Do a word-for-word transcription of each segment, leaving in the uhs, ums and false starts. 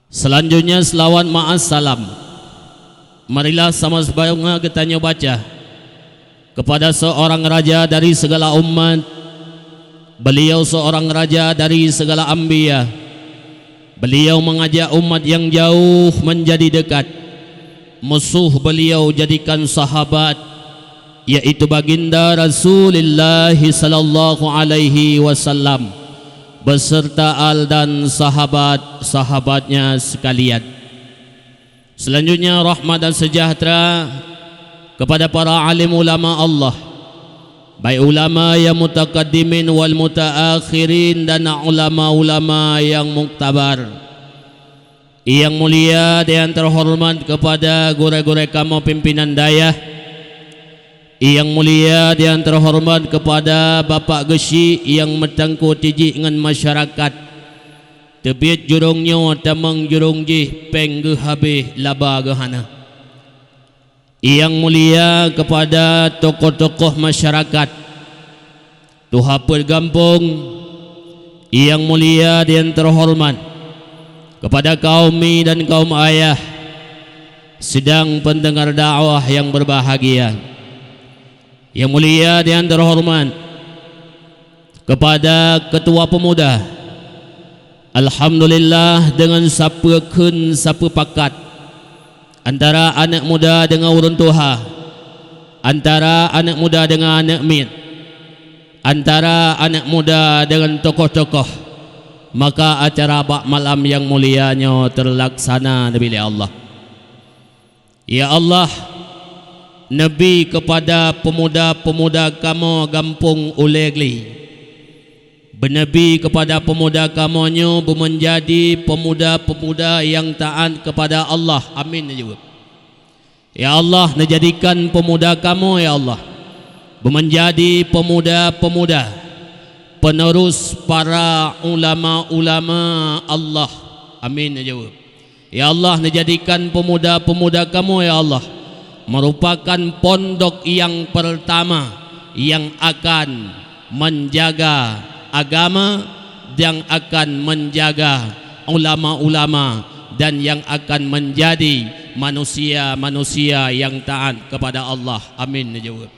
Selanjutnya, selawat ma'as salam. Marilah sama-sama geutanyoe baca. Kepada seorang raja dari segala umat, beliau seorang raja dari segala anbiya. Beliau mengajak umat yang jauh menjadi dekat, musuh beliau jadikan sahabat, yaitu Baginda Rasulullah sallallahu alaihi wasallam, beserta al dan sahabat-sahabatnya sekalian. Selanjutnya, rahmat dan sejahtera kepada para alim ulama Allah, baik ulama yang mutakaddimin wal mutaakhirin dan ulama-ulama yang muktabar. Yang mulia dan terhormat kepada gurée-gurée kamoe pimpinan dayah, yang mulia dan terhormat kepada Bapak Geuchik nyang meuteungku tijik ngon masyarakat. Teubiet jurông nyoe tamong jurông jih, péng geuh habéh, laba geuh hana. Yang mulia kepada tokoh-tokoh masyarakat, tuha peuet gampông, yang mulia dan terhormat kepada kaum mi dan kaum ayah, sidang pendengar dakwah yang berbahagia. Yang mulia dan terhormat kepada ketua pemuda. Alhamdulillah, deungon sapeue kheun, sapeue pakat antara aneuk muda deungon ureuëng tuha, antara aneuk muda deungon aneuk miet, antara aneuk muda deungon tokoh-tokoh, maka acara bak malam nyang mulia nyoe teulaksana neubi lé Allah. Ya Allah, neubi kepada pemuda-pemuda kamoe gampông Ulée Gli. Beuneubi kepada pemuda kamoe nyoe beumeunjadi pemuda-pemuda nyang taát kepada Allah. Amin, neujaweueb. Ya Allah, neujadikan pemuda kamoe, ya Allah, beumeunjadi pemuda-pemuda penerus para ulama-ulama Allah. Amin, neujaweueb. Ya Allah, neujadikan pemuda-pemuda kamoe, ya Allah, merupakan pondok nyang pertama nyang akan menjaga agama, nyang akan menjaga ulama-ulama, dan nyang akan menjadi manusia-manusia nyang taát kepada Allah. Amin, neujaweueb.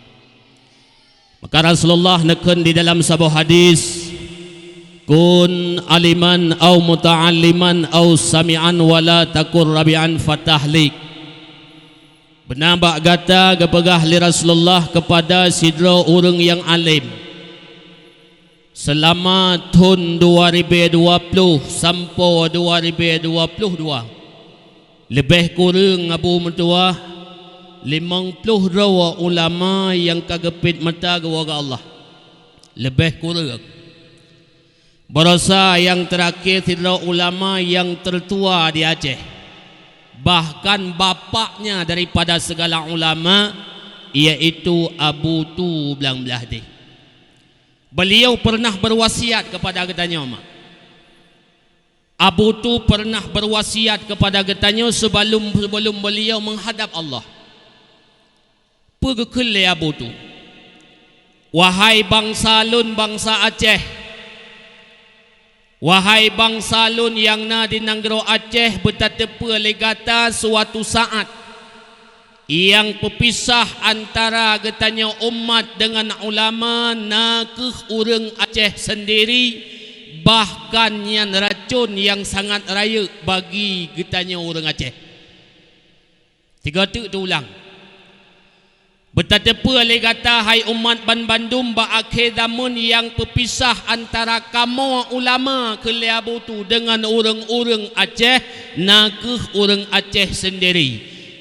Maka Rasulullah neukheun di dalam saboh hadis, "Kun aliman au muta'alliman au sami'an wa la takun rabi'an fatahlik." Beuna bak gata geupeugah lé Rasulullah kepada sidroe ureuëng nyang além, seulama thon dua ribée dua ploh sampoe dua ribée dua ploh dua, leubeh kureueng, Abu Meutuwah, limong ploh droe ulama nyang ka geupét mata geuwoe keu Allah. Leubeh kureueng. Baroesa nyang teurakhé sidroe ulama nyang teutua di Aceh, bahkan bapaknya daripada segala ulama, yaitu Abu Tu Blang Blahdeh. Beliau pernah berwasiat kepada geutanyoe, mak. Abu Tu pernah berwasiat kepada geutanyoe sebelum, sebelum beliau menghadap Allah. Peue geukheun lé Abu Tu? "Wahai bansa lôn, bansa Aceh! Wahai bansa lôn nyang na di nanggroe Aceh, beutateupeue lé gata suatu saát nyang peupisah antara geutanyoe umat deungon ulama na kheueh ureuëng Aceh seundiri, bahkan nyan racon nyang sangat rayeuk bagi geutanyoe ureuëng Aceh." Tiga teuk teuulang. Beutateupeue lé gata, hai umat banbandum, bak akhé zameun nyang peupisah antara kamoe ulama kheun lé Abu Tu deungon ureuëng-ureuëng Aceh, na kheueh ureuëng Aceh seundiri.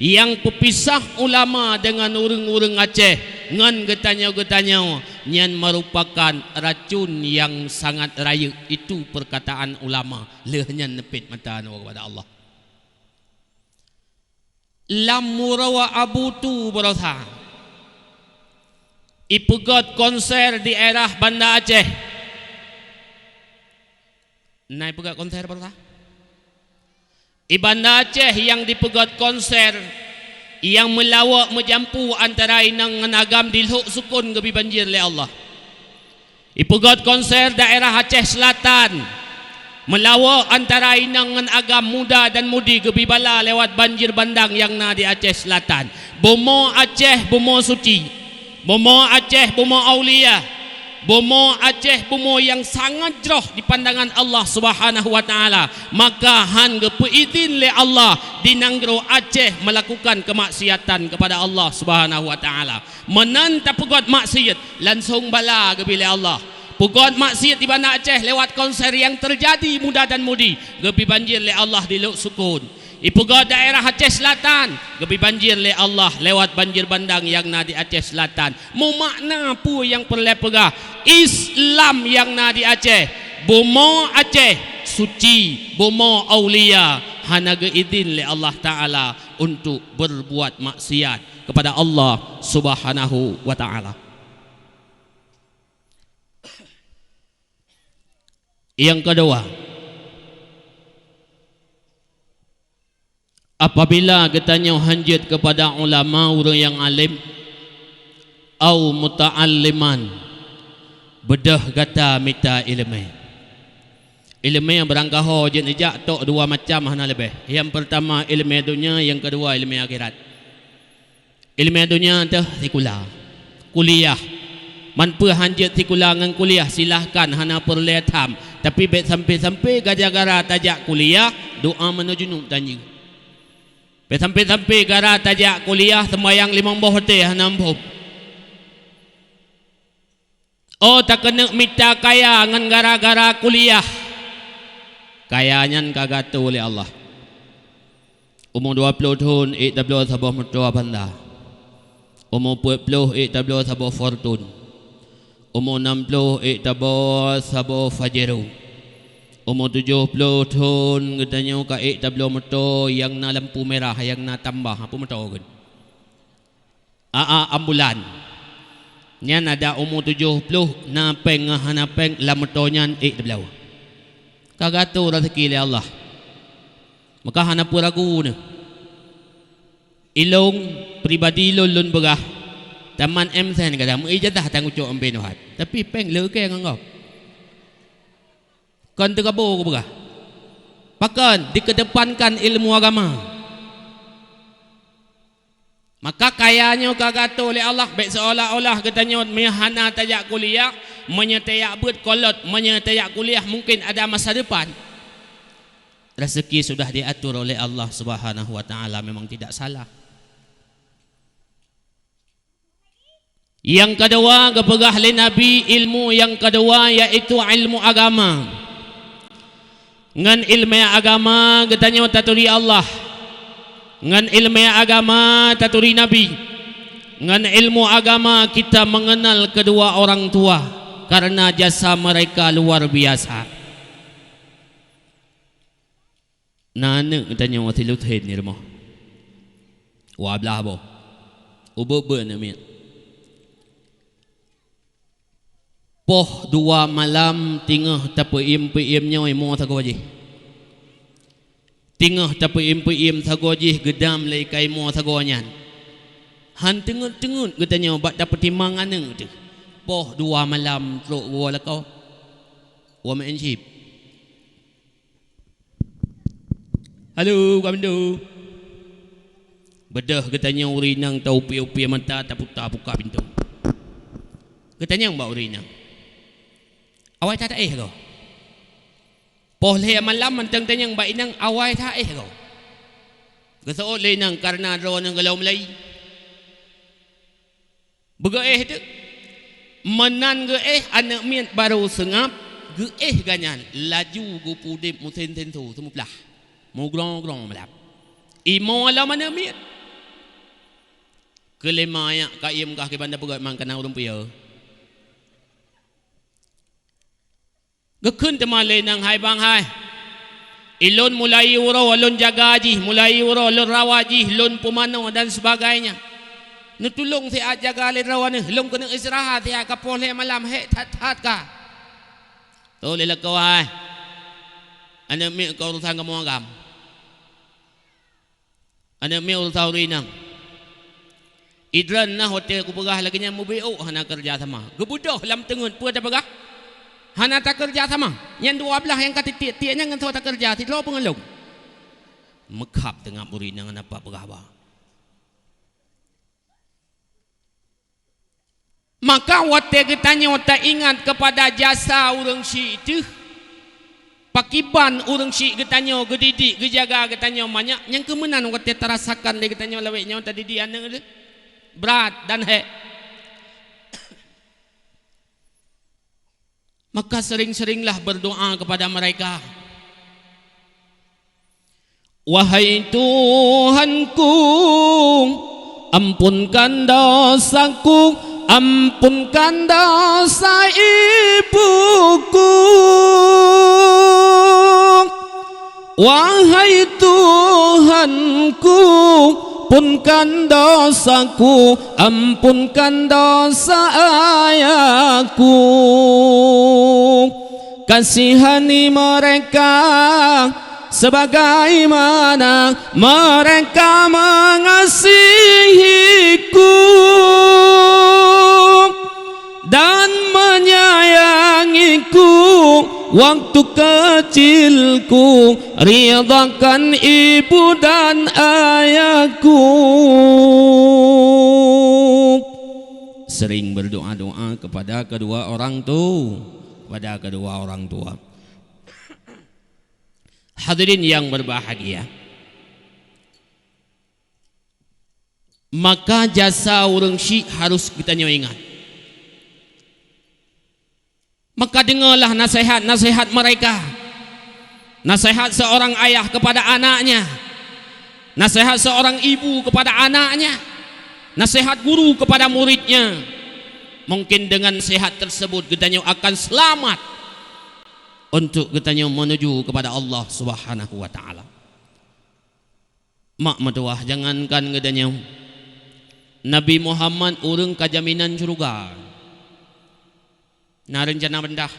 Nyang peupisah ulama deungon ureuëng-ureuëng Aceh ngon geutanyoe-geutanyoe, nyan meurupakan racon nyang sangat rayeuk. Itu peurkataan ulama, lheueh nyan neupét mata neuwoe keupada Allah. Lam uroe Abu Tu baroesa, ipeugét konser di daerah Banda Aceh. Na ipeugét konser baroesa? Di Banda Aceh nyang dipeugét konser nyang meulawok meujampu antara inong ngon agam di Lhok Sukon geubi banjir lé Allah. Ipeugét konser daerah Aceh Selatan, Meulawa antara inong ngon agam, muda dan mudi geubri bala lewat banjir bandang nyang na di Aceh Selatan. Bumoe Aceh bumoe suci. Bumoe Aceh bumoe aulia. Bumoe Aceh bumoe nyang sangat jroh di pandangan Allah Subhanahu wa Ta'ala. Maka han geupeuidhin lé Allah di nanggroe Aceh melakukan kemaksiatan kepada Allah Subhanahu wa Ta'ala. Meunan tapeugot maksiat, langsong bala geubri lé Allah. Peugot maksiat di Banda Aceh lewat konser nyang teujadi, muda dan mudi geubri banjir lé Allah di Lhoksukon. Ipeugot daerah Aceh Selatan geubri banjir lé Allah lewat banjir bandang nyang na di Aceh Selatan. Meumakna peue nyang peureulée peugah, Islam nyang na di Aceh, bumoe Aceh suci, bumoe aulia, hana geuidhin lé Allah Ta'ala untuk berbuat maksiat kepada Allah Subhanahu wa Ta'ala. Nyang keudua, apabila geutanyoe hanjeuet keupada ulama, ureuëng nyang além, au muta'alliman, beudôh gata mita iéleumé. Iéleumé beurangkaho jeuet neujak tok dua macam hana leubeh. Nyang peurtama iéleumé donya, nyang keudua iéleumé akhirat. Iéleumé donya teuh sikula, kuliah. Man peue hanjeuet sikula ngon kuliah, silahkan, hana peureulée tham. Tapi bék sampai-sampai gara-gara tajak kuliah, doa meunoe junub tanjeuet. Bék sampai-sampai gara tajak kuliah, seumbahyang limong boh watée hana muphom. Oh, takeuneuk mita kaya ngon gara-gara kuliah. Kaya nyan ka geuatoe lé Allah. Umu dua ploh thon ék tabloe saboh moto Avanza. Umu peuet ploh ék tabloe saboh Fortuner. Umu nam ploh ék tabloe saboh Pajero. Umu tujoh ploh thon geutanyoe ka ék tabloe moto nyang na lampu merah, nyang na tambah, apa moto kheun? Aa ambulan. Nyan ada umu tujoh ploh, na péng ngon hana péng lam moto nyan ék tabloe. Ka geuatoe raseuki lé Allah. Maka hana peue ragu neuh. Ilôn pribadi lôn, lôn peugah, tamat M Sen kadang meuijazah tanggeucok M P Nuhat. Tapi péng le keu ngon gob. Kon teugabo kupeugah. Pakon dikeudepankan ilmu agama. Maka kaya nyoe ka geuatoe lé Allah, bék seolah-olah geutanyoe meunyoe hana tajak kuliah, meunyoe tajak beuet kolot, meunyoe tajak kuliah mungkin ada masa depan. Rezeki sudah diatur oleh Allah Subhanahu wa Ta'ala, memang tidak salah. Nyang keudua geupeugah lé Nabi, ilmu nyang keudua yaitu ilmu agama. Ngon iéleumé agama geutanyoe taturi Allah. Ngon iéleumé agama taturi Nabi. Ngon ilmu agama kita mengenal kedua orang tua karena jasa mereka luar biasa. Na aneuëk geutanyoe silusen di rumoh. Dua blaih boh. Ubeuet-beuet aneuëk miet. Poh dua malam teungoh tapeuiem-peuiem nyoe imoe sagoe jih. Teungoh tapeuiem-peuiem sagoe jih geudam lé ka imoe sagoe nyan. Han teungeut-teungeut geutanyoe bak tapeutimang aneuëk teuh. Poh dua malam trok woe lakoe. Woe meu'en chip. Halo, buka pintoe. Beudôh geutanyoe ureuëng inong ta-upie-upie mata, taputa buka pintoe. Geutanyong bak ureuëng inong, "Awai that taéh goe?" Poh lhée malam mantong tanyong bak inong, "Awai that éh goe?" Geuseuôt lé inong, "Kareuna droeneuh gohlom lé." Beugeuéh teuk. Meunan geuéh aneuëk miet barô seungab, geuéh gobnyan laju geupeuudeb meusen-sen su seumeublah. Meugrong-grong meulab. Imoe lom aneuëk miet. Keuleumah jak kayém kah kiban tapeugét mangkana ureuëng pieu. Geukheun teuma lé inong, "Hai bang hai, ilôn mulai uroe lôn jaga jih, mulai uroe lôn rawat jih, lôn pumanö dan sebagainya. Neutulông siat jaga lé droeneuh, lôn keuneuk istirahat siat ka poh lhée malam, hék that-that ka." "Tôh lé lakoe hai, aneuëk miet keu urosan kamoe agam." Aneuëk miet urosan ureuëng inong. Idroen na watée kupeugah lagée nyan mubiôk hana keureuja sama. Geubeudôh lam teungeut peue tapeugah? Hana takeureuja sama. Nyang dua blaih nyang ka titiek-tiek nyan ngon soe takeureuja, sidroe peungeulong. Meukhab teungoh buri nyang hana pat peugah haba. Maka watée geutanyoe taingat keupada jasa ureuëng syik teuh, pakiban ureuëng syik geutanyoe geudidik geujaga geutanyoe manyak, nyang keumeunan watée tarasakan lé geutanyoe lawét nyoe tadidik aneuëk lé brat dan hék. Maka sering-seringlah berdoa kepada mereka. Wahai Tuhanku, ampunkan dosaku, ampunkan dosa ibuku. Wahai Tuhanku, ampunkan dosaku, ampunkan dosa ayahku. Kasihani mereka sebagaimana mereka mengasihiku dan menyayangiku waktu kecilku. Ridhakan ibu dan ayahku. Sering berdoa-doa kepada kedua orang tu, kepada kedua orang tua. Hadirin yang berbahagia, maka jasa ureuëng syik harus geutanyoe ingat. Maka dengarlah nasihat-nasihat mereka. Nasihat seorang ayah kepada anaknya. Nasihat seorang ibu kepada anaknya. Nasihat guru kepada muridnya. Mungkin dengan nasihat tersebut geutanyoe akan selamat untuk geutanyoe menuju kepada Allah Subhanahu wa Ta'ala. Mak meutuwah, jangankan geutanyoe, Nabi Muhammad ureuëng ka jaminan syeuruga. Na reuncana beudah?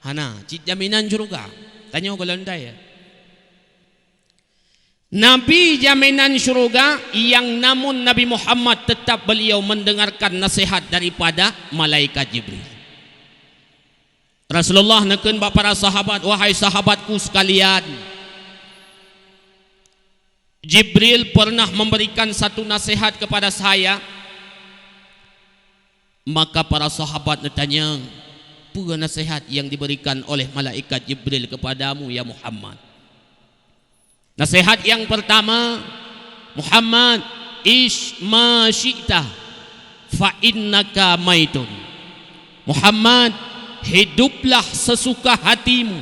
Hana, cit jaminan syeuruga. Tanyoe gohlom dai. Nabi jaminan syeuruga, yang namun Nabi Muhammad tetap beliau mendengarkan nasihat daripada malaikat Jibril. Rasulullah neukheun bak para sahabat, "Wahai sahabatku sekalian, Jibril pernah memberikan satu nasihat kepada saya." Maka para sahabat neutanyong, "Peue nasihat yang diberikan oleh malaikat Jibril kepadamu, ya Muhammad?" Nasihat yang pertama, "Muhammad, ish ma syi'ta, fa innaka maitun." Muhammad, hiduplah sesuka hatimu,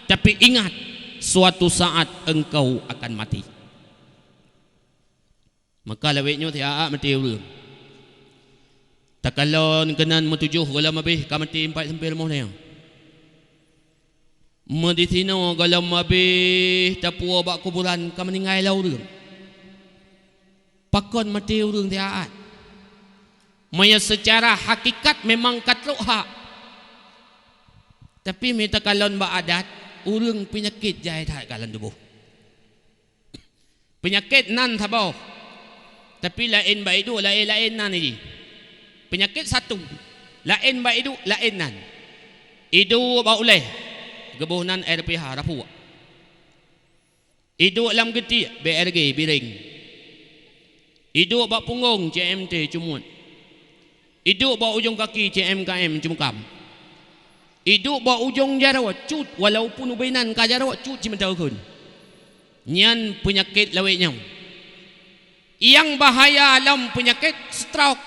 tapi ingat, suatu saat engkau akan mati. Maka lawét nyoe siat-at maté ureuëng. Takalon keunan meutujoh gohlom abéh ka maté empat sampé rumoh nyoe. Meudisinoe gohlom abéh tapuwoe bak kuburan ka meuninggai lom ureuëng. Pakon maté ureuëng siat-at? Meunyoe seucara hakikat memang ka trok hak. Tapi meunyoe takalon bak adat, ureuëng peunyakét jai that ka lam tuboh. Peunyakét nan saboh, tapi laén bak iduek, laén-laén nan jih. Peunyakét satu, laén bak iduek, laén nan. Iduek bak uléh, geuboh nan R P H, rapuek. Iduek lam geutiek, B R G, biréng. Iduek bak punggong, C M T, cumuet. Iduek bak ujong kaki, C M K M, ceumukam. Iduek bak ujong jaroe, cut, walaupun ubé nan ka jaroe, cut cit mantong kheun. Nyan peunyakét lawét nyoe. Nyang bahaya lom peunyakét stroke.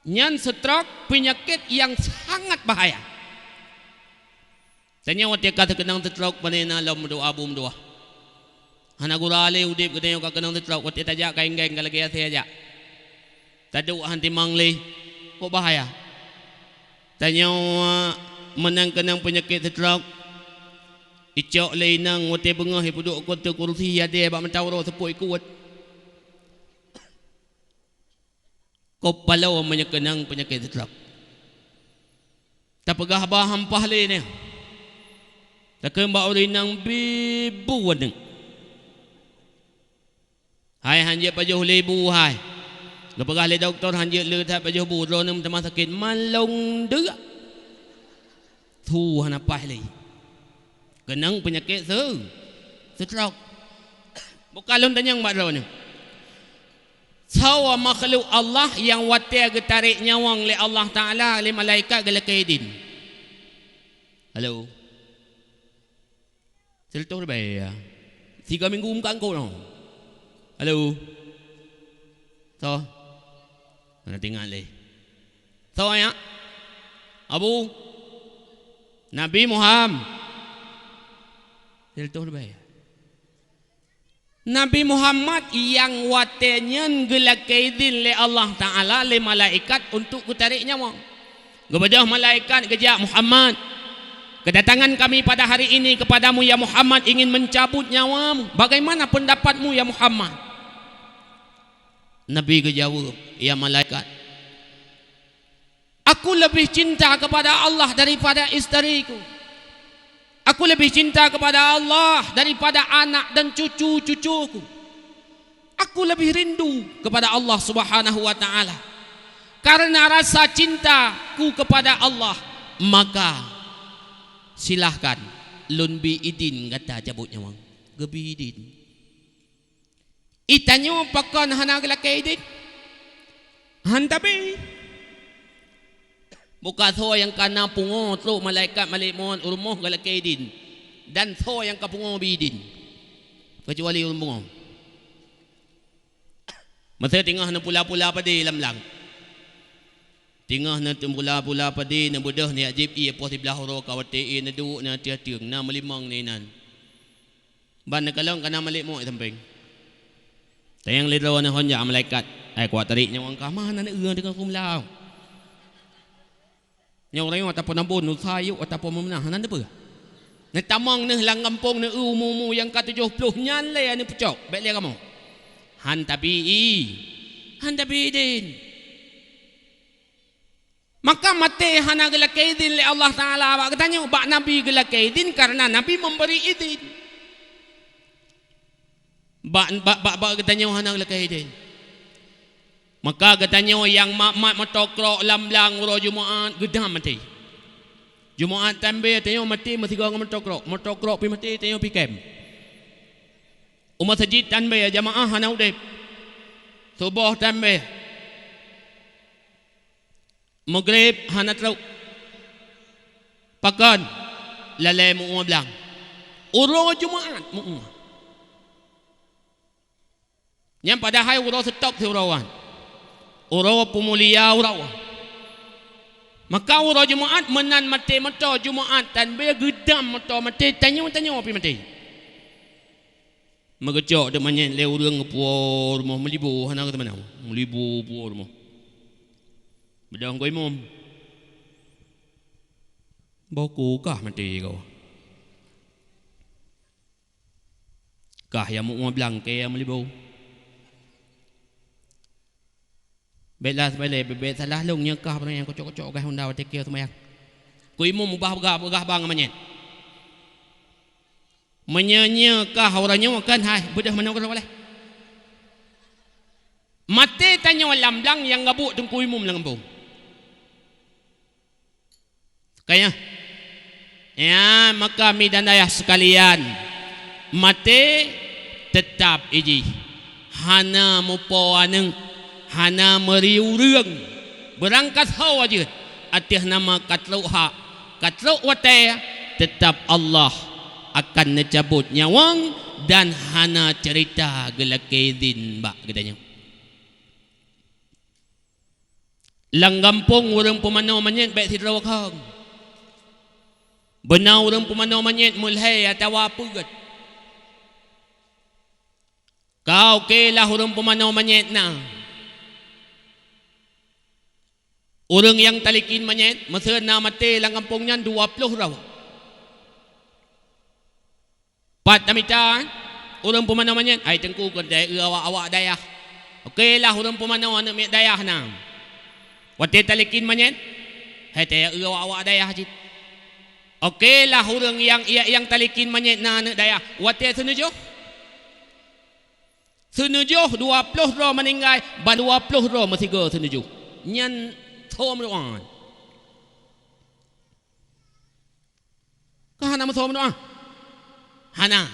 Nyan stroke peunyakét nyang sangat bahaya. Tanyoe watée ka teukeunong stroke, pane na lom meudoá bu meudoá. Hana gura lé udeb geutanyoe ka keunong stroke, watée tajak ka inggeng ka lagée asée jak. Taduek han timang lé, kok bahaya. Tanyoe meunan keunong peunyakét stroke, icok lé inong watée beungoh ipeuduek u ateueh kursi, adée bak mata uroe seupôt ikuet. Kop paloe meunyoe keunong peunyakét stroke. Tapeugah haba hampah lé nyoe. Takheun bak ureuëng inong bi bu aneuëk. Hai, han jeuet pajoh lé bu hai. Geupeugah lé dokto han jeuet le that pajoh bu, droeneuh meutamah sakét malong deuk. Tho hana paih lé. Keunong peunyakét se-, stroke. Buka lôn tanyong bak droeneuh. Soe makhluk Allah nyang watée geutarek nyawöng lé Allah Taala lé malaikat geulakée idin? Halo. Seuleutoh ribée ya. Siga minggu muka engkau noh. Halo. Soe? Hana teuingat lé. Soe nyan? Abu? Nabi Muham-, Seuleutoh ribée ya. Nabi Muhammad nyang watée nyan geulakée idin lé Allah Taala lé malaikat untuk geutarek nyawöng. Geubeudôh malaikat geujak, "Muhammad, kedatangan kami pada hari ini kepadamu ya Muhammad ingin mencabut nyawamu. Bagaimana pendapatmu ya Muhammad?" Nabi geujaweueb, "Ya malaikat, aku lebih cinta kepada Allah daripada isteriku. Aku lebih cinta kepada Allah daripada anak dan cucu-cucuku. Aku lebih rindu kepada Allah Subhanahu wa Taala. Karena rasa cintaku kepada Allah, maka silahkan lôn bi idin gata cabot nyawöng." Geubi idin. Itanyoe pakon hana geulakée idin? Han tabi. Buka soe nyang kana pungo trok malaikat malék mot u rumoh geulakée idin, dan soe nyang ka pungo bi idin, keucuali ureuëng pungo. Masa teungoh neupula-pula padé lam blang. Teungoh neupula-pula padé, neubeudôh, neujak jieb ié poh siblaih uroe ka watée ié neuduek, na ateueh-ateueh, na meulimong na inan. Ban neukalon kana malék mot sampéng. Tanyong lé droeneuh hon jak malaikat, "Hai, kuat tarék nyawöng kah, ma hana neueu deungon kumlau. Nyoe uroe nyoe ataupun abon, nusa yôk ataupun meumeunah, hana neupeue. Neutamong neuh lam gampông, neueu umu-umu nyang ka tujoh ploh nyan lé aneuk pucok, bék lé kamoe." Han tabi i, han tabi idin. Maka maté hana geulakée idin lé Allah Taala bak geutanyoe, bak Nabi geulakée idin karena Nabi memberi idin. Bak, bak, bak, bak geutanyoe hana geulakée idin. Maka geutanyoe nyang mat-mat meutokrok lam blang uroe Jumaat geudam maté. Jumaat tambée tanyoe maté meusigoe ngon meutokrok, meutokrok pi maté tanyoe pi kem. U meuseujid tambée jamaah hana udeb. Suboh tambée. Maghrib hana trok. Pakon? Lalée meu-ue blang. Uroe Jumaat meu-ue. Nyan padahai uroe seutôb siuroe wan. Uroe peumulia uroe. Maka uroe Jumaat meunan maté meutoe Jumaat, tan beu geudam meutoe maté, tanyoe-tanyoe pih maté. Meugeucok teuk manyét lé ureuëng puwoe rumoh, meulibu hana geuteumanoe. Meulibu puwoe rumoh. Beudôh keu imum. Boh ku kah maté kau. Kah nyang meu-ue blang keu nyang meulibu. Bék lah seubalée, bék, bék salah lôn, nyoe kah barang nyang kocok-kocok gah honda watée keu seumayang. Keu imum ubah peugah, peugah bang manyét. Meunyoe nyoe kah uroe nyoe kan hai, beudôh manoe keudroe lé. Maté tanyoe lam blang nyang gabuk teungku imum lam gampông. Kayah. Ya, maka mi dan ayah sekalian, maté teutap ijih, hana mupo aneuëk, hana meuri ureuëng, beurangkat ho jeuet ateueh nama ka trok hak, ka trok watée, teutap Allah akan neucabot nyawöng dan hana ceurita geulakée idin bak geutanyoe. Lam gampông ureuëng pumanö manyét bék sidroe kheun. Beuna ureuëng pumanö manyét meulhée atawa peuet. Ka oke lah ureuëng pumanö manyét na. Ureuëng nyang talikin manyét, meuseu na maté lam gampông nyan dua ploh droe. Pat tamita, ureuëng pumanö manyét, hai teungku keuneuk eu awak-awak dayah. Oke lah ureuëng pumanö aneuëk miet dayah na. Watée talikin manyét, hai tayeu awak-awak dayah cit. Oke lah ureuëng nyang, nyang talikin manyét na aneuëk dayah. Watée seuneujôh, seuneujôh dua ploh droe meuninggai, ban dua ploh droe meusigoe seuneujôh. Nyan thom ruan. Ka hana meusoe meudoá? Hana.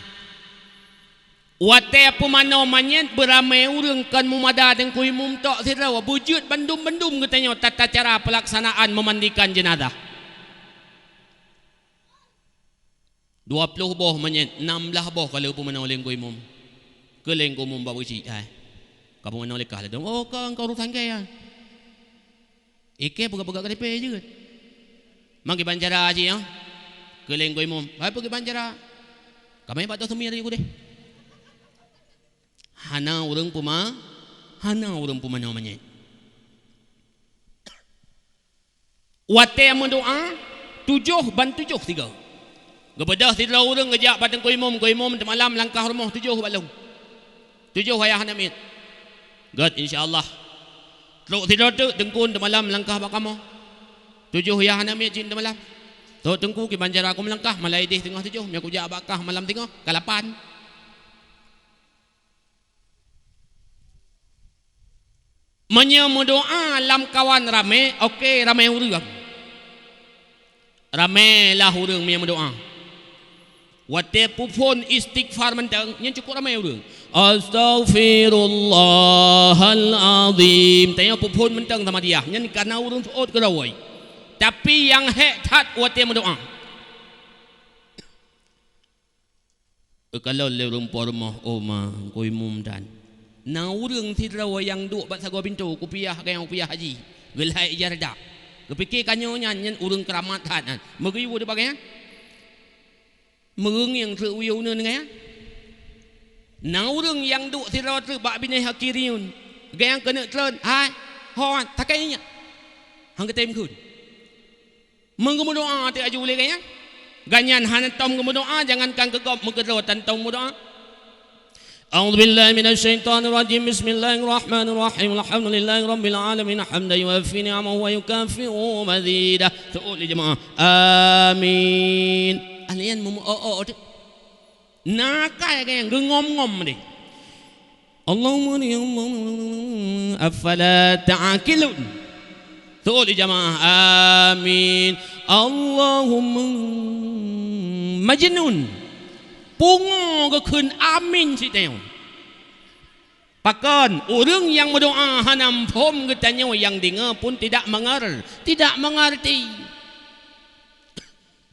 Watée peumanoe manyét beuramé ureuëng kon mumada Teungku Imum tok sidroe, beujeuet bandum-bandum geutanyoe tata cara peulaksanaan meumandikan jeunazah. Dua ploh boh manyét, nam blaih boh ka lheueh peumanoe lé Teungku Imum. Keu lé Teungku Imum bak beucit hai. Ka peumanoe lé kah ladôm. Oh, ka engkau urusan kaya. Ikée peugah-peugah ka dipée jeuet. Mang kiban cara cit nyoe? Keu lé Teungku Imum. Hai peue kiban cara? Ka meubat toh seumie tadi kudeh. Hana ureuëng peuma, hana ureuëng peumanoe manyét. Watée meudoá, tujoh ban tujoh sigoe. Geubeudôh sidroe ureuëng geujak bak Teungku Imum, Teungku Imum teumalam langkah rumoh tujoh bak lôn. Tujoh ayah aneuk miet. Gét, insya Allah. Trok sidroe teuk Teungku teumalam langkah bak kamoe. Tujoh ayah aneuk miet cit teumalam. Trok Teungku kiban cara ku meulangkah, malam ideh teungoh tujoh, meunyoe kujak bak kah malam teungoh, ka lapan. Meunyoe meudoá lamkawan ramé, oke, ramé ureuëng. Ramé lah ureuëng meunyoe meudoá. Watée peuphon istighfar mantong, nyan cukôp ramé ureuëng. Astaghfirullahal azim. Tanyoe peuphon mantong sama dia. Nyan kana ureuëng seuôt keudawai. Tapi nyang hék that watée meudoá. Geukalon lé ureuëng po rumoh, "Oh ma, Teungku Imum dan." Na ureuëng sidroe nyang duek bak sagoe pintoe, kupiah gayong kupiah haji, geulhai ija reudak. Geupike ka nyoe nyan, nyan ureuëng keuramat that nyan. Meugeuyue di bagée nyan. Meureueng nyang treuk uyue uneun gaya. Na ureuëng nyang duek sidroe treuk bak binéh aki riun. Gayong keuneuk treun, "Hai, hon, takai nyak." Hang geutem kheun. Meungeumeudoá teuk aju lé geuh nyan. Geuh nyan hana tom geumeudoá, jangankan keu gob, meukeudroe tan tom meudoá. A'udzubillahi minasyaitonirrajim. Bismillahirrahmanirrahim. Alhamdulillahirabbil alamin. Hamdan yuwafi ni'amahu wa yukafi'u mazidah. Seuôt lé jeumaáh. Amin. Alien meumeu'oe-'oe teuk. Na kai geuh nyan geungom-ngom deh. Allahumma ya Allah, afala ta'qilun. Seuôt lé jamaah, amin. Allahumma majnun. Pungo geukheun amin siteungoh. Pakon, ureuëng nyang meudoá hana muphom geutanyoe nyang deungoe pun tidak menger-, tidak mengerti.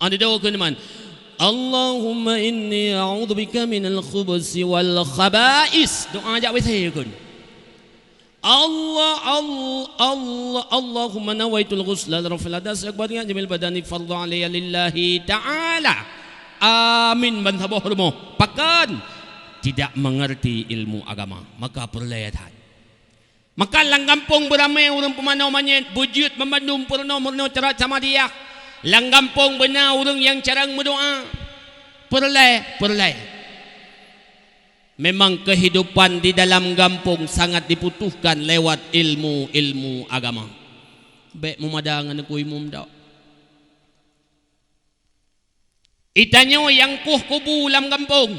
Ada doa keuneman. Allahumma inni a'udzubika minal khubusi wal khaba'is. Doa jak W C kheun. Allah, Allah, Allah, Allahumma nawaitul ghusla li raf'il hadas akbar jamil badani fardhu alayya lillahi ta'ala. Amin ban saboh rumoh. Pakon tidak mengerti ilmu agama, maka peureulée that. Maka lam gampông beuramé ureuëng peumanoe manyét, beujeuet banmandum peurunoe-meurunoe cara sama dia. Lam gampông beuna ureuëng nyang carông meudoá. Peureulée, peureulée. Memang kehidupan di dalam gampông sangat dibutuhkan lewat ilmu-ilmu agama. Bék mumada ngon Teungku Imum dak. Geutanyoe nyang kueh kubu lam gampông.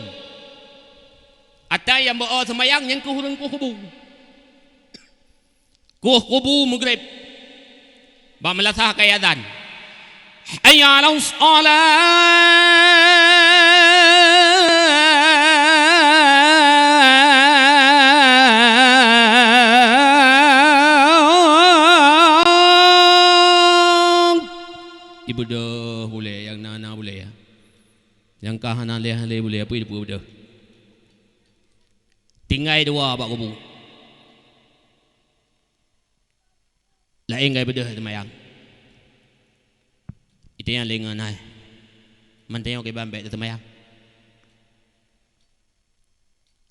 Ata nyang beu-o seumayang nyang kueh ureuëng kueh kubu. Kueh kubu Maghrib. Bak meulasah ka azan. Hayya 'alas shalah. Ibeudôh bulée nyang na, na bulée. Nyang ka hana lé-lé bulée, peue ibeudôh. Tinggai dua bak kubu. Laén geubeudôh seumayang. Itanyong lé ngon hai. Mantanyong kiban bék seumayang.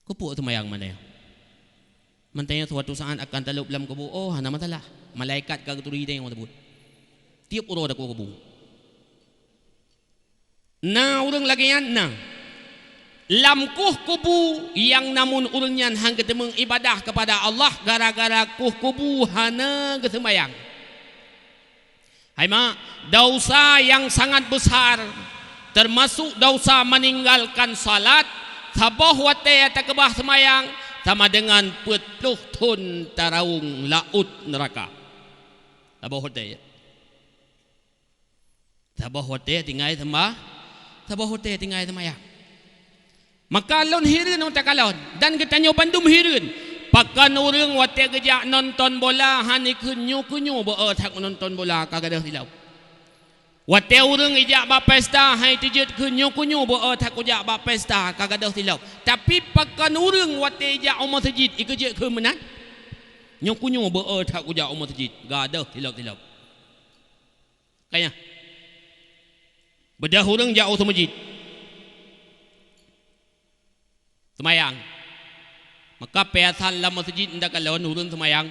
Keupeue seumayang mantanyong? Mantanyong suatu saat akan talôb lam kubu, oh, hana masalah. Malaikat ka geuturi tanyong teubeuet. Tieb uroe takueh kubu. Na ureuëng lagée nyan na. Lam kueh kubu nyang namun ureuëng nyan hana geuteumeung ibadah keupada Allah gara-gara kueh kubu hana geuseumayang. Hai mak, dosa nyang sangat besar, termasuk dosa meninggalkan salat, saboh watée takeubah seumayang sama dengan peuet ploh thon tarawong laôt neuraka. Saboh watée. Saboh watée tinggai seumbah, Saboh watée tinggai seumayang. Maka lôn hireuen ata kalon, dan geutanyoe bandum hireuen. Pakon ureuëng watée geujak nonton bola hana ikheun nyoe keu nyoe beu-e that nonton bola ka gadôh silop. Watée ureuëng ijak bak pesta hai teujeuet kheun nyoe keu nyoe beu-e that kujak bak pesta ka gadôh silop. Tapi pakon ureuëng watée ijak u meuseujid ikeujeuet kheun meunan, nyoe keu nyoe beu-e that kujak u meuseujid gadôh silop-silop. Kanya. Beudôh ureuëng jak u meuseujid. Seumayang. Maka peuasan lam meuseujid nda kalon ureuëng seumayang.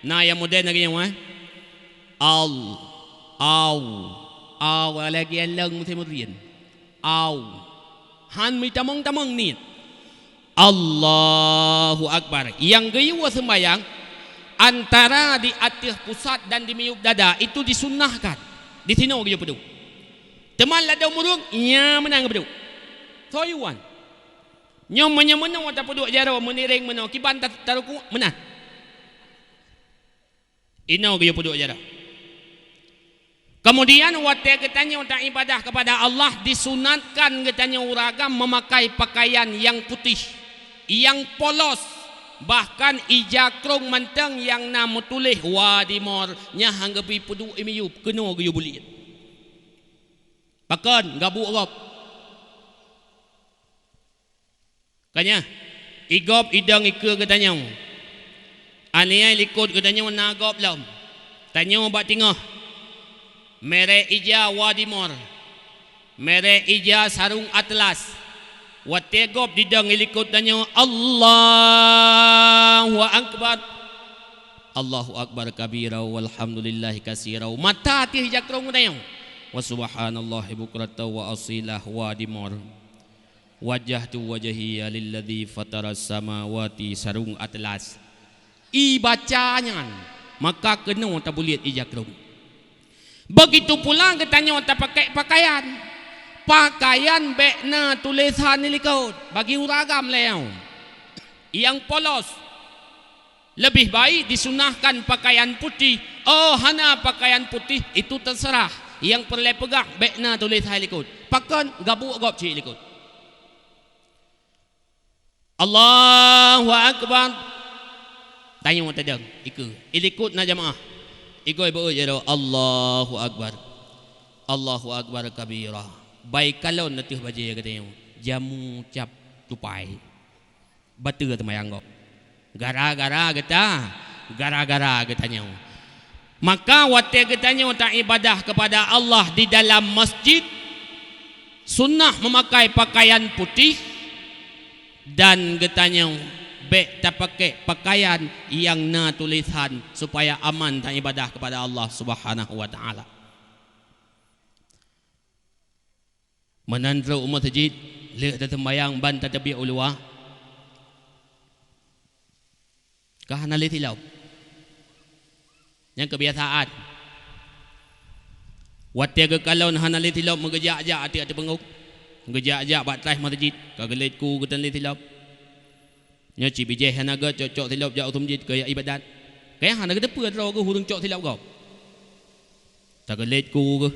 Na nyang modern lagée nyoe, eh. Al, au, au lagée leueng meuseumeurin. Au. Han meutamong-tamong niet. Allahu Akbar. Nyang geuyue seumayang antara di ateueh pusat dan di miyueb dada itu disunnahkan. Di sinoe geuyue peuduek. Teuma ladôm ureuëng nya meunan geupeuduek. Soyuan. Nyoe meunyoe meunoe tapeuduek jaroe meuniréng meunoe kiban ta-, tarukuk meunan. Inoe geuyue peuduek jaroe. Kemudian watée geutanyoe taibadah kepada Allah disunatkan geutanyoe ureuëng agam meumakai pakaian nyang putéh, nyang polos, bahkan ija krong mantong nyang na meutuléh Wadi Mor nyang han geubri peuduek i miyueb keunoe geuyue buliet. Pakon gabuek gob. Kanya, i gob idong ikeue geutanyoe. Aniai likot geutanyoe na gob lom. Tanyoe bak teungoh. Merek ija Wadi Mor. Merek ija sarong atlas. Watée gob didong i likot tanyoe, Allahu Akbar. Allahu Akbar kabira walhamdulillahi katsira. Mata ateueh ija krong geutanyoe. Wa subhanallahi bukratan wa asilah Wadi Mor. Wajjahtu wajhiya lilladzi fataras samawati sarong atlas. Ibaca nyan, maka keunoe tabuliet ija krong. Begitu pula geutanyoe tapakai pakaian. Pakaian bék na tulésan di likot bagi ureuëng agam lé nyoe. Nyang polos. Leubeh baik disunahkan pakaian putéh. Oh, hana pakaian putéh, itu teuseurah. Nyang peureulée peugah bék na tulésan likot. Pakon gabuek gob cit likot. Allahu Akbar. Tanyoe tadong ikeue. I likot na jamaah. Igoe beu jaroe Allahu Akbar. Allahu Akbar kabira. Bai kalon ateueh bajée geutanyoe. Jamu cap tupai. Bateue teumayang gob. Gara-gara geuta, gara-gara geutanyoe. Maka watée geutanyoe taibadah kepada Allah di dalam masjid, sunnah meumakai pakaian putéh dan geutanyoe bék tapakai pakaian nyang na tulésan supaya aman taibadah kepada Allah Subhanahu wa Taala. Meunan trok u meuseujid, lheueh taseumayang ban tateubiet u luwa, ka hana lé silop. Nyang keubiasaan. Watée geukalon hana lé silop meugeujak-jak ateueh teupeuengok. Meugeujak-jak bak traih meuseujid, ka geulét ku geutan lé silop. Nyoe cit bijéh hana gét cok-cok silop jak u meuseujid keu ibadat. Kayang hana geuteupeue droe geuh ureuëng cok silop gob. Tageulét ku geuh.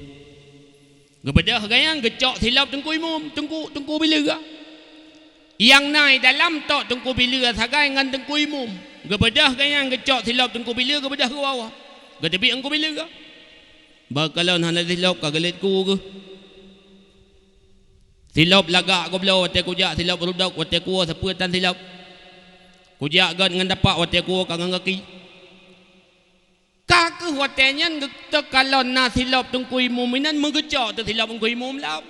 Geubeudôh gayang geucok silop teungku imum, teungku, teungku bileue. Nyang na i dalam tok teungku bileue sagai ngon teungku imum. Geubeudôh gayang geucok silop teungku bileue geubeudôh geuwawa. Geuteubiet teungku bileue. Bak kalon hana silop ka geulét ku geuh. Silop lagak gobloe watée kujak silop rudok watée kuwoe sapeue tan silop. Kujak gét ngon tapak watée kuwoe ka ngon gaki. Ka kheueh watée nyan geuteukalon na silop teungku imum inan meugeucok teuh silop teungku imum lom.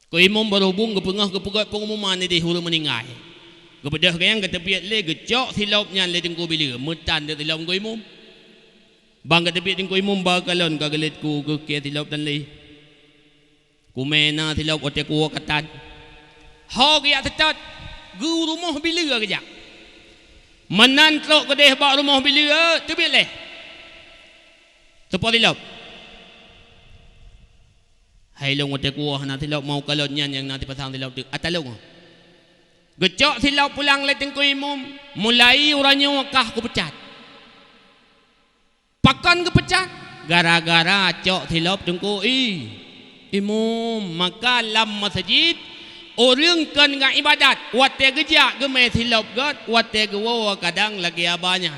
Teungku imum beureubông geupeungoh geupeugét peungumuman idéh ureuëng meuninggai. Geubeudôh gayang geuteubiet lé geucok silop nyan lé teungku bileue meutan teuh silop teungku imum. Ban geuteubiet teungku imum bak kalon ka geulét ku geuh keu silop tan lé. Kumé na silop watée kuwoe ka tan. Ho geujak seutôt, geu rumoh bileue geujak. Meunan trok keudeh bak rumoh bileue teubiet lé. Teupo silop. Hai lôn watée kuwoe hana silop mau kalon nyan nyang na sipasang silop teuk. Ata lôn. Geucok silop pulang lé teungku imum, mulai uroe nyoe kah kupeucat. Pakon geupeucat? Gara-gara cok silop teungku i. Imum, maka lam meuseujid, ureuëng kon ngon iébadat, watée geujak geumé silop gét, watée geuwoe kadang lagée haba nyan.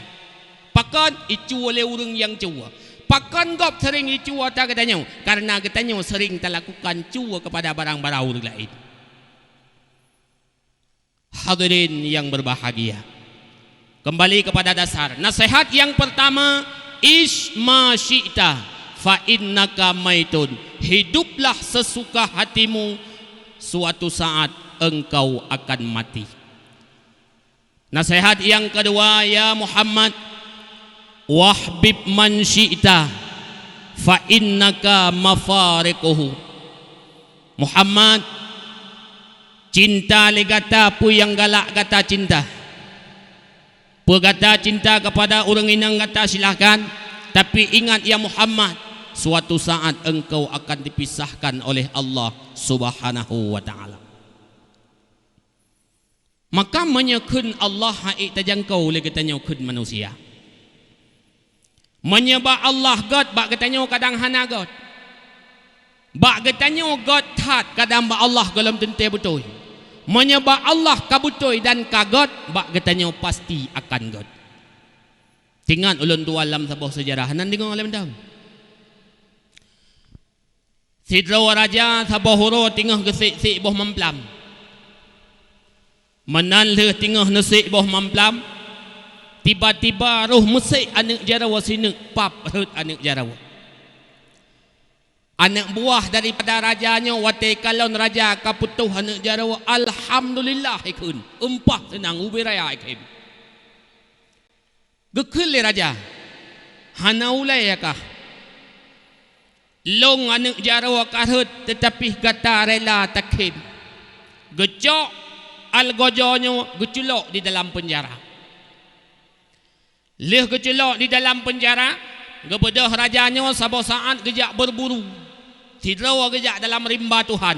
Pakon? Icu lé ureuëng nyang cue. Pakon gob sering icu ata geutanyoe? Kareuna geutanyoe sering talakukan cue keupada barang-barang ureuëng laén. Hadirin yang berbahagia, kembali kepada dasar. Nasihat yang pertama, "Ish ma syi'ta fa innaka maitun." Hiduplah sesuka hatimu, suatu saat engkau akan mati. Nasihat yang kedua, "Ya Muhammad, wahbib man syi'ta fa innaka mafariquhu." Muhammad, cinta lé gata peue nyang galak gata cinta. Peue gata cinta kepada ureuëng inong gata, silahkan. Tapi ingat, ya Muhammad, suatu saat engkau akan dipisahkan oleh Allah Subhanahu wa Ta'ala. Maka meunyoe kheun Allah han ék tajangkau lé geutanyoe kheun manusia. Meunyoe bak Allah gét, bak geutanyoe kadang hana gét. Bak geutanyoe gét that, kadang bak Allah gohlom teuntée beutôi. Meunyoe bak Allah ka beutôi dan ka gét, bak geutanyoe pasti akan gét. Teuingat ulôn tuan lam saboh seujarah, hana deungoe lé mantong. Sidroe raja saboh uroe teungoh geusék-sék boh mamplam. Meunan lheueh teungoh neusék boh mamplam, tiba-tiba roh meusék aneuëk jaroe sineuk pap rhot aneuëk jaroe. Aneuëk buah daripada raja nyoe watée kalon raja ka putôh aneuëk jaroe, "Alhamdulillah," ikheun, "umpah seunang, ubé raya ikheun." Geukheun lé raja, "Hana ulée kah? Lôn aneuëk jaroe ka rhot, teutapi gata rela takhém." Geucok algojo nyoe geuculok di dalam peunjara. Lheueh geuculok di dalam peunjara, geubeudôh raja nyoe saboh saát geujak beuburu. Sidroe geujak dalam rimba Tuhan.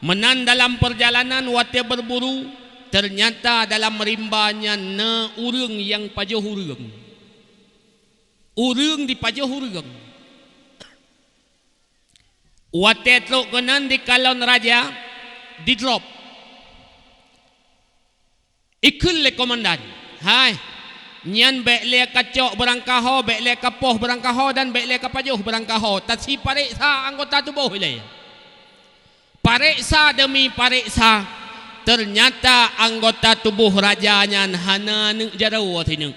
Meunan dalam peurjalanan watée beuburu, teunyata dalam rimba nyan na ureuëng nyang pajoh ureuëng. Ureuëng dipajoh ureuëng. Watée trok keunan dikalon raja, didrop. Ikheun lé komandan, "Hai, nyan bék lé ka cok beurangkaho, bék lé ka poh beurangkaho, dan bék lé ka pajoh beurangkaho. Tasipareksa anggota tuboh ilée." Pareksa deumi pareksa, teunyata anggota tuboh raja nyan hana aneuëk jaroe sineuk.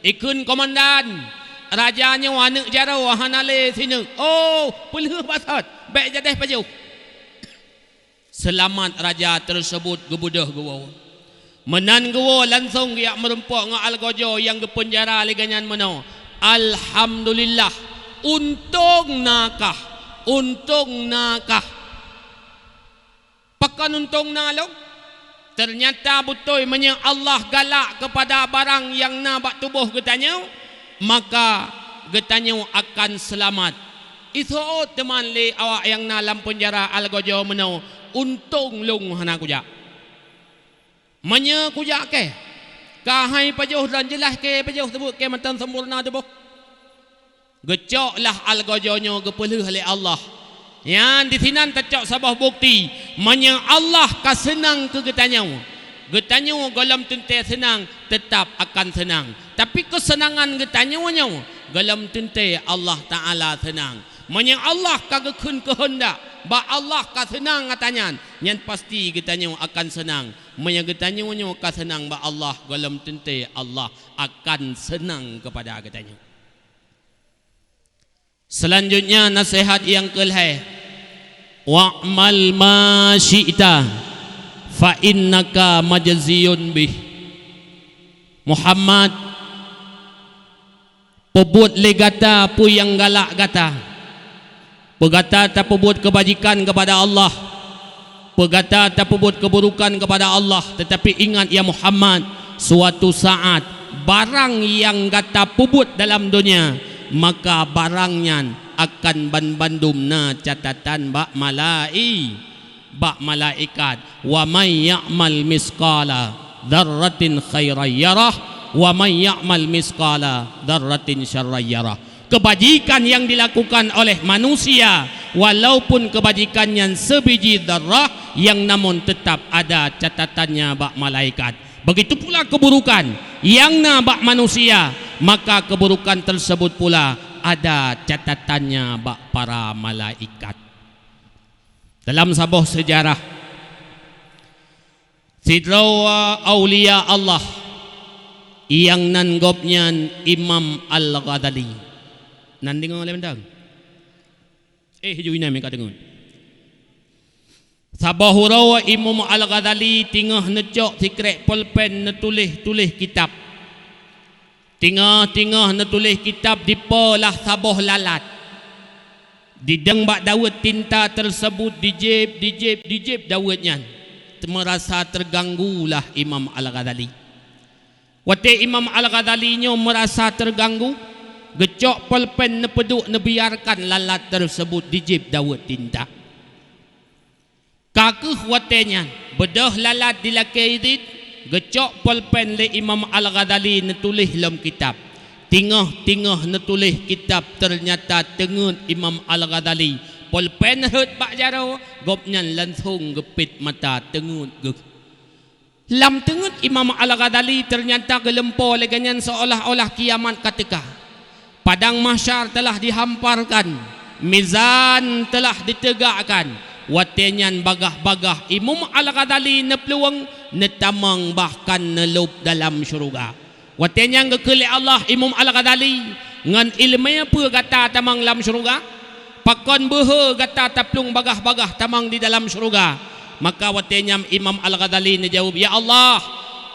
Ikheun komandan, "Raja nyoe aneuëk jaroe hana lé sineuk." "Oh, peulheueh basot, bék jadeh pajoh." Seulamat raja teuseubut geubeudôh geuwoe. Meunan geuwoe langsong geujak meurumpok ngon algojo nyang geupeunjara lé geuhnyan meunoe, "Alhamdulillah, untông na kah, untông na kah." Pakon untông na lôn? Teunyata beutôi meunyoe Allah galak keupada barang nyang na bak tuboh geutanyoe, maka geutanyoe akan seulamat. Iseuôt teuma lé awak nyang na lam peunjara algojo meunoe, "Untông lôn hana kujak. Meunyoe kujak kèe, keuhai pajoh dan jeulaih kèe pajoh, seubeut kèe mantong sempurna tuboh." Geucoklah algojo nyoe geupeulheueh lé Allah. Nyan disinan tacok saboh bukti, meunyoe Allah ka seunang keu geutanyoe, geutanyoe gohlom teuntèe seunang, teutab akan seunang. Tapi keuseunangan geutanyoe nyoe gohlom teuntèe Allah Ta'ala seunang. Meunyoe Allah ka geukheun keuheundak, bak Allah ka seunang ata nyan, nyan pasti geutanyoe akan seunang. Meunyoe geutanyoe nyoe ka seunang bak Allah, gohlom teuntèe Allah akan seunang keupada geutanyoe. Seulanjutnya, naseuhat nyang keulhèe, "Wa'mal ma syi'ta, fa innaka majziyun bih." Muhammad, peubuet lé gata peue nyang galak gata. Peugata tapeubuet keubajikan keupada Allah, peugata tapeubuet keuburukan keupada Allah, teutapi ingat, ya Muhammad, suatu saat barang nyang gata peubuet dalam donya, maka barang nyan akan banbandum na catatan bak malai-, bak malaikat, "Wa may ya'mal misqala dzarratin khairan yarah, wa may ya'mal misqala dzarratin syarran yarah." Keubajikan nyang dilakukan oleh manusia, Walaupun keubajikan nyan seubiji dzarrah, nyang namun teutab ada catatannya bak malaikat. Begitu pula keuburukan nyang na bak manusia, maka keuburukan teuseubut pula ada catatannya bak para malaikat. Dalam saboh seujarah, sidroe aulia Allah nyang nan gobnyan Imam Al-Ghazali. Nan deungoe lé mantong? Eh, ju inan meuka deungon. Saboh uroe Imam Al-Ghazali teungoh neucok sikrek polpen neutuléh-tuléh kitab. Teungoh-teungoh neutuléh kitab dipo lah saboh lalat. Didong bak daweuet tinta teuseubut, dijieb, dijieb, dijieb daweuet nyan. Meurasa teuganggu lah Imam Al-Ghazali. Watée Imam Al-Ghazali nyoe meurasa teuganggu, geucok polpen neupeuduek neubiarkan lalat teuseubut dijieb daweuet tinta. Ka kheueh watée nyan, beudôh lalat dilakée idhin, geucok polpen lé Imam Al-Ghazali neutuléh lom kitab. Teungoh-teungoh neutuléh kitab, teunyata teungeut Imam Al-Ghazali. Polpen rhot bak jaroe, gobnyan langsong geupiet mata teungeut geuh. Lam teungeut Imam Al-Ghazali teunyata geulumpo lagée nyan seolah-olah kiamat ka teuka. Padang mahsyar teulah dihamparkan, mizan teulah diteugakkan. Watée nyan bagaih-bagaih Imam Al-Ghazali neuplueng, neutamong bahkan neulôb dalam syeuruga. Watée nyan geukheun lé Allah Imam Al-Ghazali, "Ngon iéleumé peue gata tamong lam syeuruga? Pakon beuhe gata taplueng bagaih-bagaih tamong di dalam syeuruga?" Maka watée nyan Imam Al-Ghazali neujaweueb, "Ya Allah,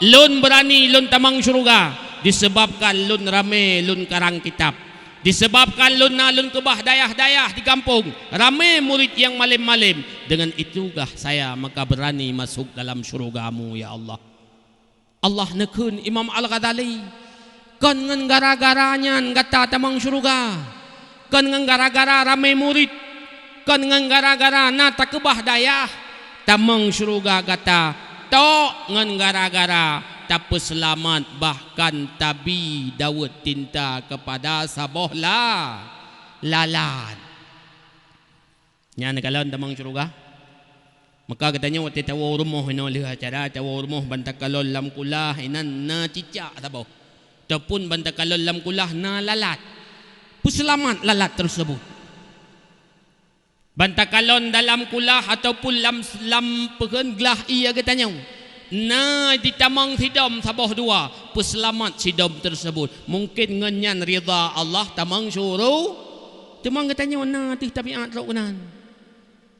lôn beurani lôn tamong syeuruga disebabkan lôn ramé lôn karang kitab. Disebabkan lôn na lôn keubah dayah-dayah di gampông, ramé murit nyang malém-malém. Deungon itugah saya maka beurani masôk dalam syeuruga-Mu, ya Allah." Allah neukheun Imam Al-Ghazali, "Kon ngon gara-gara nyan gata tamong syeuruga? Kon ngon gara-gara ramé murit? Kon ngon gara-gara na takeubah dayah tamong syeuruga gata? Tok ngon gara-gara tapeuseulamat bahkan tabi daweuet tinta keupada saboh la-, lalat." Nyan kalon tamong syeuruga. Maka geutanyoe watée tawoe u rumoh inoe lheueh acara, tawoe u rumoh ban takalon lam kulah inan na cicak saboh. Ataupun ban takalon lam kulah na lalat. Peuseulamat lalat teuseubut. Ban takalon dalam kulah ataupun lam, lam peukheun glah ié geutanyoe. Na jitamong sidom saboh dua, peuseulamat sidom teuseubut. Mungken ngon nyan ridha Allah tamong syuru-, teuma geutanyoe na teuh tabiat droe keunan.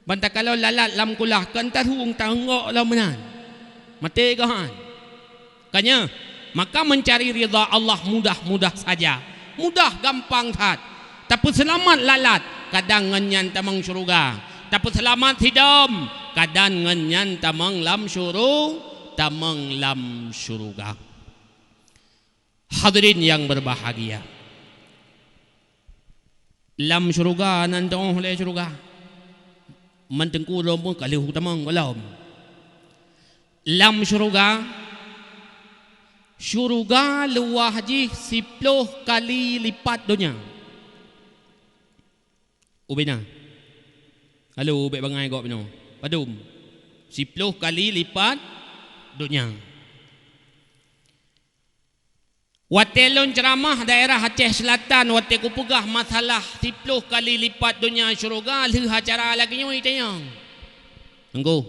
Ban takalon lalat lam kulah, kon tarueng tanggok lom meunan. Maté gohan. Kanya, maka mencari ridha Allah mudah-mudah saja. Mudah gampang that. Tapeuseulamat lalat, kadang ngon nyan tamong syeuruga. Tapeuseulamat sidom, kadang ngon nyan tamong lam syuru-, tamong lam syeuruga. Hadirin yang berbahagia, lam syeuruga nan teuh lé syeuruga. Man teungku lom pun ka lheueh tamong gohlom. Lam syeuruga, syeuruga luwah jih siploh kali lipat donya. Ubena. Halo, ubek bangai gop inoe. Padum? Siploh kali lipat donya. Watée lôn ceuramah daerah Aceh Selatan, watée kupeugah masalah siploh kali lipat donya syeuruga, lheueh acara lagée nyoe itanyong. Teungku,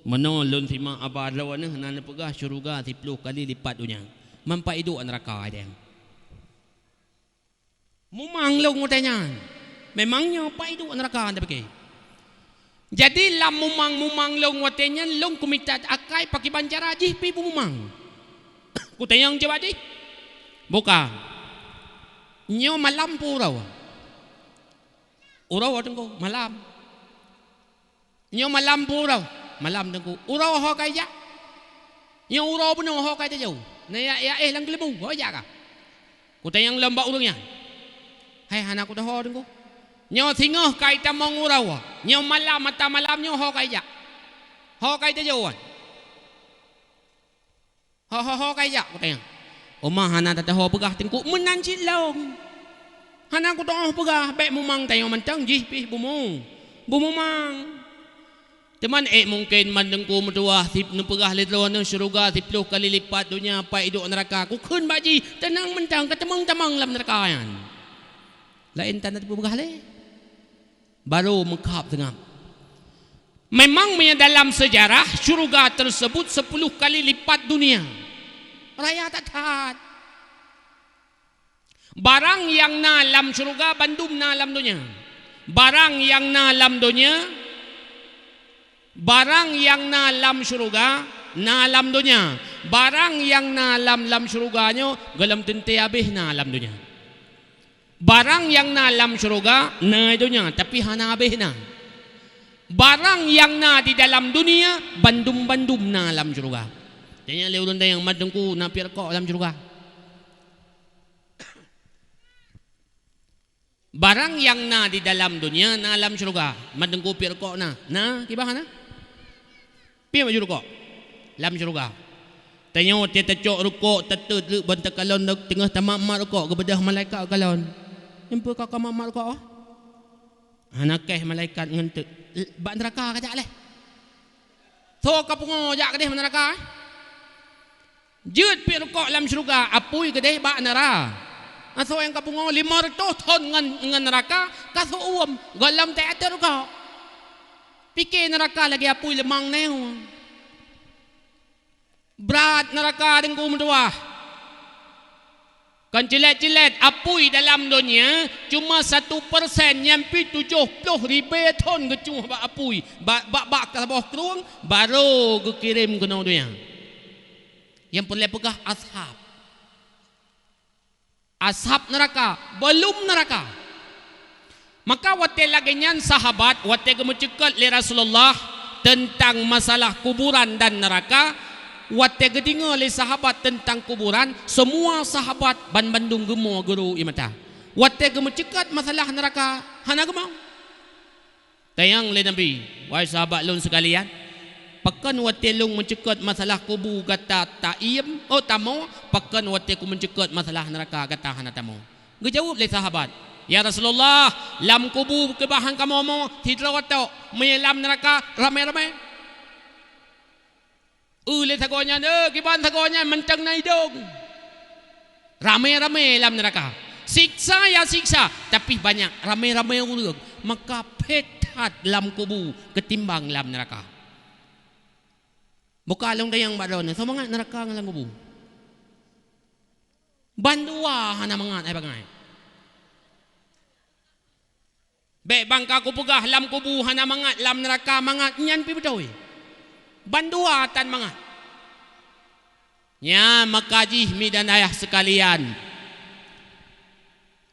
meunoe lôn simak aba droeneuh na neupeugah syeuruga siploh kali lipat donya. Man pat iduek neuraka itanyong. Mumang lôn watée nyan. Memang nyoe pat iduek neuraka tapike. Jadi lam mumang-mumang lôn watée nyan lôn kumita akai pakiban cara jih pi beumumang. Kutanyong cit bak jih. Buka. Nyoe malam peue uroe? Uroe teungku, malam. Nyoe malam peue uroe? Malam teungku. Uroe ho ka ijak? Nyoe uroe bunoe ho ka itajo? Na jak-jak éh lam keuleumbu, ho jak ka? Kutanyong lom bak ureuëng nyan. Hai hana kutoho teungku. Nyoe singoh ka itamong uroe. Nyoe malam ata malam nyoe ho ka ijak? Ho ka itajo wan? Ho, ho, ho ka ijak kutanyong. Oma hana tatoho peugah teungku meunan cit lom. Hana kutoh peugah, bék mumang tanyoe mantong jih pih bumu. Bumumang. Teuma ék mungken mandengku meutuwah sip neupeugah lé droeneuh syeuruga siploh kali lipat donya, pat iduek neuraka. Kukheun bak jih, teunang mantong, ka teumong-teumong lam neuraka nyan. Laén tan teupeugah lé. Barô meukhab seungab. Memang meunyo dalam seujarah, syeuruga teusebut sepuluh kali lipat dunia. Raya that-that. Barang nyang na lam syeuruga bandum na lam donya. Barang nyang na lam donya, barang nyang na lam syeuruga na lam donya. Barang nyang na lam, lam syeuruga nyoe gohlom teuntée habéh na lam donya. Barang nyang na lam syeuruga na donya, tapi hana habéh na. Barang nyang na di dalam dunia bandum-bandum na lam syeuruga. Tanya lé ureuëng nyang mat teungku na piep rukok lam syeuruga. Barang nyang na di dalam dunia na lam syeuruga. Mandengku piep rukok na. Na, kiban na? Piep baju rukok lam syeuruga. Tanyoe watée tacok rukok, tateut leuk ban takalon teungoh tamat-mat rukok, geubeudôh malaikat kalon. Nyan peue ka kamat-mat rukok? Hana keh malaikat ngon teuk. Bak neuraka kajak leh. Soe ka pungo jak keudeh bak neuraka? Jeuet piep rukok lam syeuruga, apui keudeh bak neura. Asoe nyang ka pungo limong reutôh thon ngon, ngon neuraka, ka seuuem, gohlom teuatur rukok. Pike neuraka lagée apui leumang nyoe. Brat neuraka deungku meutuwah. Kon cilet-cilet apui dalam donya, cuma satu persen nyan pih tujoh ploh ribée thon geucuh bak apui, bak, bak, bak saboh krueng, barô geukirém keunoe donya. Nyang peureulée peugah asab. Asab neuraka, belum neuraka. Maka watée lagée nyan sahabat, watée geumeuceukeut lé Rasulullah teuntang masalah kuburan dan neuraka, watée geudeungoe lé sahabat teuntang kuburan, seumua sahabat banmandum geumo geuru ie mata. Watée geumeuceukeut masalah neuraka, hana geumo. Tanyong lé Nabi, "Wahai sahabat lôn seukalian, pakon watée lôn meuceukeut masalah kubu gata taiem, oh, tamoe, pakon watée kumeuceukeut masalah neuraka gata hana tamoe?" Geujaweueb lé sahabat, "Ya Rasulullah, lam kubu keubahan kamoe mo sidroe tok, meunyo lam neuraka ramé-ramé." Eu lé sagoe nyan, "Eh, kiban sagoe nyan mantong na idong." Ramé-ramé lam neuraka. Siksa ya siksa, tapi banyak, ramé-ramé ureuëng. Maka phét that lam kubu keutimbang lam neuraka. Buka lôn tanyong bak droeneuh, soe mangat neuraka ngon lam kubu? Bandua hana mangat, hai bangai. Bék bangka kupeugah lam kubu hana mangat, lam neuraka mangat, nyan pih beutôi. Bandua tan mangat. Nyan maka jih mi dan ayah seukalian,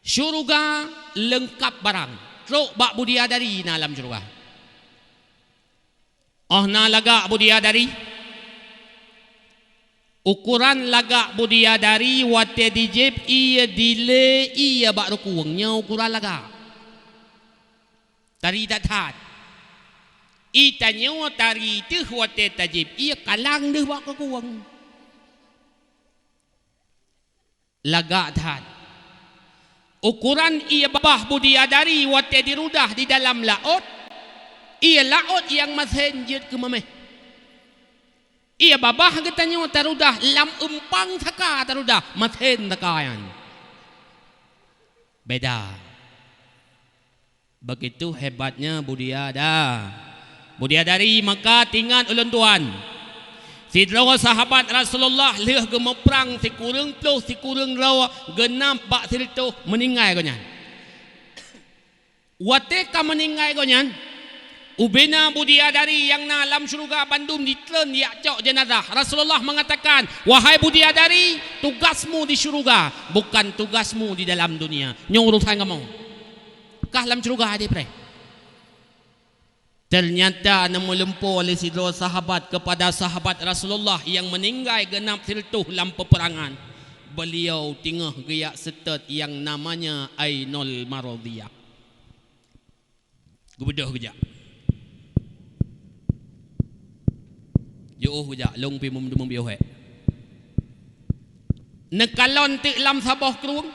syeuruga leungkab barang, trok bak budiadari na lam syeuruga. Oh na lagak budiadari, ukoran lagak budiadari watée dijieb ie dilée ie bak rukueng, nyoe ukoran lagak. Tari that-that. Ie tanyoe tari teuh watée tajieb ie kalang deuh bak rukueng. Lagak that. Ukoran ie babah budiadari watée dirudah di dalam laôt, ie laôt nyang masén jeuet keu maméh. Ie babah geutanyoe tarudah lam eumpang saka tarudah, masén saka nyan. Beda. Begitu hebatnya budiada-, budiadari. Maka tingat ulôn tuan, sidroe sahabat Rasulullah lheueh geumeuprang sikureueng ploh sikureueng droe, geunab bak sireutôh meuninggai gobnyan. Watée ka meuninggai gobnyan, ubena budiadari nyang na lam syeuruga bandum jitreun jak cok jeunazah. Rasulullah mengatakan, "Wahai budiadari, tugasmu di syeuruga, bukan tugasmu di dalam dunia. Nyoe urusan kamoe." Kah lam syeuruga deh preh. Ternyata neumeulumpoe lé sidroe sahabat keupada sahabat Rasulullah nyang meuninggai geunab sireutôh lam peuperangan. Beuliau teungoh geujak seutôt nyang namanya Ainul Maradhiyah. Geubeudôh geujak. Jiôh geujak, lôn pih meudeumeung piôh hék. Neukalon teuk lam saboh krueng.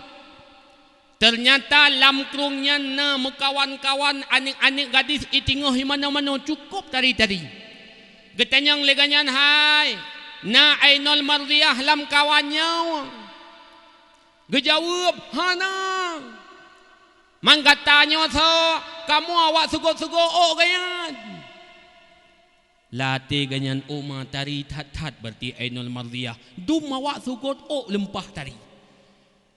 Teunyata lam krueng nyan na meukawan-kawan aneuk-aneuk gadis i teungoh i manoe-manoe cukôp tari-tari. Geutanyong lé gobnyan, "Hai, na Ainul Mardiyah lam kawan nyoe?" Geujaweueb, "Hana." "Man gata nyoe soe?" "Kamoe awak sugot-sugot ôk gobnyan." Lam até gobnyan, "Oh ma, tari that-that, berarti Ainul Mardiyah dum awak sugot ôk leumpah tari.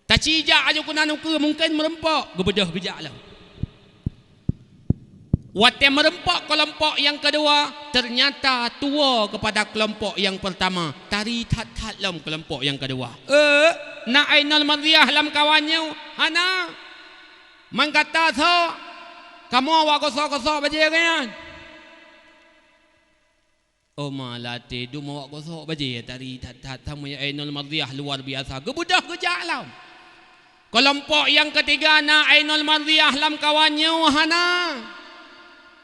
Taci jak aju keunan ukeue, mungken meureumpok." Geubeudôh geujak lom. Watée meureumpok keulompok nyang keudua, teunyata tuwoe keupada keulompok nyang peurtama, tari that-that lom keulompok nyang keudua. "Eh, na Ainul Mardiyah lam kawan nyoe?" "Hana." "Man gata soe?" "Kamoe awak gosok-gosok bajée gobnyan." "Oh ma, lam até dum awak gosok bajée, tari that-that, sama ya Ainul Mardiyah luar biasa." Geubeudôh geujak lom. Keulompok nyang keutiga, "Na Ainul Mardiyah lam kawan nyoe?" "Hana."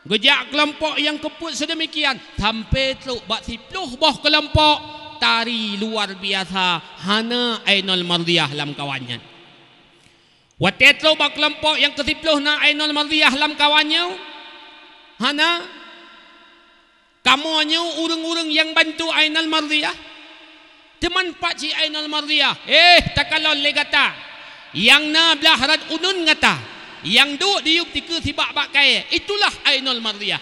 Geujak keulompok nyang keupeuet seudeumikian, sampoe trok bak siplôh boh keulompok, tari luar biasa, hana Ainul Mardiyah lam kawan nyan. Watée trok bak keulompok nyang keusiplôh, "Na Ainul Mardiyah lam kawan nyoe?" "Hana." "Kamoe nyoe ureuëng-ureuëng nyang bantu Ainul Mardiyah. Teuma pat cit Ainul Mardiyah?" "Eh, takalon lé gata! Nyang na blah rot uneun gata, nyang duek diyueb dikeue sibak bak kayée, itulah Ainul Mardiyah."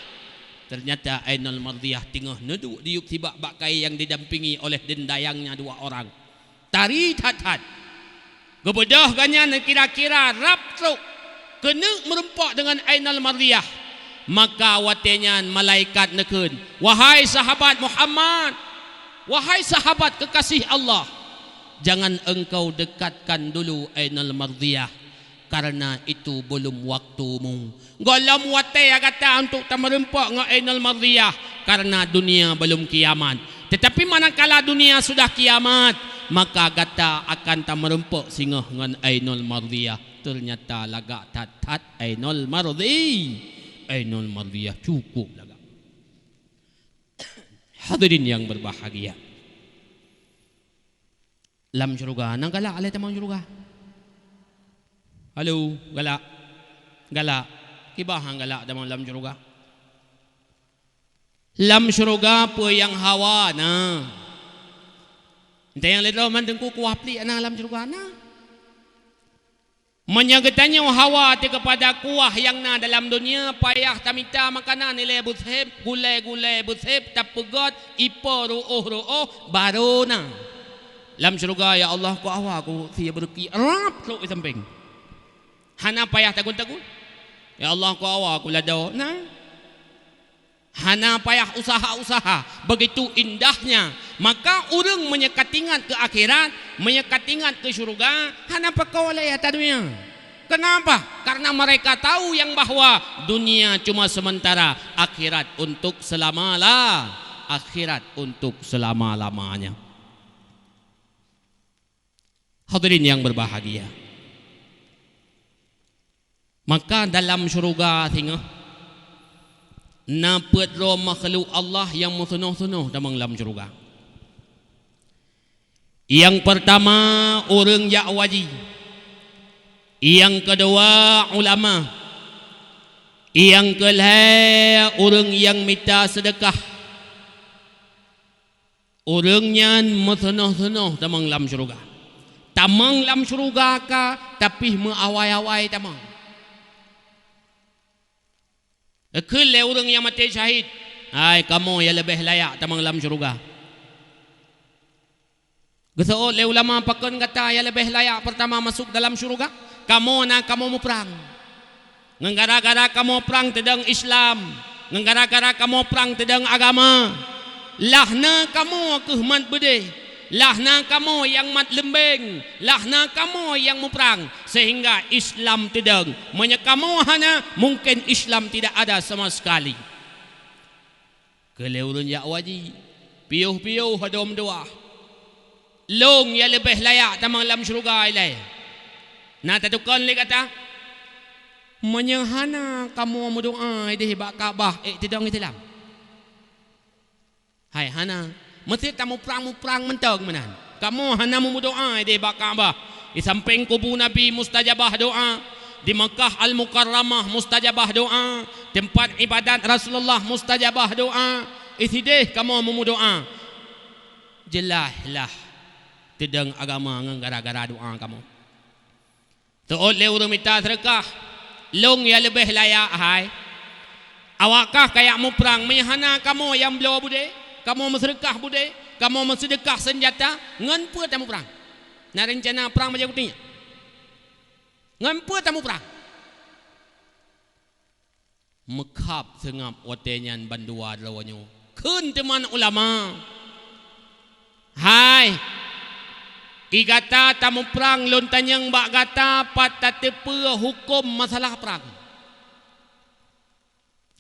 Teunyata Ainul Mardiyah teungoh neuduek diyueb sibak bak kayée nyang didampingi oleh deun dayangnya dua orang. Tari that-that. Geubeudôh gobnyan kira-kira rab trok keuneuk meureumpok deungon Ainul Mardiyah. Maka watée nyan malaikat neukheun, "Wahai sahabat Muhammad, wahai sahabat keukaséh Allah, jangan engkau dekatkan dulu Ainul Mardiyah, karena itu belum waktumu." Gohlom watée gata untuk tameureumpok ngon Ainul Mardiyah, karena dunia belum kiamat. Tetapi manakala dunia sudah kiamat, maka gata akan tameureumpok singoh ngon Ainul Mardiyah. Teunyata lagak that-that Ainul Mardi-, Ainul Mardiyah cukôp lagak. Hadirin yang berbahagia. Lam syeuruga na galak lé tamong syeuruga? Halo, galak? Galak. Kiban han galak tamong lam syeuruga? Lam syeuruga peue nyang hawa na. Entah nyang lé droe man teungku kuah pliek na lam syeuruga na. Meunyoe geutanyoe hawa teuh keupada kuah nyang na dalam donya, payah tamita makanan ilée beuseb, gulée-gulée beuseb, tapeugét, ipo ruoh-ruoh, barô na. Lam syeuruga, "Ya Allah, ku hawa, ku sie beureuki," rab trok di sampéng. Hana payah tagun-tagun. "Ya Allah, ku hawa, ku lado," na. Hana payah usaha-usaha, begitu indahnya. Maka ureuëng meunyoe ka teuingat keu akhirat, meunyoe ka teuingat keu syeuruga, hana peuko lé ata donya. Kenapa? Karena mereka tahu yang bahwa dunia cuma sementara, akhirat untuk selama-la-, akhirat untuk selama-lamanya. Hadirin yang berbahagia. Maka dalam syeuruga singoh na peuet droe makhluk Allah nyang meuseunoh-seunoh tamong lam syeuruga. Nyang peurtama ureuëng jak haji, nyang keudua ulama, nyang keulhée ureuëng nyang mita seudeukah. Ureuëng nyan meuseunoh-seunoh tamong lam syeuruga. Tamong lam syeuruga ka, tapi meuawai-awai tamong. Geukheun lé ureuëng nyang maté syahid, "Hai kamoe nyang leubeh layak tamong lam syeuruga." Geuseuôt lé ulama, "Pakon gata nyang leubeh layak peurtama masôk dalam syeuruga?" "Kamoe na kamoe muprang. Ngon gara-gara kamoe prang teudong Islam, ngon gara-gara kamoe prang teudong agama. Lah na kamoe kheueh mat beudeh, lah na kamoe nyang mat leumbeng, lah na kamoe nyang muprang, sehingga Islam teudong. Meunyoe kamoe hana, mungken Islam tidak ada sama sekali." Keu lhée ureuëng jak haji, piôh-piôh hadom dua. "Lôn nyang leubeh layak tamong lam syeuruga ilée." Na tatukon lé gata? "Meunyoe hana kamoe meudoá ideh bak Ka'bah, ék teudong Islam?" Hai hana. Meusti tamuprang-muprang mantong meunan. Kamoe hana meudoá ideh bak Ka'bah. Di sampéng kubu Nabi mustajabah doa, di Makkah Al-Mukarramah mustajabah doa, teumpat iébadat Rasulullah mustajabah doa, di sidéh kamoe meumeudoa. Jeulaih lah teudong agama ngon gara-gara doa kamoe. Teuôt lé ureuëng mita seudeukah, lôn nyang leubeh layak hai. Awak kah kajak muprang, meunyo hana kamoe nyang bloe beudé, kamoe meuseudeukah beudé, kamoe meuseudeukah seunjata, ngon peue tamuprang? Na reuncana prang bajée putih nyan? Ngon peue tamuprang? Meukhab seungab watée nyan bandua droe nyoe. Kheun teuma ulama, "Hai, i gata tamuprang, lôn tanyong bak gata, pat tateupeue huköm masalah prang?"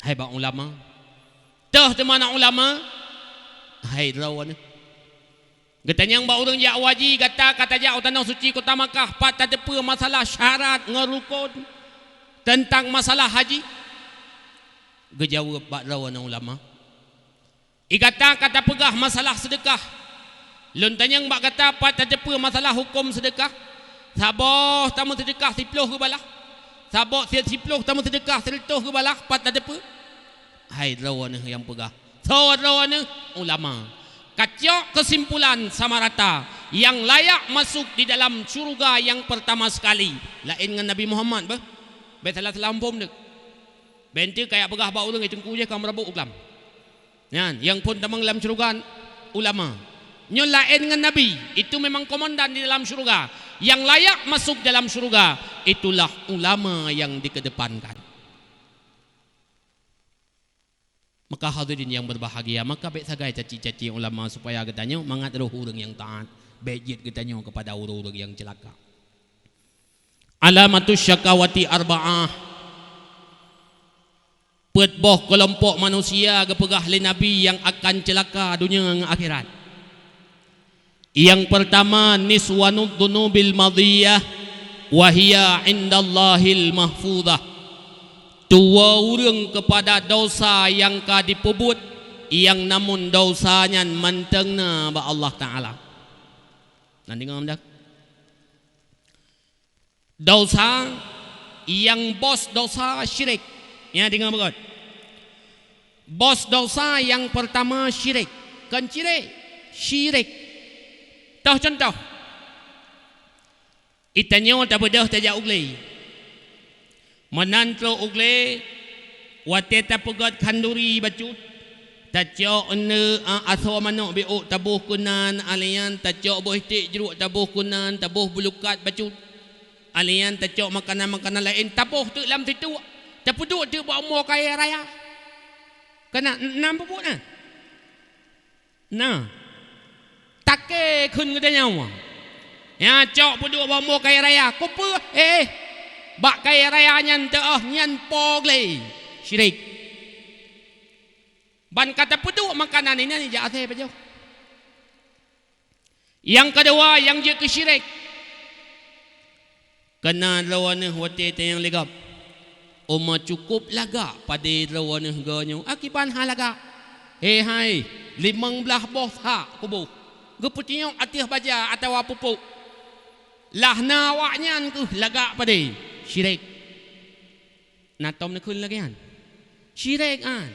Hai bak ulama. Toh teuma na ulama? Hai droeneuh. Geutanyong bak ureuëng jak haji, gata ka tajak u tanoh suci kota Makkah, pat tateupeue masalah syarat ngon rukon teuntang masalah haji? Geujaweueb bak droeneuh ulama, "I gata ka tapeugah masalah seudeukah. Lôn tanyong bak gata, pat tateupeue masalah huköm seudeukah? Saboh tameuseudeukah siploh geubalah, saboh si-, siploh tameuseudeukah sireutôh geubalah, pat tateupeue?" Hai droeneuh nyang peugah, soe droeneuh? Ulama. Kacok keusimpulan sama rata, nyang layak masuk di dalam syeuruga nyang peurtama sekali, laén ngon Nabi Muhammad beh. Bék salah-salah muphom deuk. Bék teuh kajak peugah bak ureuëng, "Eh, teungku jih ka meurabok u glam." Nyan, nyang phon tamong lam syeuruga ulama. Nyoe laén ngon Nabi, itu memang komandan di dalam syeuruga. Nyang layak masuk dalam syeuruga, itulah ulama nyang dikedepankan. Maka hadirin yang berbahagia, maka bék sagai caci-caci ulama supaya geutanyoe mangat roh ureuëng nyang taát, bék jeuet geutanyoe keupada ureuëng-ureuëng nyang ceulaka. Alamatus syakawati arba'ah. Peuet boh keulompok manusia geupeugah lé Nabi nyang akan ceulaka donya ngon akhirat. Nyang peurtama, niswanud dunubil madiyah, wa hiya indallahil mahfuzah. Tuwoe ureuëng keupada desya nyang ka jipeubuet, nyang namun desya nyan mantong na bak Allah Taala. Na deungoe dak? Desya, nyang bos desya syirik. Nyan deungoe beugét. Bos desya nyang peurtama syirik. Kon cirek, syirik. Toh cuntoh. Geutanyoe tabeudôh tajak u glé. Meunan trok u glé, watée tapeugét khanduri bacut, tacok eunteuk, a, asoe manok biôk taboh keunan, alèh nyan tacok boh iték jruek taboh keunan, taboh beulukat bacut. Alèh nyan tacok makanan-makanan laén, taboh teuk lam situ, tapeuduek teuk bak umu kayèe raya. Kana, na peubuet na? Na. Takée kheun geutanyoe. Nyan cok peuduek bak umu kayèe raya. Keupeue? Eh, bak kayèe raya nyan teuh nyan po glé. Syirik. Ban ka tapeuduek makanan inan ijak asèe pajoh. Nyang keudua, nyang jeuet keu syirik. Kana droeneuh watée tanyong lé gob, "Uma cukôp lagak padé droeneuh geuh nyoe, akiban hana lagak?" He hai, limong blaih boh sak kuboh, geupeutinyok ateueh baja atawa pupuk. Lah na awaknyan keuh lagak padé, syirik. Na tom neukheun lagée nyan? Syirik nyan.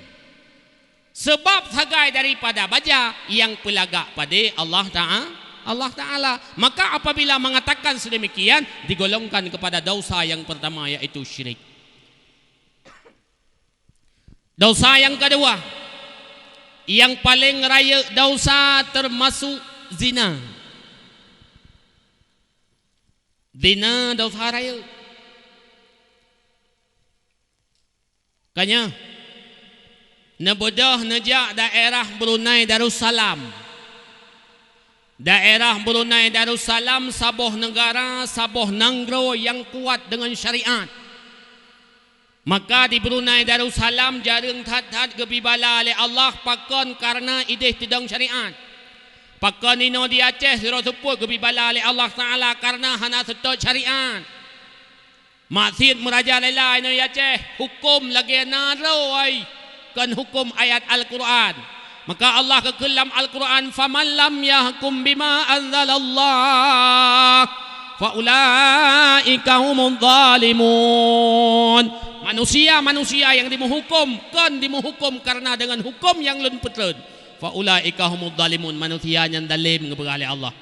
Sabab sagai daripada baja nyang peulagak padé Allah Ta'a-, Allah Taala. Maka apabila mengatakan sedemikian, digolongkan kepada dosa yang pertama, yaitu syirik. Dosa yang kedua, yang paling rayeuk dosa termasuk zina. Zina dosa rayeuk. Ka nyoe, neubeudôh neujak daerah Brunei Darussalam. Daerah Brunei Darussalam saboh neugara, saboh nanggroe nyang kuat deungon syariat. Maka di Brunei Darussalam jareueng that-that geubri bala lé Allah, pakon? Kareuna idéh teudong syariat. Pakon inoe di Aceh sidroe seupôt geubri bala lé Allah Taala kareuna hana seutôt syariat. Maksiet meurajalela inoe di Aceh, huköm lagée na droe, kon huköm ayat Al-Qur'an. Maka Allah geukheun lam Al-Qur'an, "Faman lam yahkum bima anzalallah." Fa ulaika humudz zalimun. Manusia-manusia nyang dimeuhuköm, kon dimeuhuköm kareuna deungon huköm nyang Lôn peutreun. Fa ulaika humudz zalimun, manusia nyan zalém geupeugah lé Allah.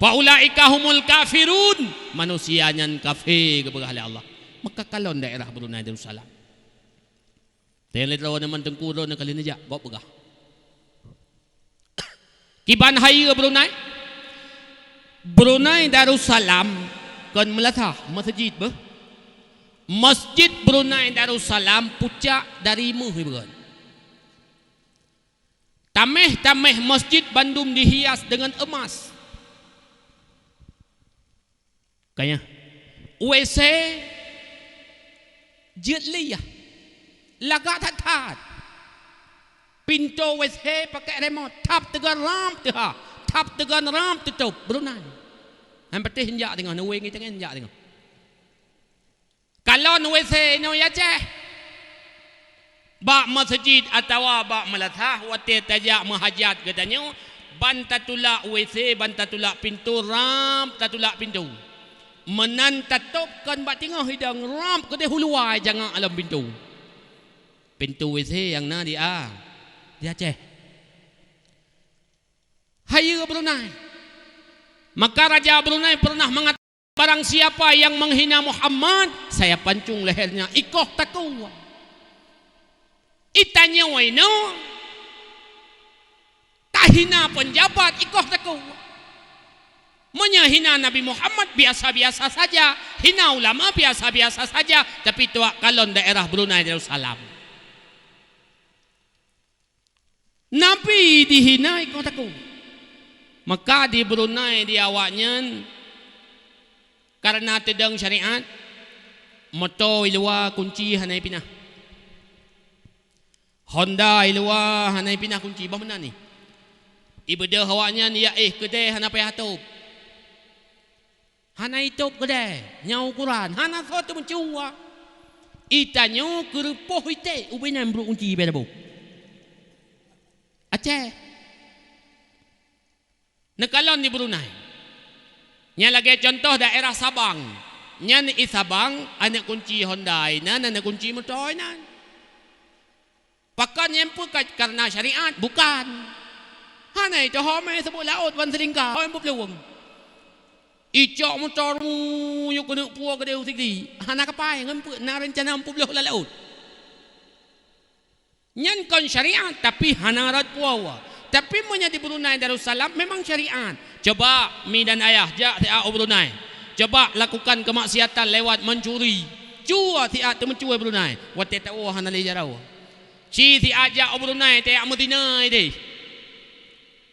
Fa ulaika humul kafirun, manusia nyan kafé geupeugah lé Allah. Maka kalon daerah Brunei Darussalam. Teuh lé droeneuh man teungku droeneuh kali neujak, gob peugah. Kiban hayeue Brunei? Brunei Darussalam kon meulasah, meuseujid beuh. Masjid Brunei Darussalam pucak dari méuh ibeurôn. Taméh-taméh masjid bandum dihias deungon eumas. Kanya, W C jeuet liyah, lagak that-that. Pintoe W C pakai remote, thap teugon ramp teuha, thap teugon ramp teutôb, Brunei. Han patéh jak teungoh, neuwéng teungoh jak teungoh. Kalon W C inoe ya Aceh. Bak meuseujid atawa bak meulasah watée tajak meuhajat geutanyoe, ban tatulak W C, ban tatulak pintoe, ramp tatulak pintoe. Meunan tatôb kon bak teungoh idong, ramp keudeh u luwa jangak lam pintoe. Pintoe W C nyang na di a, di Aceh. Hayeue Brunei. Maka raja Brunei pernah mengatakan, "Barang siapa yang menghina Muhammad, saya pancung lehernya." Ikoh takue. Itanyoe inoe tahina peunjabat, ikoh takue. Meunyoe hina Nabi Muhammad, biasa-biasa saja. Hina ulama, biasa-biasa saja. Tapi tuak kalon daerah Brunei Darussalam. Nabi dihina ikoh takue. Maka di Brunei di awaknyan, kareuna teudong syariat, moto i luwa kunci hana ipinah. Honda i luwa hana ipinah kunci, bah meunan nyan. Ibeudôh awaknyan ya éh keudeh hana payah tôb. Hana itôb keudeh, nyang ukuran, hana soe teumeucue. Itanyoe keureupôh iték ubé nyan brok kunci bée laboh. Aceh. Neukalon di Brunei. Nyan lagée contoh daerah Sabang. Nyan i Sabang, aneuëk kunci Honda inan, aneuëk kunci moto inan. Pakon nyang peue ka kareuna syariat? Bukan. Hana itoh homé seubot laôt ban seulingka, homé peuplueng. Icok motor mu yue keuneuk puwoe keudeh u Sigli. Hana kapai ngon peue na reuncana meupubloh lam laôt. Nyan kon syariat, tapi hana rot puwoe. Tapi meunyoe di Brunei Darussalam memang syariat. Coba mi dan ayah jak siat u Brunei. Coba lakukan kemaksiatan lewat mencuri. Cuba siat teumeucue Brunei. Watée tawoe hana lé jaroe. Ci siat jak u Brunei tajak meuzina ideh.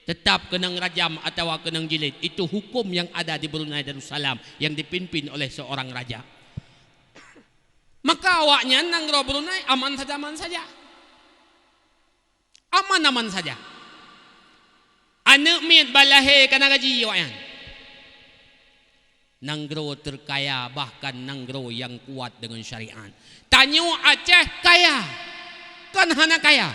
Tetap keunong rajam atawa keunong jilid. Itu hukum yang ada di Brunei Darussalam yang dipimpin oleh seorang raja. Maka awaknyan nanggroe Brunei aman saja, aman saja. Aman-aman saja. Aneuëk miet ban lahé kana gaji awaknyan. Nanggroe terkaya, bahkan nanggroe nyang kuat deungon syariat. Tanyoe Aceh kaya, kon hana kaya.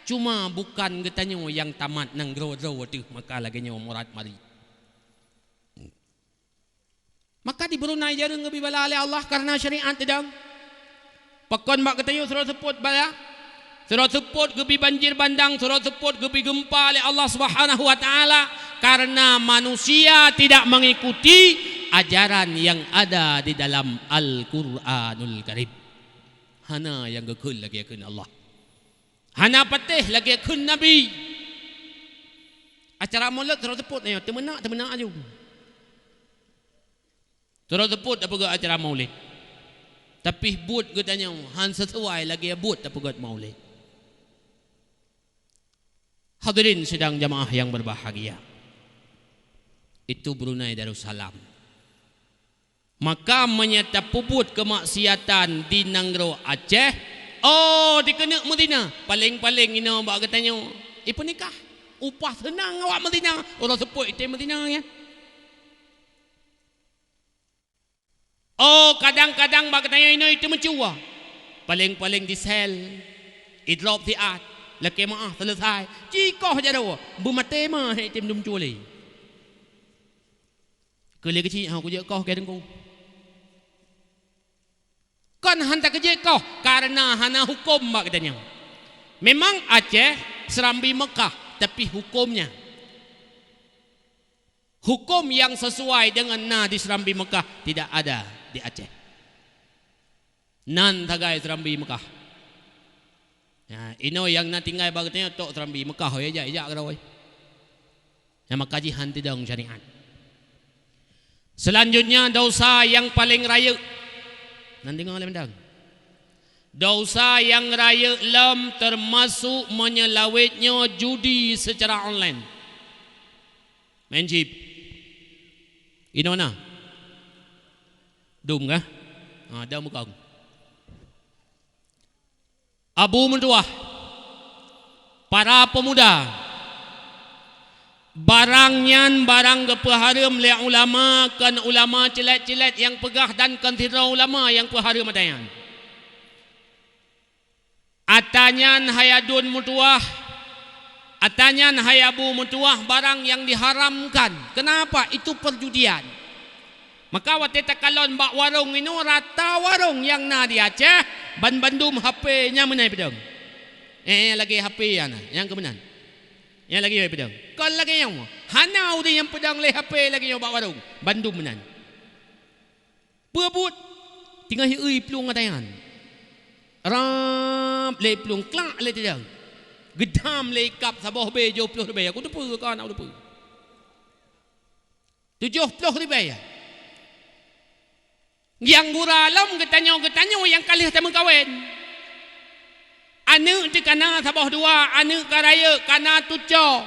Cuma bukan geutanyoe nyang tamat nanggroe droe teuh, maka lagée nyoe murat marit. Maka di Brunei jareueng geubi bala lé Allah kareuna syariat teudong. Pakon bak geutanyoe sidroe seupôt bala? Sidroe seupôt geubi banjir bandang, sidroe seupôt geubi geumpa lé Allah Subhanahu wa Taala, kareuna manusia tidak mengikuti ajaran yang ada di dalam Al-Quranul Karim. Hana nyang geukheun lagée kheun Allah. Hana patéh lagée kheun Nabi. Acara Maulid sidroe seupôt nyoe, teumeunak, teumeunak aju. Sidroe seupôt tapeugah acara Maulid. Tapi buet geutanyoe han sesuai lagée buet tapeugét Maulid. Hadirin sidang jamaah yang berbahagia. Itu Brunei Darussalam. Maka meunyoe tapeubuet keumaksiatan di nanggroe Aceh, oh, dikeuneuk meuzina, paleng-paleng inoe bak geutanyoe ipeunikah. Upah seunang awak meuzina, uroe seupôt item meuzina nyan. Oh, kadang-kadang bak geutanyoe inoe item meucue. Paleng-paleng disel, idrop siat, lakée meuáh seuleusai, cikoh jaroe, beumaté meuh item dum cue lé. Keu lé keuchik, ha, kujak koh keu teungku. Kon hana kujak koh, karena hana huköm bak geutanyoe. Memang Aceh Serambi Mekah, tapi hukömnya, huköm yang sesuai dengan na di Serambi Mekah tidak ada di Aceh. Nan sagai Serambi Mekah. Ya, inoe nyang na tinggai bak geutanyoe tok Serambi Mekah, ya, jak, jak keudroe. Nyang maka jih han teudong syariat. Selanjutnya, dosa yang paling rayeuk. Nan deungoe lé mantong. Dosa yang rayeuk lom termasuk meunyeulawét nyoe judi secara online. Main chip. Inoe na? Dum kah? Ha, dum bukon. Abu meutuah, para pemuda, barang nyan barang geupeuhareuem lé ulama, kon ulama cilet-cilet nyang peugah dan kon sidroe ulama nyang peuhareuem ata nyan. Ata nyan hai aduen meutuah, ata nyan hai abu meutuah barang nyang diharamkan. Kenapa? Itu perjudian. Maka watée takalon bak warong inoe, rata warong nyang na di Aceh, ban-bandum H P nyan meunan peudong. Eh, lagée H P nyan, nyang keu meunan. Nyang lagée peudong. Kon lagée nyoe. Hana ureuëng nyang peudong lé H P lagée nyoe bak warong. Bandum meunan. Peue buet? Teungoh ié plueng ata nyan. Rab lé plueng, klak lé teudong. Geudam lé kab saboh bé, jôh ploh ribée. Aku teupeue ka, na teupeue. Tujoh ploh ribée. Nyang gura lom geutanyoe, geutanyoe nyang ka lheueh tameukawen. Aneuëk teuh ka na saboh dua, aneuëk ka rayeuk, ka na tucoe.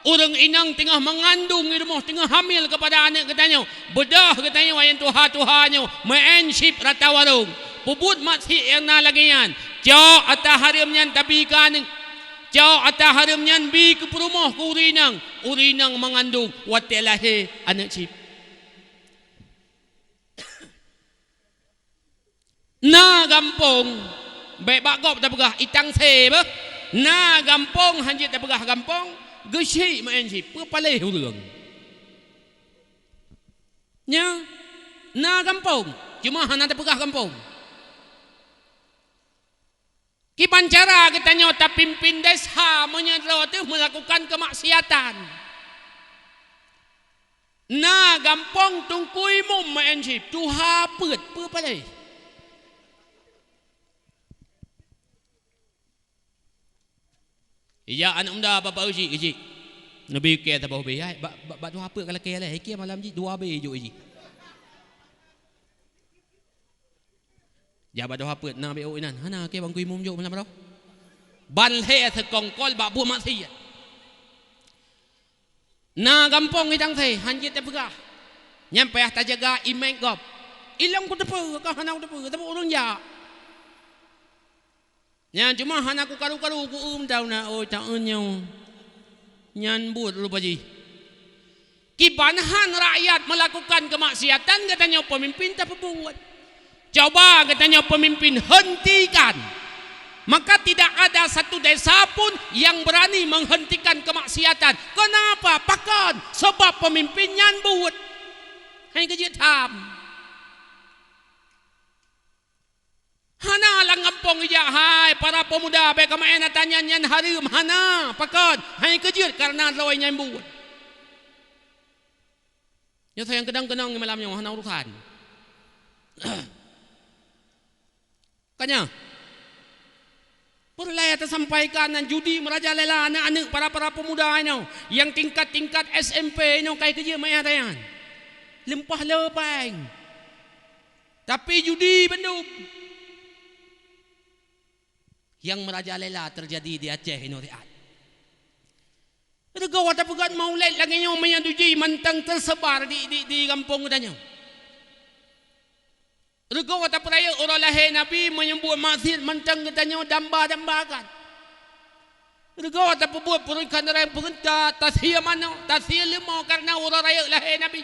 Ureuëng inong teungoh meungandong di rumoh, teungoh hamil keupada aneuëk geutanyoe. Beudôh geutanyoe nyang tuha-tuha nyoe, meu'en chip rata warong. Peubuet maksiet nyang na lagée nyan. Cok ata hareuem nyan tabi keu aneuëk. Cok ata hareuem nyan bi keu peurumoh keu ureuëng inong. Ureuëng inong meungandong watée lahé aneuëk chip. Na gampông, bék bak gob tapeugah itang sé beuh. Na gampông, hanjeuet tapeugah gampông, geuchik meu'en chip, peue paléh ureuëng. Nyan, na gampông, cuma hana tapeugah gampông. Kiban cara geutanyoe tapimpin desya meunyoe droe teuh meulakukan keumaksiatan? Na gampông teungku imum meu'en chip, tuha peuet, peue paléh. Ija aneuëk muda bapak uji, uji. Neubi keu saboh bé, hai, bak, bak, bak tuha peuet ka lakée lé, ikée malam jih dua bé jok jih. Jabat doha peuet na B O inan. Hana keu bangku imum jok malam roh. Ban lhée seukongkol bak buet maksiat. Na gampông idang thé, hanjeuet tapeugah. Nyan payah tajaga imej gob. Ilong kuteupeue, ka hana kuteupeue, teupeu ureuëng jak. Nyan cuma hana kukaru-karu ku-eu mantong na, oi, taeun nyoe. Nyan buet rupa jih. Kiban han rakyat melakukan kemaksiatan, geutanyoe pemimpin tapeubuet. Coba geutanyoe pemimpin hentikan. Maka tidak ada satu desa pun yang berani menghentikan kemaksiatan. Kenapa? Pakon? Sebab pemimpin nyan buet. Hai keujeuet tham. Hana lam gampông ijak, hai para pemuda, bék kameu'en ata nyan, nyan hareuem, hana. Pakon? Hai keujeuet kareuna droe nyang buet. Nyoe sayang keunong-keunong malam nyoe hana urusan. Kanya. Peureulée tasampaikan nan judi meurajalela aneuk-aneuk para-para pemuda inoe nyang tingkat-tingkat S M P inoe kai keujeuet meu'en ata nyan. Leumpah le péng. Tapi judi bandum. Nyang meurajalela teujadi di Aceh inoe siat. Reugoe tapeugét maulid lagée nyoe meunyoe judi mantong teuseubar di, di, di gampông geutanyoe. Reugoe tapeurayeuk uroe lahé Nabi meunyoe buet maksiet mantong geutanyoe damba-dambakan. Reugoe tapeubuet peurukan rang peurintah, tasie manok, tasie leumô kareuna uroe rayeuk lahé Nabi.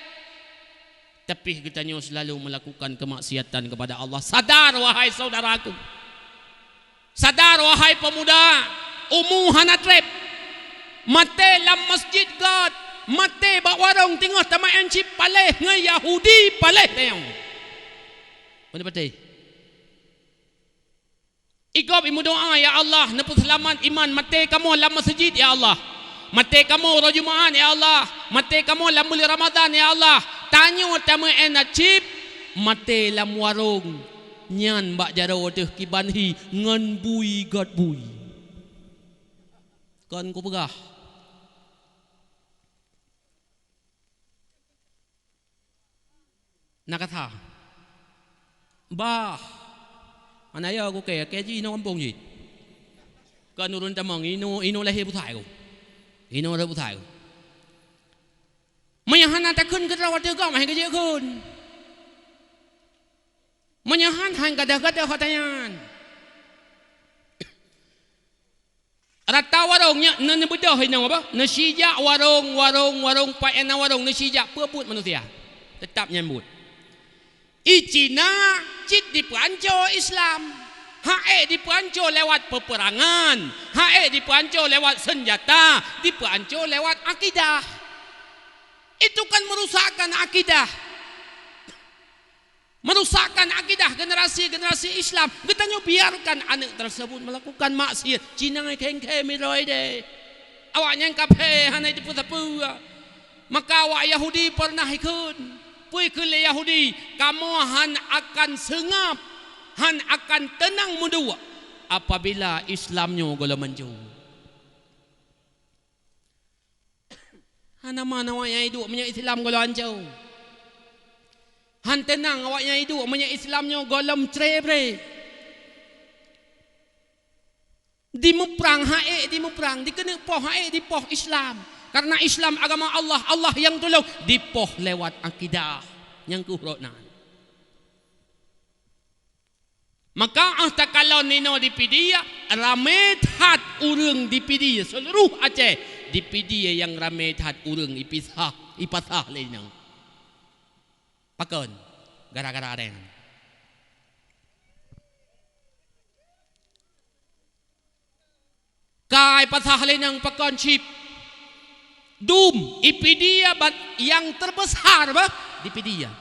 Tapi geutanyoe seulalu meulakukan keumaksiatan keupada Allah. Sadar, wahai syedaraku! Sadar, wahai peumuda! Umu hana treb. Maté lam masjid göt. maté bak warong teungoh tameu'en chip paléh ngon Yahudi paléh tayong. Mana patéh? Igob imeudoa, "Ya Allah, neupeuseulamat iman maté kamoe lam meuseujid, ya Allah. Maté kamoe uroe Jumaat, ya Allah. Maté kamoe lam buleuen Ramadhan, ya Allah. Tanyoe tameu'en chip, maté lam warong." Nyan bak jaroe teuh kiban hi ngon bui gét bui. Kon kupeugah. Na kata, "Bah, hana yo kukée, kée jih inoe gampông jih. Kon ureuëng tamong, inoe, inoe lahé pusai ku. Inoe lahé pusai ku." Meunyoe hana takheun keudroe watée gam, hai keujeuet kheun. Meunyoe han, han gadoh-gadoh ata nyan. Rata warong nyan, na neubeudôh inong apa? Neusijak warong, warong, warong, paena warong, neusijak peue buet manusia. Teutap nyan buet. I Cina cit dipeuanco Islam. Haék dipeuanco lewat peperangan. Haék dipeuanco lewat senjata. Dipeuanco lewat akidah. Itu kan merusakkan akidah. Merusakkan akidah generasi-generasi Islam. Geutanyoe biarkan aneuk tersebut melakukan maksiat. Cina kheng-kheng miroi deh. Awaknyan kaphé hana teupeu-teupeu. Maka awak Yahudi pernah ikheun. Peue ikheun lé Yahudi, "Kamoe han akan seungab, han akan teunang meuduek apabila Islam nyoe gohlom manjô." Hana man awaknyan iduek meunyoe Islam gohlom anco. Han teunang awaknyan iduek meunyoe Islam nyoe gohlom cre-bre. Dimuprang haék dimuprang, dikeuneuk poh haék dipoh Islam. Karena Islam agama Allah, Allah nyang tulông, dipoh lewat akidah. Nyang keuh rot nan. Maka ah takalon inoe di Pidie, ramé that ureuëng di Pidie, seuluruh Aceh di Pidie nyang ramé that ureuëng ipisah, ipasah lé inong. Pakon? Gara-gara deh. Kai pasah lé inong pakon chip. Dum, i Pidie bat nyang terbesar bah di Pidie.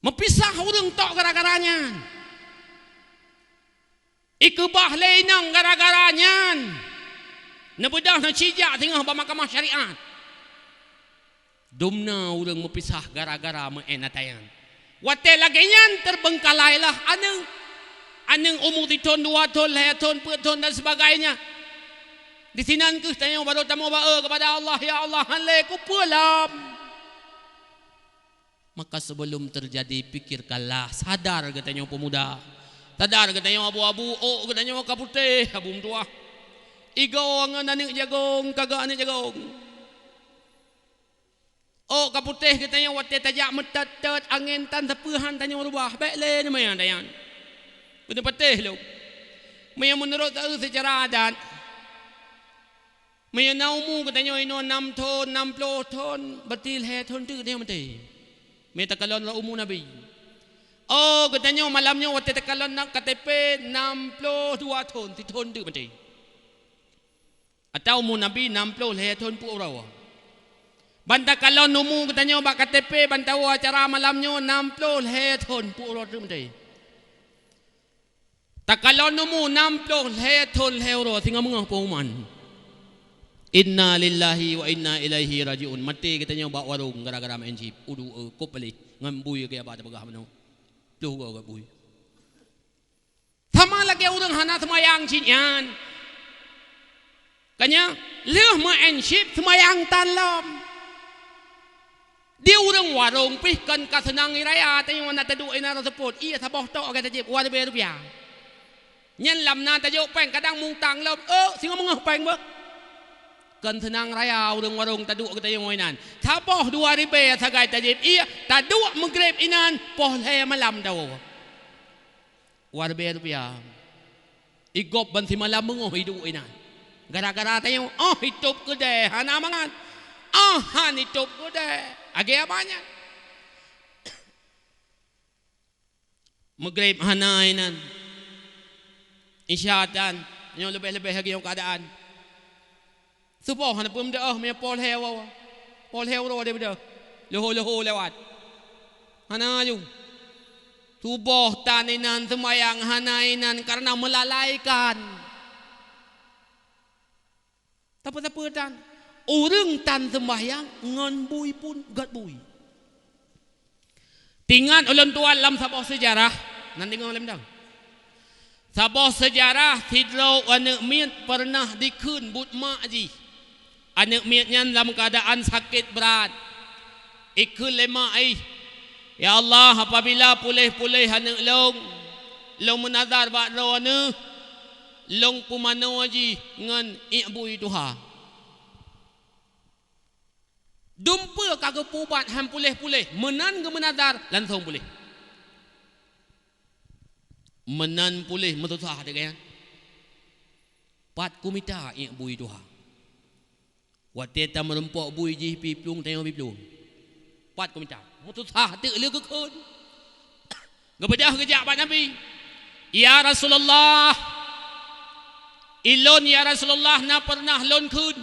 Meupisah ureuëng tok gara-gara nyan. Ikeubah lé inong gara-gara nyan. Neubeudôh neucijak teungoh bak mahkamah syariat. Dumna ureuëng meupisah gara-gara meu'en ata nyan. Watée lagée nyan teubeungkalailah aneuk. Aneuk umu sithon, dua thon, lhée thon, peuet thon dan sebagainya. Disinan keuh tanyoe barô tamoe ba-e keupada Allah, "Ya Allah, han lé kupeue lom." Maka sebelum terjadi, pikirkanlah, sadar geutanyoe peumuda. Sadar geutanyoe abu-abu, ôk geutanyoe ka putéh, abu meutuwah. Igoe ngon aneuk jagong, ka geuh aneuk jagong. Ôk ka putéh geutanyoe watée tajak meutot-tot, angén tan sapeue han tanyoe rubah, bék lé neumaya ata nyan. Beuneupatéh lom. Meunyoe meunurot taeu seucara adat, meunyoe na umu geutanyoe inoe nam thon, nam ploh thon, berarti lhée thon teuk geutanyoe maté. Meunyoe takalon lom umu Nabi. Oh, geutanyoe malam nyoe watée takalon na K T P nam ploh dua thon, sithon teuk maté. Atawa umu Nabi nam ploh lhée thon peuet uroe. Ban takalon umu geutanyoe bak K T P ban tawoe acara malam nyoe nam ploh lhée thon peuet uroe teuk maté. Takalon umu nam ploh lhée thon lhée uroe singoh meungoh pengumuman. Inna lillahi wa inna ilaihi raji'un. Maté geutanyoe bak warong gara-gara main chip. Udu, eh, kop baleh ngon bui gaya bak tapeugah meunoe. Ploh goe gét bui. Sama lagée ureuëng hana seumayang cit nyan. Kanya, lheueh meu'en chip seumayang tan lom. Di ureuëng warong pih kon ka seunang raya, tanyoe na taduek inan seupôt, ié saboh tok ka tajép dua ribèe rupiah. Nyan lam na tajok péng, kadang mutang lom, "Ôk, singoh meungoh péng beuh." Kon seunang raya ureuëng warong taduek geutanyoe inan. Saboh dua ribèe sagai tajép ié, taduek meugreb inan, poh lhée malam tawoe. Dua ribèe rupiah. Igob ban simalam beungoh iduek inan. Gara-gara tanyoe, oh, itôb keudè hana mangat. Oh, han itôb keudè. Lagée abah nyan. Meugreb hana inan. Isya tan. Nyoe leubeh-leubeh lagée nyoe keuadaan. Suboh hana peue meudoh, meunyoe poh lhèe wa-, poh lhèe uroe deh meudoh. Leuho-leuho lewat. Hana ju. Suboh tan inan seumayang hana inan kareuna meulalaikan. Tapi sapeue tan? Ureuëng tan seumayang ngon bui pun gét bui. Teuingat ulôn tuan lam saboh seujarah, nan deungoe lom dang. Saboh seujarah sidroe aneuëk miet peureunah dikheun buet mak jih. Aneuëk miet nyan lam keuadaan sakét brat. Ikheun lé mak jih, "Ya Allah, apabila puléh-puléh aneuëk lôn, lôn meunazar bak droeneueh, lôn pumanö jih ngon iék bui tuha." Dum peue ka geupeuubat han puléh-puléh, meunan geumeunazar langsong puléh. Meunan puléh meususah teuh gaya. Pat kumita iék bui tuha. Watée tameurumpok bui jih piplueng tanyoe piplueng. Pat kumita. Meususah teuk lé geukheun. Geubeudôh geujak bak Nabi, "Ya Rasulullah, ilôn ya Rasulullah na peureunah lôn kheun,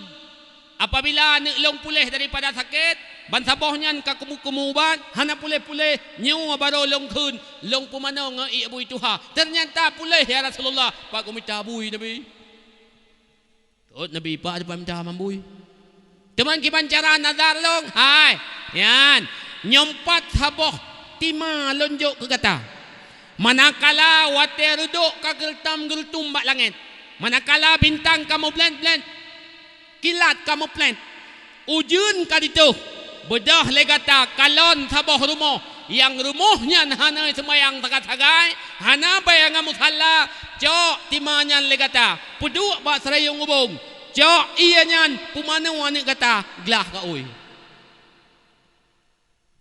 apabila aneuëk lôn puléh daripada sakét, bansaboh nyan ka kumu-kumu ubat, hana puléh-puléh, nyoe barô lôn kheun, lôn pumanö ngon iék bui tuha. Teunyata puléh ya Rasulullah, pat kumita bui Nabi." Teuôt Nabi pat teupah mita mambui. Teuma kiban cara nazar lôn, hai, nyan, nyoe pat saboh tima lôn jok keu gata. Manakala watée reudok ka geureutam-geureutum bak langét, manakala bintang ka mublét-blét, kilat ka muplét, ujeuen ka ditoh, beudôh lé gata kalon saboh rumoh, nyang rumoh nyan hana seumayang sagai-sagai, hana bèe ngon musalla, cok tima nyan lé gata, peuduek bak seurayong ubông, cok ié nyan pumanö aneuëk gata, glah ka ui.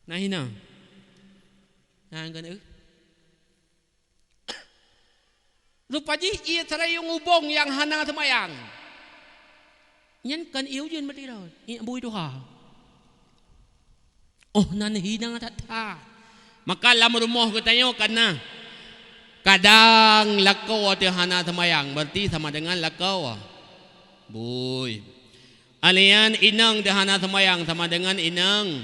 Na hina. Na keuneuk. Rupa jih ié seurayong ubông nyang hana seumayang. Nyan kon ié ujeuen meutirot, ié bui tuha. Oh, nan hina that-that. Maka lam rumoh geutanyoe kana kadang lakoe teuh hana seumayang, berarti sama dengan lakoe bui. Alian inong teuh hana seumayang sama dengan inong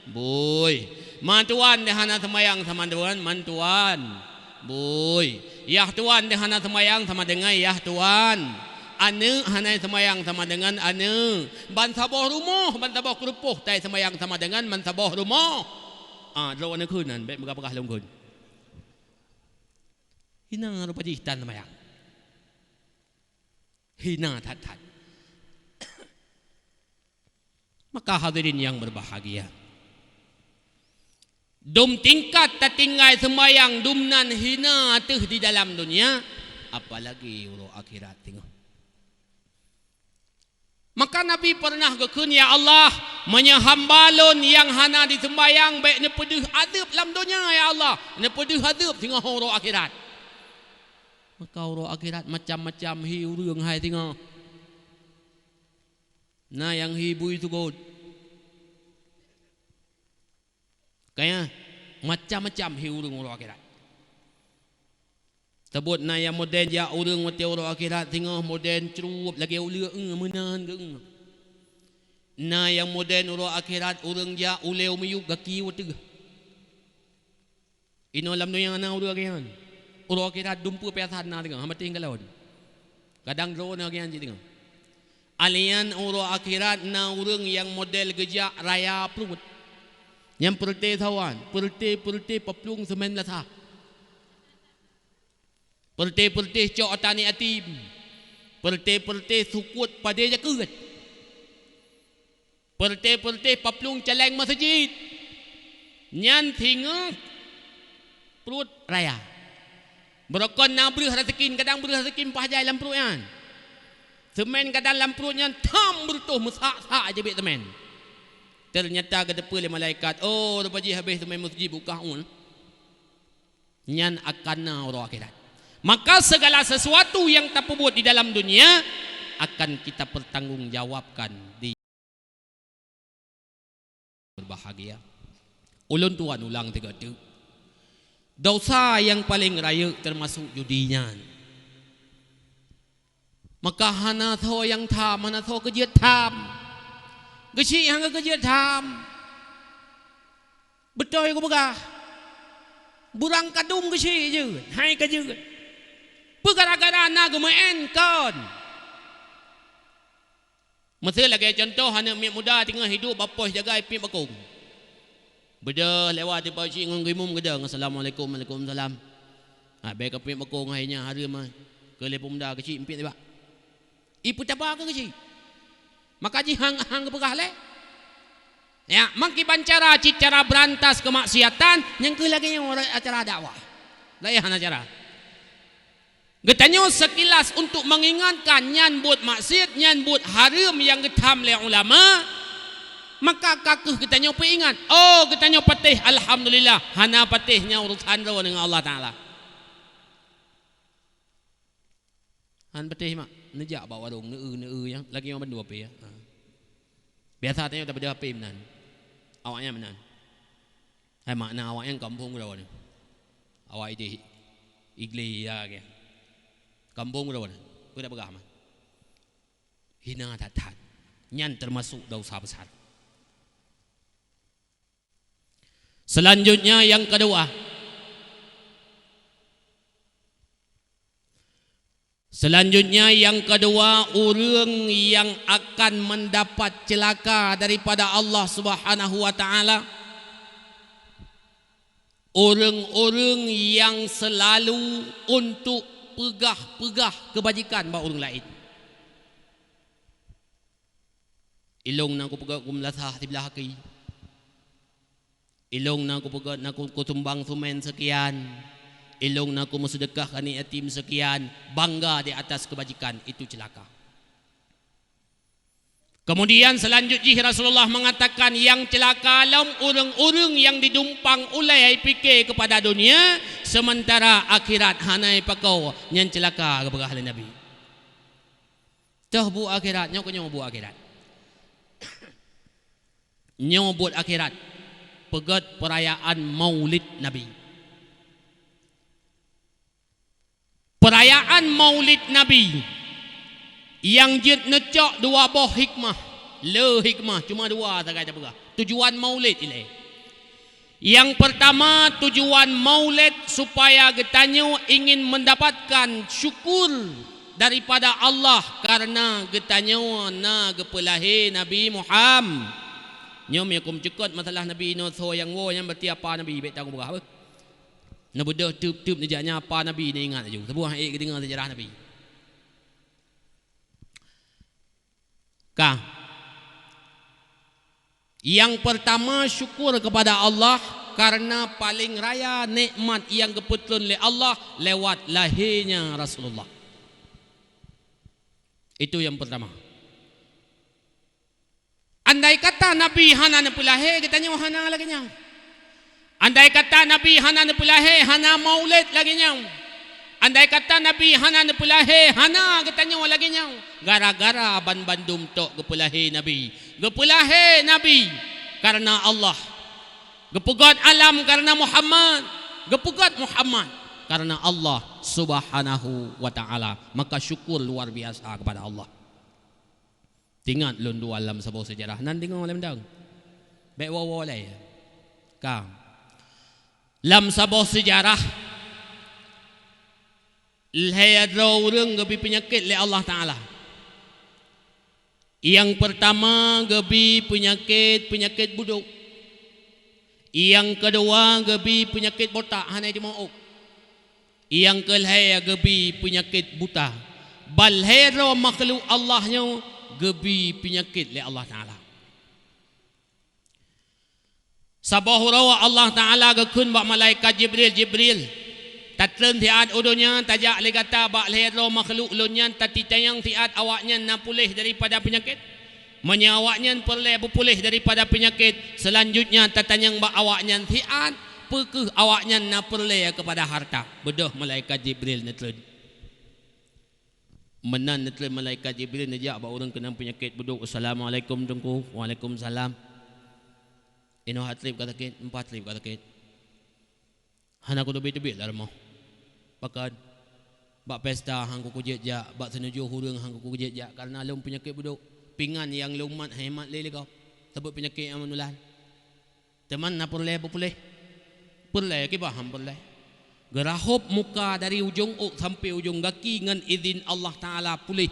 bui. Matuan teuh hana seumayang sama dengan mantuan bui. Yah tuan teuh hana seumayang sama dengan yah tuan. Aneuëk hana seumayang sama dengan aneuëk. Bansaboh rumoh, bansaboh keurupoh tai seumayang sama dengan bansaboh rumoh. Ah, droe aneuëk kheun nan, bék meugah-meugah lôn kheun. Hina rupa jih tan seumayang. Hina that-that. Maka hadirin yang berbahagia, dum tingkat tatinggai seumayang dum nan hina teuh di dalam dunia, apalagi uroe akhirat teungoh. Maka Nabi pernah geukheun, "Ya Allah, meunyoe hamba lôn nyang hana diseumayang bék neupeudeuh adeueb lam donya, ya Allah, neupeudeuh adeueb singoh uroe akhirat." Maka uroe akhirat macam-macam hi ureuëng hai singoh. Na nyang hi bui sukot. Kaya macam-macam hi ureuëng uroe akhirat. Teubot na nyang modern jak ureuëng watée uroe akhirat singoh modern crup lagée ulée, eh, meunan geu, eh. Na nyang modern uroe akhirat ureuëng jak ulée miyueb gaki watée. Inoe lam donya na ureuëng lagée nyan. Uroe akhirat dumpeue piasan na teungoh, hamaté kalon. Kadang droe na lagée nyan cit teungoh. Alian uroe akhirat na ureuëng nyang model geujak raya pruet. Nyang peureute sawan, peureute-peureute paplueng seumén lasah. Peureute-peureute cok ata aneuk yatim. Peureute-peureute sukot padé jakeuet. Peureute-peureute paplueng caleng meuseujid. Nyan singoh pruet raya. Beurokon na breueh raseuki, kadang breueh raseuki paih jai lam pruet nyan. Seumén kadang lam pruet nyan tham beureutoh meusak-sak jeubiet seumén. Teunyata geuteupeue lé malaikat, "Oh, rupa jih habéh seumén meuseujid bukah ul." Nyan akan na uroe akhirat. Maka segala sesuatu yang tapeubuet di dalam dunia akan kita pertanggungjawabkan di berbahagia. Ulôn tuan ulang tiga tu. Dosa yang paling rayeuk termasuk judi nyan. Maka hana tho nyang tham, hana tho keujeuet tham. Geuchik hana keujeuet tham. Beutôi kupeugah, burang kadum geuchik jeuet, hai ka jeuet. Peue gara-gara na geumeu'en kon. Meuseu lagée cuntoh, aneuk miet muda teungoh hidup bak poh jagai piep bakong. Beudôh lewat di peuchik ngon geuimum geudong, "Assalamualaikum." "Waalaikumsalam." "Ah, bèk ka piep bakong hai nyan, hareuem ah." Keu lé peumuda geuchik piep tibak. Ipeutaba keu geuchik. Maka jih hang-hang geupeugah lé. Ya, meukiban cara cit cara beurantas keumaksiatan, nyang keuh lagée nyoe acara dakwah. Laén hana cara. Geutanyoe sekilas untuk mengingatkan nyan buet maksiat, nyan buet hareuem nyang geutham lé ulama, maka ka keuh geutanyoe peuingat, "Oh, geutanyoe patéh, alhamdulillah, hana patéh nyan urusan droe deungon Allah Taala." Han patéh mak, neujak bak warong, neu-eu, neu-eu nyang lagée nyoe bandua pih ya. Ha. Biasa tanyoe tapeudeuh H P meunan. Awaknyan meunan. Hai makna awaknyan kampung droe nyoe. Awak idéh Iglesia ke. Kampung droe nyoe. Peue tapeugah mak? Hina that-that. Nyan teumasuk dosa besar. Selanjutnya yang kedua. Selanjutnya yang kedua, ureuëng yang akan mendapat celaka daripada Allah Subhanahu wa Taala, ureuëng-ureuëng yang selalu untuk peugah-peugah keubajikan bak ureuëng laén. Ilong na kupeugét kumeulasah siblah aki. Ilong na kupeugét na ku-, kusumbang sumen sekian. Ilong na kumeuseudeukah keu aneuk yatim sekian. Bangga di atas keubajikan, itu ceulaka. Kemudian selanjut jih Rasulullah mengatakan, yang celaka lom ureuëng-ureuëng yang didumpang ulée pike kepada dunia, sementara akhirat hana ipakoe, nyan ceulaka, geupeugah lé Nabi. Toh buet akhirat, nyoe keuh nyoe buet akhirat. Nyoe buet akhirat, peugét peurayaan Maulid Nabi. Peurayaan Maulid Nabi nyang jeuet neucok dua boh hikmah, le hikmah, cuma dua sagai tapeugah. Tujuan Maulid ilée. Yang pertama, tujuan Maulid supaya geutanyoe ingin mendapatkan syukur daripada Allah karena geutanyoe na geupeulahé Nabi Muham-, nyoe meunyo kumeukot masalah Nabi inoe soe nyang woe nyan berarti apa Nabi, bék tapeugah beuh. Neubeudôh teub-teub neujak nyan apa Nabi neuingat laju. Saboh ék geudeungoe sejarah Nabi. Ka. Yang pertama, syukur kepada Allah karena paling raya nikmat yang geupeutreun lé Allah lewat lahirnya Rasulullah. Itu yang pertama. Andai kata Nabi hana neupeulahé, geutanyoe hana lagée nyan. Andai kata Nabi hana neupeulahé, hana Maulid lagée nyoe. Andai kata Nabi hana neupeulahé, hana geutanyoe lagée nyoe. Gara-gara ban bandum tok geupeulahé Nabi. Geupeulahé Nabi karena Allah. Geupeugét alam karena Muhammad. Geupeugét Muhammad karena Allah Subhanahu wa Taala. Maka syukur luar biasa kepada Allah. Teuingat lôn dua lam saboh seujarah, nan deungoe lé mantong. Bék woe-woe lé. Ka. Lam saboh seujarah, lhée droe ureuëng geubi peunyakét lé Allah Taala. Nyang peurtama geubi peunyakét, peunyakét budok. Nyang keudua geubi peunyakét botak, hana jimeu'ôk. Nyang keulhée geubi peunyakét buta. Ban lhée droe makhluk Allah nyoe geubi peunyakét lé Allah Taala. Saboh uroe Allah Taala geukheun bak malaikat Jibril, "Jibril, tatreun siat u donya, tajak lé gata bak lhée droe makhluk Lôn nyan, tatitanyong siat awaknyan na puléh daripada peunyakét." Meunyoe awaknyan peureulée beupuléh daripada peunyakét, seulanjutnya tatanyong bak awaknyan siat peu kheueh awaknyan na peureulée keupada hareuta. Beudôh malaikat Jibril neutreun. Meunan neutreun malaikat Jibril neujak bak ureuëng keunong peunyakét budok, "Assalamualaikum Teungku." "Waalaikumsalam." "Inoe hat treb ka sakét?" "Empat treb ka sakét." "Hana kuteubiet-teubiet lam rumoh?" "Pakon?" Bak pesta han kuku jeuet jak, bak seunujoh ureuëng han kuku jeuet jak, kareuna lôn peunyakét budok. Pingan nyang lôn mat han mat lé lé gob, sabab peunyakét nyang menular. Teuma na peureulée beupuléh? Peureulée, kiban han peureulée. Geurahop muka dari ujong ôk sampoe ujong gaki ngon idhin Allah Taala puléh.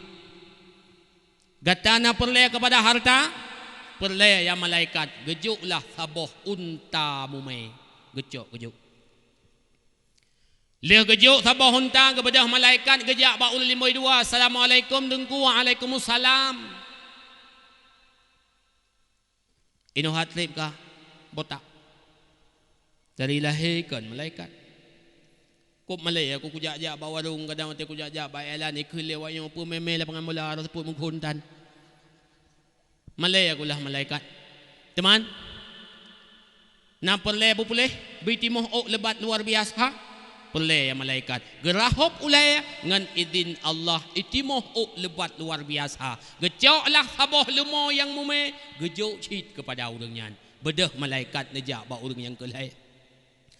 Gata na peureulée keupada hareuta? Peureulée, ya malaikat, geujoklah saboh unta mumé, geucok geujok. Lheueh geujok saboh unta, geubeudôh malaikat geujak bak ureuëng limong dua, "Assalamualaikum Teungku." "Waalaikumsalam." "Inoe that treb kah?" "Botak." "Dari lahé kon malaikat." "Kôb malée, aku kujak-jak bak warong, kadang watée kujak-jak bak jalan, ikheun lé awaknyoe peue mémé lapangan bola, rot seupôt meughon tan." "Malée aku lah malaikat." "Teuma na peureulée beupuléh, beutimoh ôk leubat luar biasa?" "Peureulée, ya malaikat." Geurahop ulée ngon idhin Allah, itimoh ôk leubat luar biasa. Geucoklah saboh leumo nyang mumé, geujok cit keupada ureuëng nyan. Beudôh malaikat neujak bak ureuëng nyang keu lhée.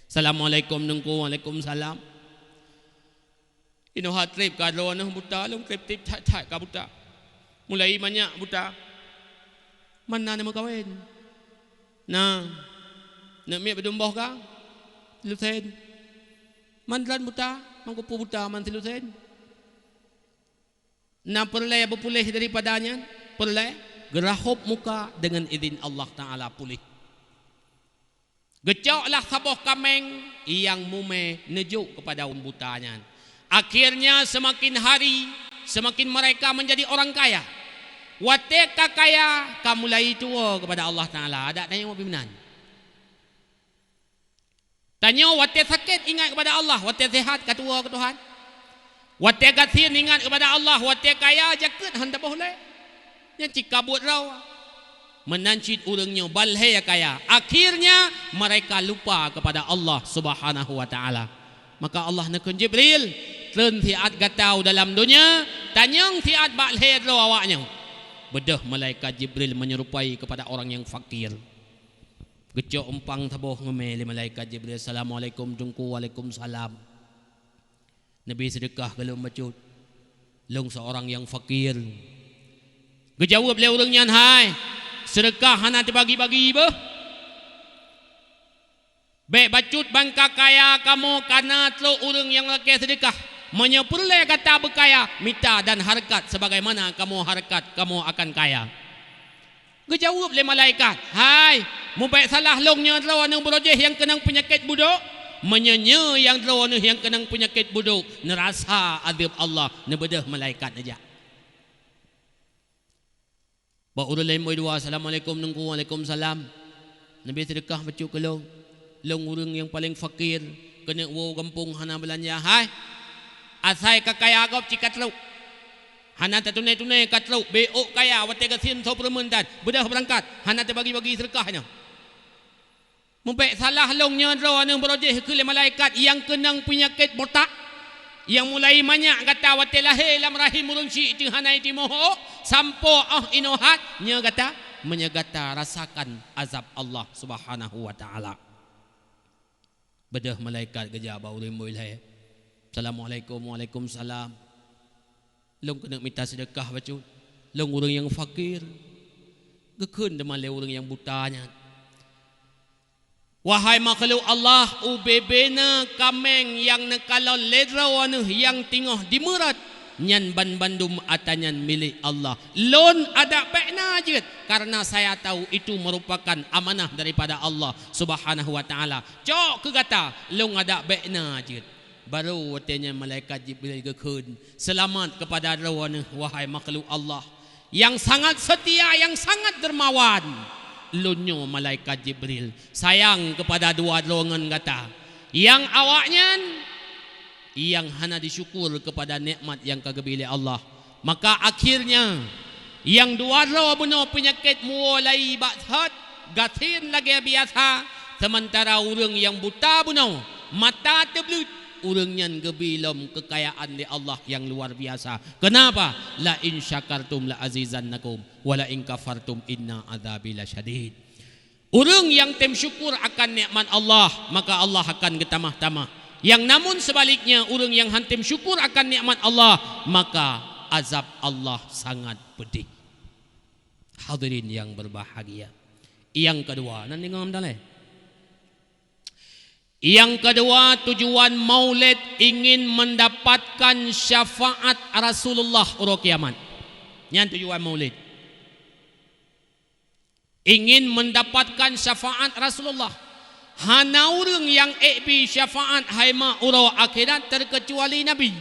"Assalamualaikum Teungku." "Waalaikumsalam." "Inoe that treb kah droeneuh?" "Buta lôn, treb-treb that-that ka buta. Mulai manyak buta." "Man na neumeukawen?" "Na." "Neuk miet padum boh kah?" "Silusén." "Man droen buta?" "Man kupu buta man silusén." "Na peureulée beupuléh daripada nyan?" "Peureulée." Geurahop muka, deungon idhin Allah Taala puléh. Geucoklah saboh kaméng nyang mumé neujok keupada ureuëng buta nyan. Akhirnya seumaken hari, seumaken mereka meunjadi orang kaya. Watée ka kaya, ka mulai tuwoe keupada Allah Taala. Adak tanyoe meunan. Tanyoe watée sakét ingat keupada Allah, watée seuhat ka tuwoe keu Tuhan. Watée gasien ingat keupada Allah, watée kaya jakeuet han taboh lé. Nyan cit ka buet droe. Meunan cit ureuëng nyoe ban lhée kaya, akhirnya mereka lupa kepada Allah Subhanahu wa Taala. Maka Allah neukheun Jibril, "Treun siat gata u dalam donya, tanyong siat bak lhée droe awaknyoe." Beudôh malaikat Jibril meunyerupai kepada orang nyang fakir. Geucok umpang saboh ngeumé lé malaikat Jibril, "Assalamualaikum Teungku." "Waalaikumsalam." "Neubi seudeukah keu lôn bacut. Lôn seurang nyang fakir." Geujaweueb lé ureuëng nyan, "Hai, seudeukah hana teubagi-bagi beuh. Bék bacut ban ka kaya kamoe, ka na trok ureuëng nyang lakée seudeukah. Meunyoe peureulée gata beukaya, mita dan hareukat sebagaimana kamoe hareukat, kamoe akan kaya." Geujaweueb lé malaikat, "Hai, mubék salah lôn nyoe droeneuh beurojéh nyang keunong peunyakét budok. Meunyoe nyoe nyang droeneuh nyang keunong peunyakét budok, neurasa azeueb Allah." Neubeudôh malaikat neujak. Bak ureuëng laén meudoa, "Assalamualaikum Teungku." "Waalaikumsalam." "Neubi seudeukah bacut keu lôn. Lôn ureuëng nyang paleng fakir, keuneuk woe gampông hana beulanja." "Hai, asai ka kaya gob cit ka trok. Hana tatuné-tuné ka trok, bék ôk kaya watée gasien soe peureumeun tan. Beudôh beurangkat, hana teubagi-bagi seudeukah nyoe." "Mubék salah lôn nyoe droeneuh beurojéh," kheun lé malaikat, "nyang keunong peunyakét botak, nyang mulai manyak gata watée lahé lam rahim ureuëng syik teuh hana jitimoh ôk, sampoe 'oh inoe that nyoe gata, meunyoe gata rasakan azab Allah Subhanahu wa Taala." Beudôh malaikat geujak bak ureuëng bui lhée. "Assalamualaikum." "Waalaikumsalam." "Lôn keuneuk mita seudeukah bacut. Lôn ureuëng nyang fakir." Geukheun teuma lé ureuëng nyang buta nyan, "Wahai makhluk Allah, ubé-bé na kaméng nyang neukalon lé droeneuh nyang teungoh dimeurot, nyan banmandum ata nyan milék Allah. Lôn adak bék na jeuet, kareuna saya tahu itu merupakan amanah daripada Allah Subhanahu wa Taala. Cok keu gata, lôn adak bék na jeuet." Barô watée nyan malaikat Jibril geukheun, "Seulamat keupada droeneuh, wahai makhluk Allah, nyang sangat seutia, nyang sangat dermawan. Lôn nyoe malaikat Jibril, sayang keupada dua droe ngon gata, nyang awaknyan nyang hana disyukur keupada nikmat nyang ka geubri lé Allah." Maka akhirnya, nyang dua droe bunoe peunyakét muwoe lai bak that, gasien lagée biasa, seumantara ureuëng nyang buta bunoe mata teubleuet, ureuëng nyan geubri lom keukayaan lé Allah nyang luar biasa. Keunapa? "La in syakartum la azizannakum, wa la in kafartum inna adzabi lasyadid." Ureuëng nyang tem syukur akan nikmat Allah, maka Allah akan geutamah-tamah. Yang namun sebaliknya, ureuëng nyang hántom syukur akan nikmat Allah, maka azab Allah sangat pedih. Hadirin yang berbahagia. Yang kedua, nan deungoe meudaléh. Yang kedua, tujuan Maulid ingin mendapatkan syafaat Rasulullah uroe kiamat. Nyan tujuan Maulid. Ingin mendapatkan syafaat Rasulullah. Hana ureuëng nyang ék bi syafaat hai mak uroe akhirat terkecuali Nabi.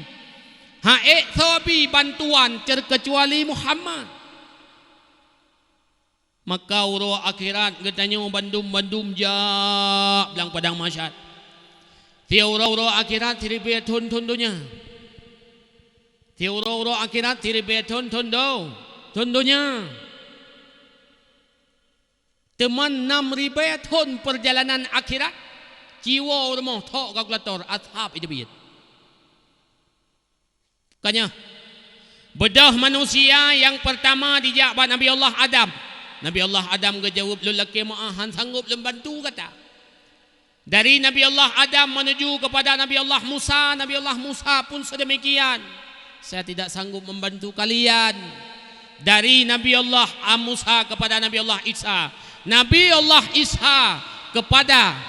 Hana ék soe bi bantuan terkecuali Muhammad. Maka uroe akhirat geutanyoe bandum-bandum jak blang padang mahsyar. Siuroe-uroe akhirat siribée thon-thon donya. Siuroe-uroe akhirat siribée thon-thon do-, thon donya. Teuma nam ribée thon peurjalanan akhirat, jiwoe u rumoh thok kalkulator, azab jiteubiet. Ka nyoe, beudôh manusia nyang peurtama jijak bak Nabi Allah Adam. Nabi Allah Adam geujaweueb, "Lôn lakée meu'ah, hán sanggôp lôn bantu gata." Dari Nabi Allah Adam menuju kepada Nabi Allah Musa, Nabi Allah Musa pun sedemikian, "Saya tidak sanggup membantu kalian." Dari Nabi Allah Musa kepada Nabi Allah Isa, Nabi Allah Isa kepada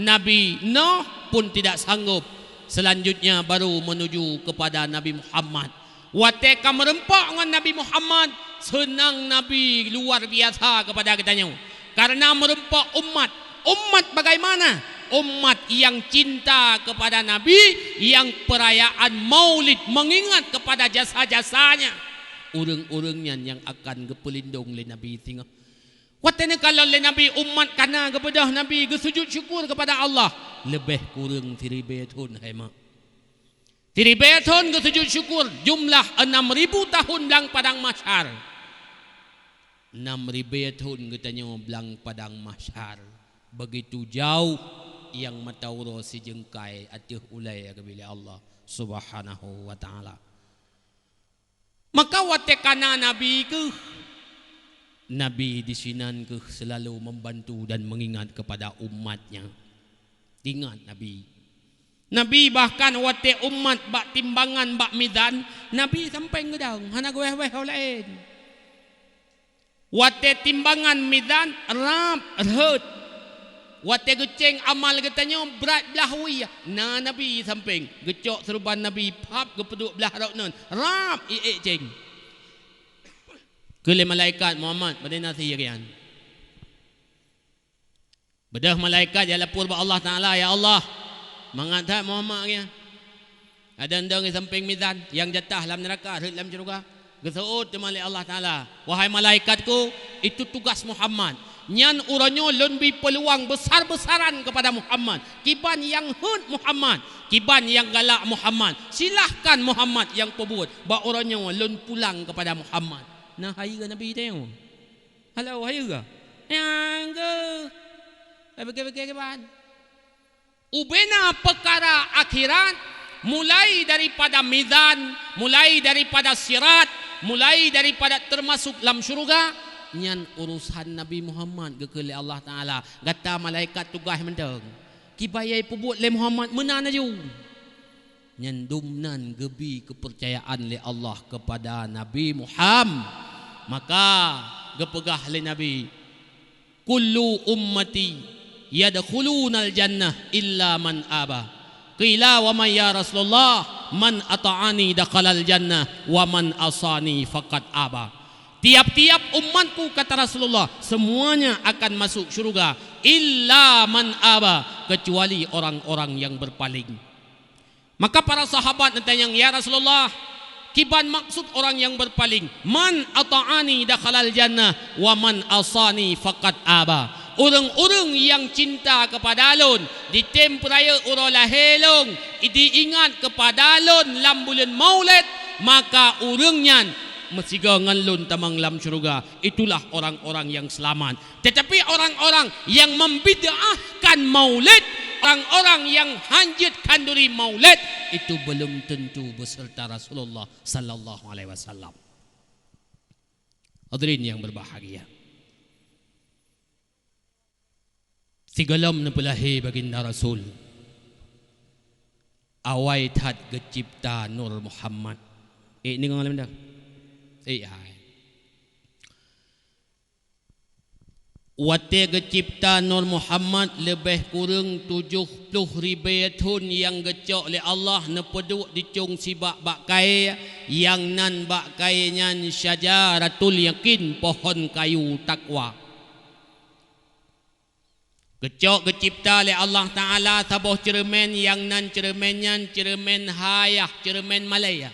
Nabi Nuh pun tidak sanggup. Selanjutnya baru menuju kepada Nabi Muhammad. Watée ka meureumpok ngon Nabi Muhammad, seunang Nabi luar biasa kepada geutanyoe. Karena meureumpok umat. Umat bagaimana? Umat yang cinta kepada Nabi, yang perayaan Maulid mengingat kepada jasa-jasanya. Ureuëng-ureuëng nyan nyang akan geupeulindong lé Nabi singoh. Watée neukalon lé Nabi, umat kana geubeudôh Nabi geusujut syukur kepada Allah, leubeh kureueng siribée thon hai mak. Siribée thon geusujut syukur, jumlah enam ribu tahun blang padang mahsyar. Enam ribée thon geutanyoe blang padang mahsyar. Begitu jauh nyang mata uroe sijeungkai ateueh ulée geubri lé Allah Subhanahu wa Ta'ala. Maka watée kana Nabi keuh, Nabi disinan keuh selalu membantu dan mengingat kepada umatnya. Ingat Nabi. Nabi bahkan watée umat bak timbangan bak mizan, Nabi sampéng geudong, hana geuwéh-wéh ho laén. Watée timbangan mizan rab rhot. Watée geucéng amal geutanyoe brat blah wie, na Nabi sampéng, geucok seuruban Nabi, phab geupeuduek blah rot nan, rab iék céng. Keu lé malaikat, "Muhammad, padum na sie geuh nyan?" Beudôh malaikat jak lapor bak Allah Ta'ala, "Ya Allah, mangat that Muhammad nyan. Ada ndong di sampéng mizan, nyang jatah lam neuraka, rhot lam syeuruga." Geuseuôt teuma lé Allah Ta'ala, "Wahai malaikat-Ku, itu tugas Muhammad. Nyan uroe nyoe Lôn bri peuluang beusar-beusaran kepada Muhammad. Kiban nyang hot Muhammad, kiban nyang galak Muhammad, silahkan Muhammad nyang peubuet. Bak uroe nyoe Lôn pulang kepada Muhammad." Na hayeue Nabi tanyoe. Halo, hayeue ka? Nyang geuh. Hai, beuke-beuke kiban. Ubena peukara akhirat, mulai daripada mizan, mulai daripada sirat, mulai daripada teumasok lam syeuruga, nyan urosan Nabi Muhammad geukheun lé Allah Ta'ala. Gata malaikat tugaih mantong. Kiban nyang peubuet lé Muhammad meunan laju. Nyan dum nan geubri keupeurcayaan lé Allah keupada Nabi Muhammad. Maka geupeugah lé Nabi, "Kullu ummati yadkhulunal jannah illa man aba." Qila, "Wa man ya Rasulullah?" "Man ata'ani dakhalal jannah, wa man asani faqad aba." "Tiap-tiap umatku," kata Rasulullah, "semuanya akan masuk syurga, illa man aba, kecuali orang-orang yang berpaling." Maka para sahabat neutanyong, "Ya Rasulullah, kiban maksud orang yang berpaling?" "Man ata'ani dakhalal jannah, wa man asani faqad aba." Ureuëng-ureuëng nyang cinta keupada Lôn, jitem peurayeuk uroe lahé Lôn, jiingat keupada Lôn lam buleuen Maulid, maka ureuëng nyan meusigoe ngon Lôn tamong lam syeuruga. Itulah orang-orang yang selamat. Tetapi orang-orang yang membid'ahkan Maulid, orang-orang yang hanjeuet khanduri Maulid, itu belum tentu beserta Rasulullah sallallahu alaihi wasallam. Hadirin yang berbahagia. Sigohlom neupeulahé Baginda Rasul, Awai that geucipta Nur Muhammad. Eh, deungoe lé meudah. Eh, hai. Watée geucipta Nur Muhammad, leubeh kureueng tujoh ploh ribée thon nyang geucok lé Allah neupeuduek dicong sibak bak kayée, nyang nan bak kayée nyan Syajaratul Yakin, pohon kayu takwa. Geucok geucipta lé Allah Taala saboh ceureumen, nyang nan ceureumen nyan ceureumen hayah, ceureumen malée.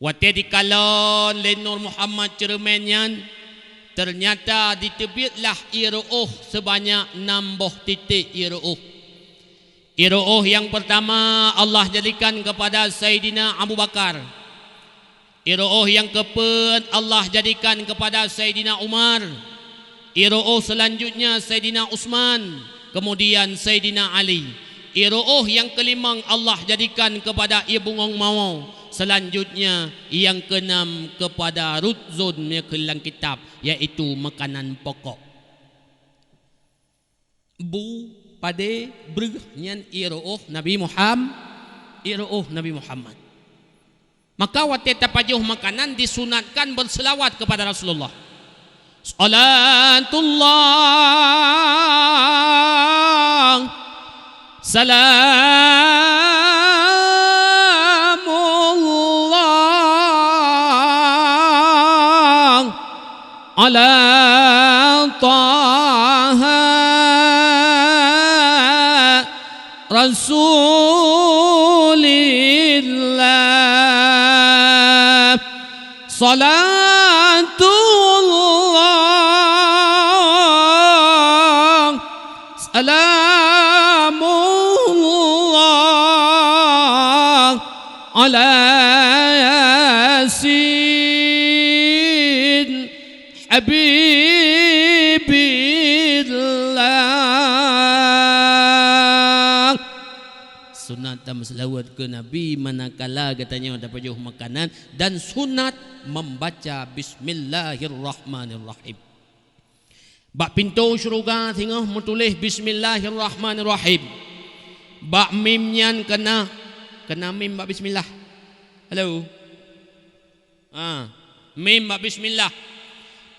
Watée jikalon lé Nur Muhammad ceureumen nyan, teunyata jiteubietlah ié reuôh seubanyak nam boh titek ié reuôh. Ié reuôh nyang peurtama Allah jadikan keupada Saidina Abu Bakar. Ié reuôh nyang keupeuet Allah jadikan keupada Saidina Umar. Ié reuôh seulanjutnya Saidina Utsman, keumudian Saidina Ali. Ié reuôh nyang keulimong Allah jadikan keupada ié bungöng mawoe, seulanjutnya nyang keunam keupada rot zon meukheun lam kitab, yaitu meukanan pokok. Bu, padé, breueh nyan ié reuôh Nabi Muham-, ié reuôh Nabi Muhammad. Maka watée tapajoh makanan disunatkan beuseulawat keupada Rasulullah. Salatullah, salamullah, ala Taha Rasulillah. Salatullah, salamullah, ala Yasin Habibillah. Sunat tameuseulaweuet keu Nabi manakala geutanyoe tapajoh makanan, dan sunat membaca Bismillahirrahmanirrahim. Bak pintoe syeuruga singoh meutuléh Bismillahirrahmanirrahim. Bak mim nyan keuna, keuna mim bak bismillah. Halo. Ha, mim bak bismillah.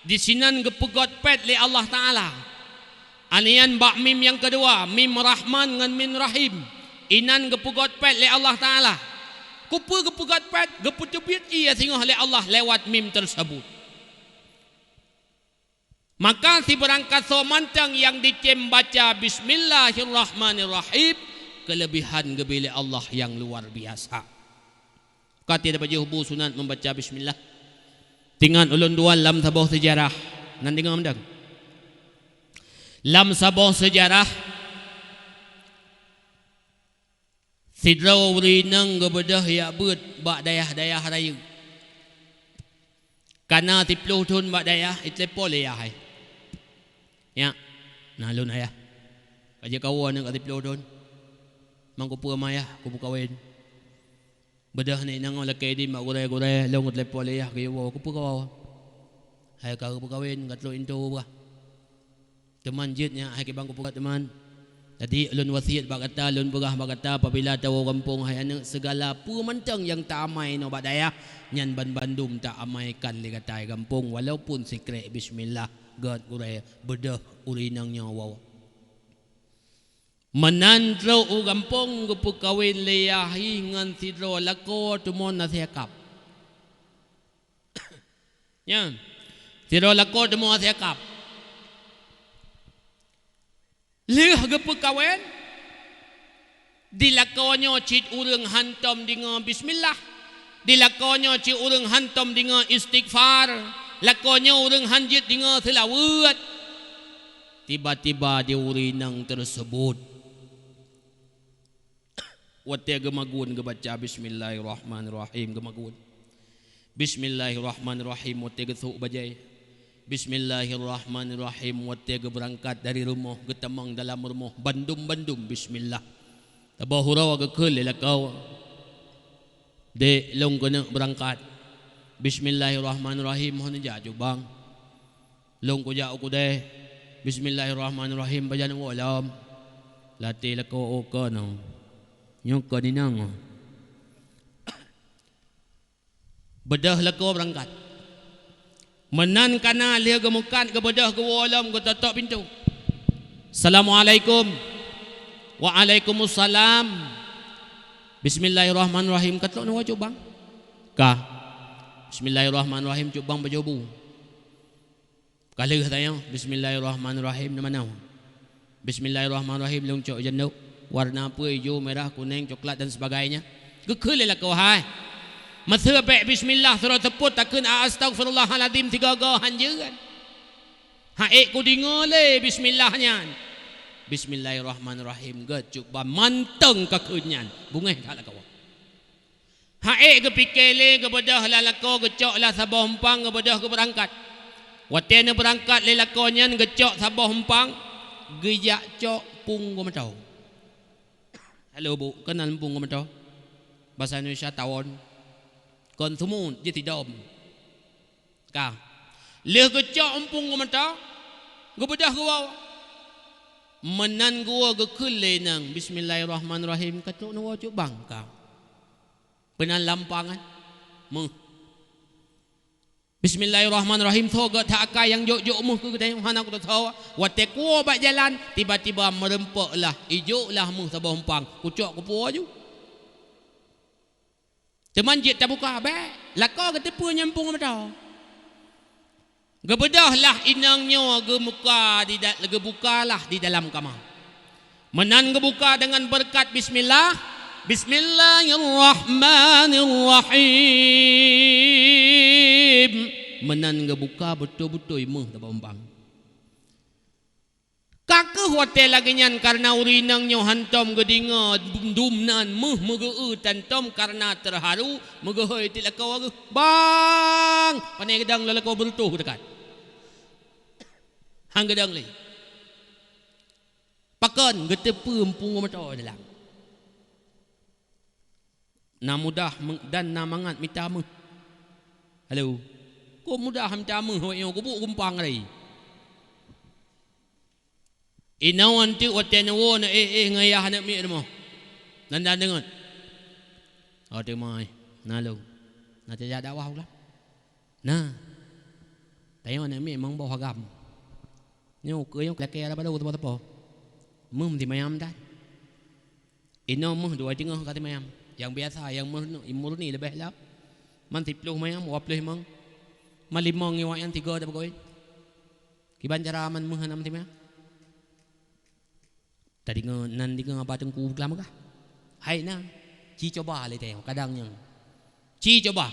Disinan geupeugöt pet lé Allah Taala. Anian bak mim nyang keudua, mim Rahman ngon mim Rahim. Inan geupeugöt pet lé Allah Taala. Keupeue geupeugöt pet? Geupeuteubiet ié singoh lé Allah lewat mim teurseubut. Maka sibeurangkat soe mantong nyang dicém baca Bismillahirrahmanirrahim, keuleubehan geubri lé Allah nyang luar biasa. Ka tapajoh bu sunat membaca bismillah. Teuingat ulôn dua lam saboh seujarah. Nan deungoe mantong. Lam saboh seujarah, sidroe ureuëng inong geubeudôh jak beuet bak dayah-dayah rayeuk. Ka na siploh thon bak dayah, jiteulepon lé yah hai. "Nyak, na lôn ayah. Ka jeuet kawoe aneuëk ka siploh thon. Mang keupeue ma yah, kupeukawen." Beudôh aneuëk inong lakée idin bak gurée-gurée, lôn geuteulepon lé yah geuyue woe, "Keupeue kawoe?" "Hai ka geupeukawen, ka trok intu bah." "Teuma jeuet nyak, hai kiban kupeugah teuma. Jadi ulôn wasiet bak gata, lôn peugah bak gata, apabila tawoe gampông hai aneuëk, seugala peue mantong nyang ta-amai inoe bak dayah, nyan banbandum ta-amaikan lé gata hai gampông, walaupun sikrék bismillah." Gét gurée, beudôh ureuëng inong nyoe woe. Meunan trok u gampông geupeukawen lé yah hi ngon sidroe lakoe teuma na siakab. Nyan, sidroe lakoe teuma siakab. Lheueh geupeukawen, di lakoe nyoe cit ureuëng hántom deungoe bismillah, di lakoe nyoe cit ureuëng hántom deungoe istighfar, lakoe nyoe ureuëng hán jeuet deungoe seulaweuet. Tiba-tiba di ureuëng inong teurseubut. Watée geumagun geubaca Bismillahirrahmanirrahim, geumagun. Bismillahirrahmanirrahim, watée geusôk bajée. Bismillahirrahmanirrahim, watée geubeurangkat dari rumoh, geutamong dalam rumoh, bandum-bandum bismillah. Saboh uroe geukheun lé lakoe, "Dek, lôn keuneuk beurangkat." "Bismillahirrahmanirrahim, hana jak jubang." "Lôn kujak u keudée." "Bismillahirrahmanirrahim, pajan woe lom." Latée lakoe u keunoe. Nyoe kon inong. Beudôh lakoe beurangkat. Meunan kana lheueh geumeukat, geubeudôh geuwoe lom, geutotok pintoe. "Assalamualaikum." "Waalaikumsalam." "Bismillahirrahmanirrahim." "Ka trok neuwoe cubang?" "Ka." "Bismillahirrahmanirrahim, cubang pajoh bu." Ka lheueh tanyoe, "Bismillahirrahmanirrahim, na manoe?" "Bismillahirrahmanirrahim, lôn cok jandok. Warna peue? Ijo, merah, kuneng, coklat dan sebagainya." Geukheun lé lakoe, "Hai, meuseue bèk bismillah, sidroe seupôt takheun, 'Astaghfirullahalazim,' sigoe-goe han jeuet. Ha'ék kudeungoe lé bismillah nyan." "Bismillahirrahmanirrahim," geucok ban mantong ka kheun nyan. Beungéh that lakoe. Ha'ék geupike lé, geubeudôh lah lakoe, geucok lah saboh eumpang, geubeudôh geubeurangkat. Watèe neubeurangkat lé lakoe nyan, geucok saboh eumpang, geujak cok pung geumeutô. Halo, Bu, keunan pung geumeutô? Basa Indonesia tawon. Kon seumut, jih tidom. Ka. Lheueh geucok eumpung geumeutô, geubeudôh geuwoe. Meunan geuwoe geukheun lé inong, "Bismillahirrahmanirrahim, ka trok neuwoe cubang?" "Ka." "Peunan lam eumpang nyan?" "Méuh." "Bismillahirrahmanirrahim, soe geutak akai nyang jok-jok méuh keu geutanyoe, hana kutatho." Watèe kuwoe bak jalan, tiba-tiba meureumpok lah, ijok lah méuh saboh eumpang, kucok kupuwoe ju. Teuma jeuet tabuka, bèk. Lakoe geuteupeue nyan pung geumeutô. Geubeudôh lah inong nyoe geumuka di da-, geubuka lah di dalam kama. Meunan geubuka deungon beureukat bismillah. "Bismillahirrahmanirrahim." Meunan geubuka beutôi-beutôi méuh saboh eumpang. Ka keuh watèe lagèe nyan, kareuna ureueng inong nyoe hantom geudeungö dum-dum nan méuh meugeu-eu tantom kareuna teuharu, meugeuhôi tiep lakoe geuh, "Bang!" Panè geudong lé lakoe beureutoh teukat. Han geudong lé. Pakon? Geuteupeue pung geumeutô dalam. Na mudah me-, dan na mangat mita méuh. Halo. Kok mudah mita méuh awak nyoe, geubuek gumpang lé. Inoe anteuk watèe neuwoe, neuéh-éh ngon ayah aneuk miet rumoh. Nan dan deungon. Oh, teuma, eh. Na lôn. Na tajak dakwah ulang. Na. Tanyoe aneuk miet memang boh agam. Nyoe keu nyoe lakèe ada baru teupeu-teupeu. Méuh meuti mayam dan. Inoe méuh dua teungoh ka teumanyam. Nyang biasa, nyang murni, murni leubeh lom. Man siplôh mayam, dua plôh limong. Man limong ngiwak nyan tiga tapeukawen. Kiban cara man méuh hana meuteumanyam? Tadeungoe, nan deungoe haba teungku geulam kah? Hai na, ci cuba lé tanyoe, kadang nyoe. Ci cuba.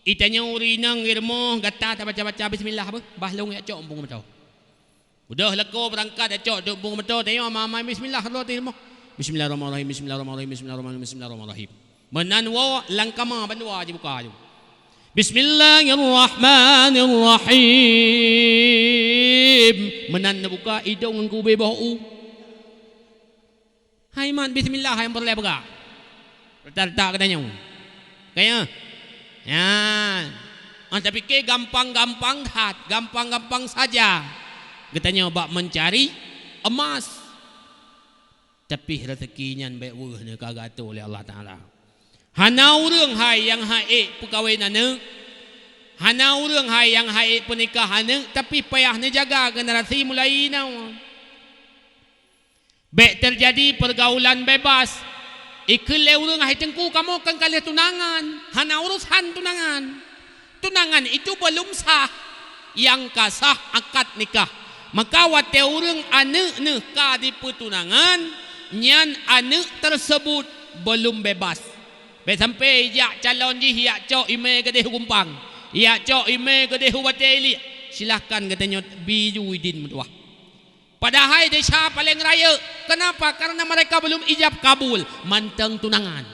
Itanyoe ureueng inong di rumoh gata tabaca-baca bismillah beuh, bah lôn jak cok pung geumeutô. Beudôh lakoe beurangkat jak cok pung geumeutô, tanyoe ama-ama bismillah lom di rumoh. Bismillahirrahmanirrahim, bismillahirrahmanirrahim, bismillahirrahmanirrahim, bismillahirrahmanirrahim. Meunan woe lam kama bandua jibuka ju. Bismillahirrahmanirrahim. Meunan neubuka idong ngon gubée boh u. Hai mat bismillah nyang peureulée peugah. Rata-rata geutanyoe. Kaya? Nyan. Ah, tapike gampang-gampang that, gampang-gampang saja. Geutanyoe bak meucari emas. Tapi raseuki nyan bék weueh neuh ka geuatoe lé Allah Taala. Hana ureuëng hai nyang ha'ék peukawen aneuëk, hana ureuëng hai nyang ha'ék peunikah aneuëk, tapi payah neujaga generasi mulai inoe. Bék teujadi peurgaulan bebas. Ikheun lé ureuëng, "Hai Teungku, kamoe kan ka lheueh tunangan, hana urosan tunangan." Tunangan itu belum sah, nyang ka sah akad nikah. Maka watée ureuëng aneuëk neuh ka dipeutunangan, nyan aneuëk tersebut belum bebas. Bék sampai jak calon jih jak cok imé geudeh u gumpang, jak cok imé geudeh u batée iliek. Silahkan geutanyoe bi ju idin meutuwah. Padahai desya paleng rayeuk. Kenapa? Karena mereka belum ijab kabul, mantong tunangan.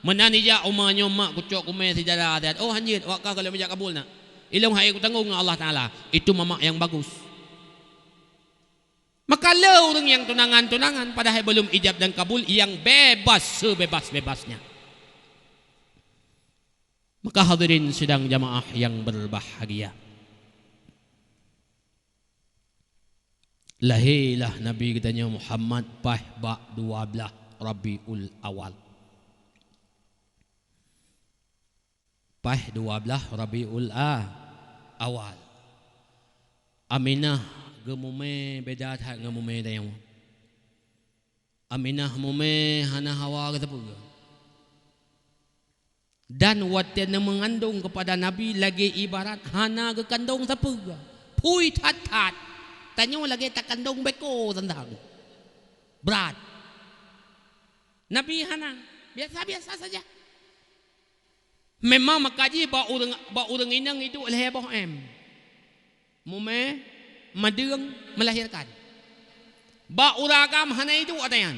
Meunan ijak uma nyoe mak kucok kumé sidara adat. Oh hanjeuet, awak ka golom ijab kabul na. Ilong hai kutanggong ngon Allah Taala. Itu mamak yang bagus. Maka le ureuëng yang tunangan-tunangan padahai belum ijab dan kabul yang bebas sebebas-bebasnya. Maka hadirin sidang jamaah yang berbahagia. Lahé lah Nabi geutanyoe Muhammad paih bak dua blaih Rabiul Awal. Paih dua blaih Rabiul A-, Awal. Aminah geumumé beda that ngon mumé tanyoe. Aminah mumé hana hawa geusapeue. Dan watée neumeungandong keupada Nabi lagée ibarat hana geukandong sapeue. Phui that-that. Tanyoe lagée takandong beko santang. Brat. Nabi hana. Biasa-biasa saja. Memang maka jih bak ureuëng, bak ureuëng inong iduek lhée boh M. Mumé, madeueng, melahirkan. Bak ureuëng agam hana iduek ata nyan.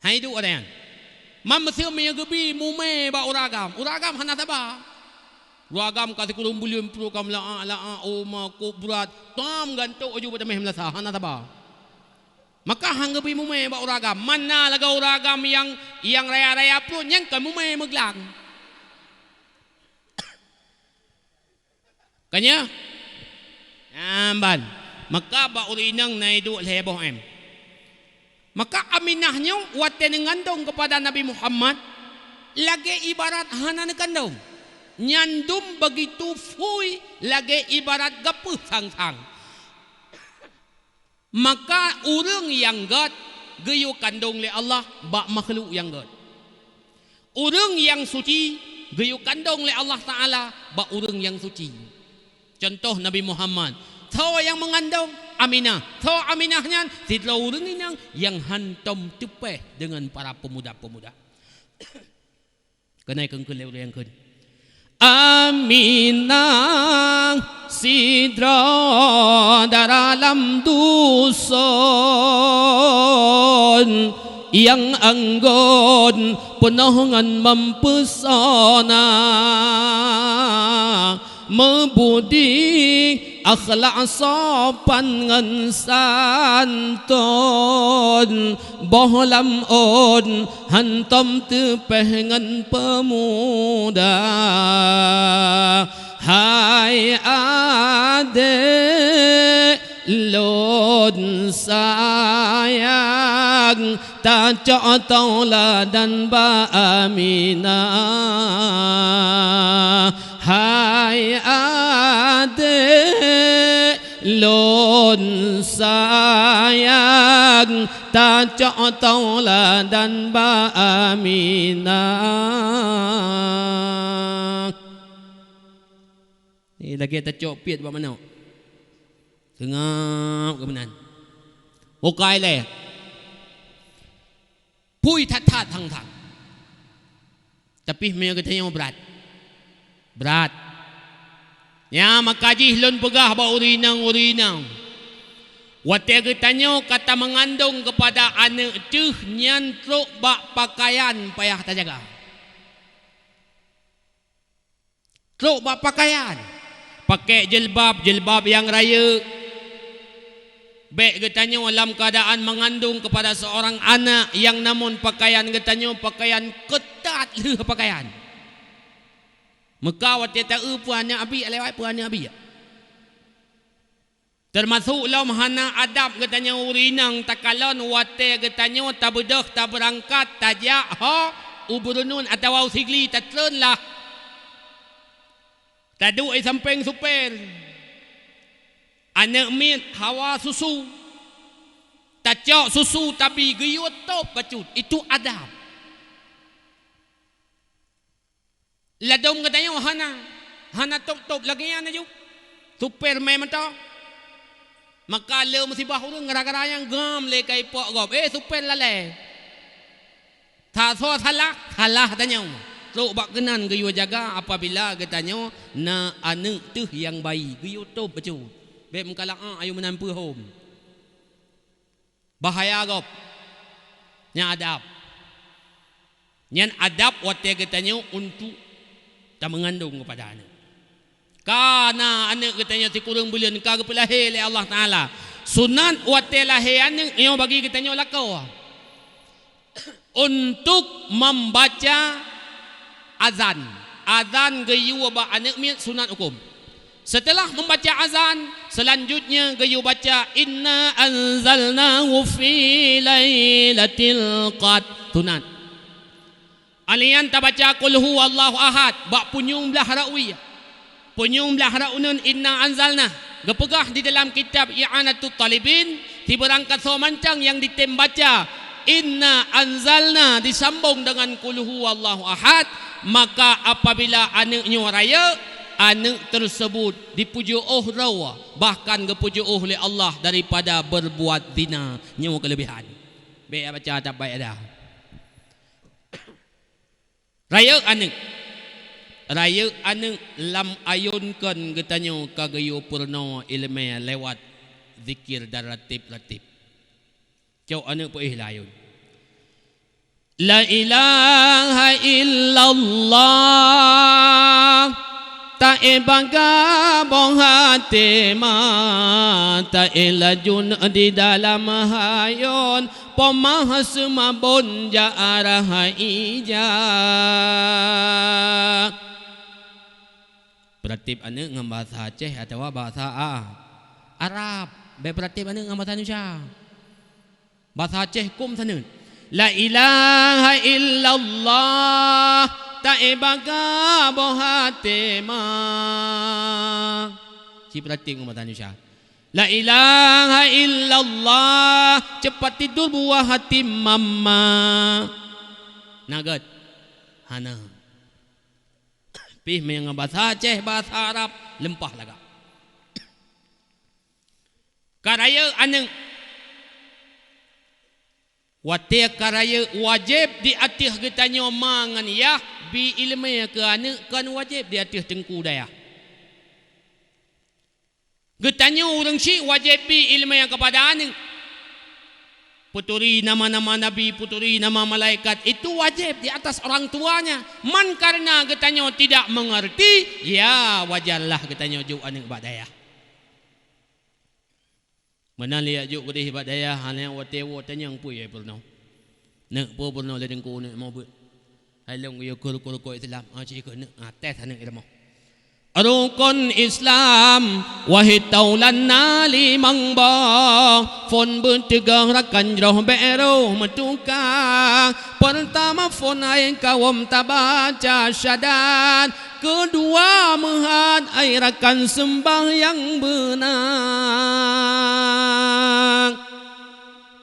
Hana iduek ata nyan. Mam meuseuem meunyoe geubi mumé bak ureuëng agam. Ureuëng agam hana saba. Ureuëng agam ka sikureueng buleuen pruet ka meulaak-laak, oh, makok brat. Tam gantok aju bak tameh meulasa, hana saba. Maka han geubi mumé bak ureuëng agam. Mana lagée ureuëng agam nyang, nyang raya-raya pruet nyan kon mumé meuglang. Ka nyan? Nyan ban. Maka bak ureuëng inong na iduek lhée boh M. Maka Aminah nyoe watée neungandong keupada Nabi Muhammad, lagée ibarat hana neukandong. Nyan dum beugitu phui lagée ibarat gapeuh sang-sang. Maka ureuëng nyang gét geuyue kandong lé Allah bak makhluk nyang gét. Ureuëng nyang suci geuyue kandong lé Allah Taala bak ureuëng nyang suci. Cuntoh Nabi Muhammad, tho nyang meungandong Aminah, tho Aminah nyan sidroe ureuëng inong nyang hantom teupeh deungon para peumuda-peumuda. Keunoe kheun keu lé ureuëng kheun. Aminah sidroe dara lam duson nyang anggon peunoh ngon meupeusona. Meubudi akhlak sopan ngon santun, boh lam ôn hantom teupeh ngon peumuda. Hai adék lôn sayang, tacok tauladan bak Aminah. Hai adék lôn sayang, tacok tauladan bak Aminah. Ni lagée tacok piet bak manok. Seungab keu meunan. Bukai lé. Phui that-that thang-thang. Tapi meunyoe geutanyoe brat. Brat. Nyan maka jih lôn peugah bak ureuëng inong-ureuëng inong. Watée geutanyoe ka tameungandong keupada aneuëk teuh nyan trok bak pakaian payah tajaga. Trok bak pakaian. Pakai jilbab, jilbab nyang rayeuk. Bék geutanyoe lam keuadaan meungandong keupada seurang aneuëk nyang namon pakaian geutanyoe pakaian keutat lheueh pakaian. Meuka watée ta-eu peue aneuëk abiek lewat peue aneuëk abiek. Teumasok lom hana adab geutanyoe ureuëng inong takalon watée geutanyoe tabeudôh tabeurangkat tajak ho u Beureunon atawa u Sigli tatreun lah. Taduek di sampéng supér. Aneuëk miet hawa susu. Tacok susu tabi geuyue tôb bacut. Itu adab. Ladôm geutanyoe hana, hana tôb-tôb lagée nyan aju. Supér mé mantong. Maka le musibah ureuëng gara-gara nyang gam lé ka ipok gob. Eh, supér lalée. Tasoe salah, salah tanyoe. Trok bak keunan geuyue jaga apabila geutanyoe na aneuëk teuh nyang bayi, geuyue tôb bacut. Bék meukalak, ah, ayu meunan peuhom. Bahaya gob. Nyan adab. Nyan adab watée geutanyoe untuk tameungandong keupada aneuëk. Ka na aneuëk geutanyoe sikureueng buleuen ka geupeulahé lé Allah Taala. Sunat watée lahé aneuëk nyoe bagi geutanyoe lakoe. Untuk membaca azan. Azan geuyue bak aneuëk miet sunat huköm. Setelah membaca azan, selanjutnya geuyue baca, "Inna anzalnahu fi lailatul qadr." Sunat. Alian tabaca Qul huwallahu ahad bak punyueng blaih rot wie. Punyueng blaih rot uneun Inna anzalna. Geupeugah di dalam kitab I'anatut Talibin, sibeurangkasoe mantong nyang ditem baca Inna anzalna disambong deungon Qul huwallahu ahad, maka apabila aneuëk nyoe rayeuk, aneuëk teurseubut dipeujeuôh droe, bahkan geupeujeuôh lé Allah daripada beurbuat zina. Nyoe keuleubehan. Bék baca tabbai ada. Rayeuk aneuëk. Rayeuk aneuëk lam ayôn kon geutanyoe ka geuyue peurunoe iéleumé lewat zikir dan ratib-ratib. Cok aneuëk peuéh lam ayôn. La ilaha illallah. Taék bagaboh até ma, taék laju di dalam hayôn, poma seumabon jak arah ija. Peuratéb aneuëk ngon bahasa Aceh atawa bahasa A-, Arab. Bék peuratéb aneuëk ngon bahasa Indonesia. Basa Aceh kôm saneut. La ilaha illallah, taék bagaboh até ma. Ci peuratéb ngon basa Indonesia. La ilaha illallah, cepat tidur buah hati mama. Na gét? Hana. Pih meunyoe ngon basa Aceh, basa Arab, leumpah lagak. Ka rayeuk aneuëk. Watée ka rayeuk, wajéb di ateueh geutanyoe ma ngon yah bi iéleumé keu aneuëk, kon wajéb di ateueh teungku dayah. Geutanyoe ureuëng syiek wajéb bi iéleumé keupada aneuëk. Peuturi nama-nama nabi, peuturi nama malaikat, itu wajéb di atas orang tuanya. Man kareuna geutanyoe tidak mengerti, ya wajarlah geutanyoe jok aneuëk bak dayah. Meunan lé jak jok keudeh bak dayah, hana watée woe tanyong peue nyang peurunoe. Neuk peue peurunoe lé teungku, neuk mo beuet. Hai lôn geuyue keu rukon-rukon Islam, ah, ci keuneuk, ah, tes aneuëk ileumoh. Rukon Islam, wahé taulan na limong boh, phon beuteugoh rakan jroh bék roh meutuka. Peurtama phon hai kawöm tabaca syahadat, keudua meuhat hai rakan seumbahyang beuna.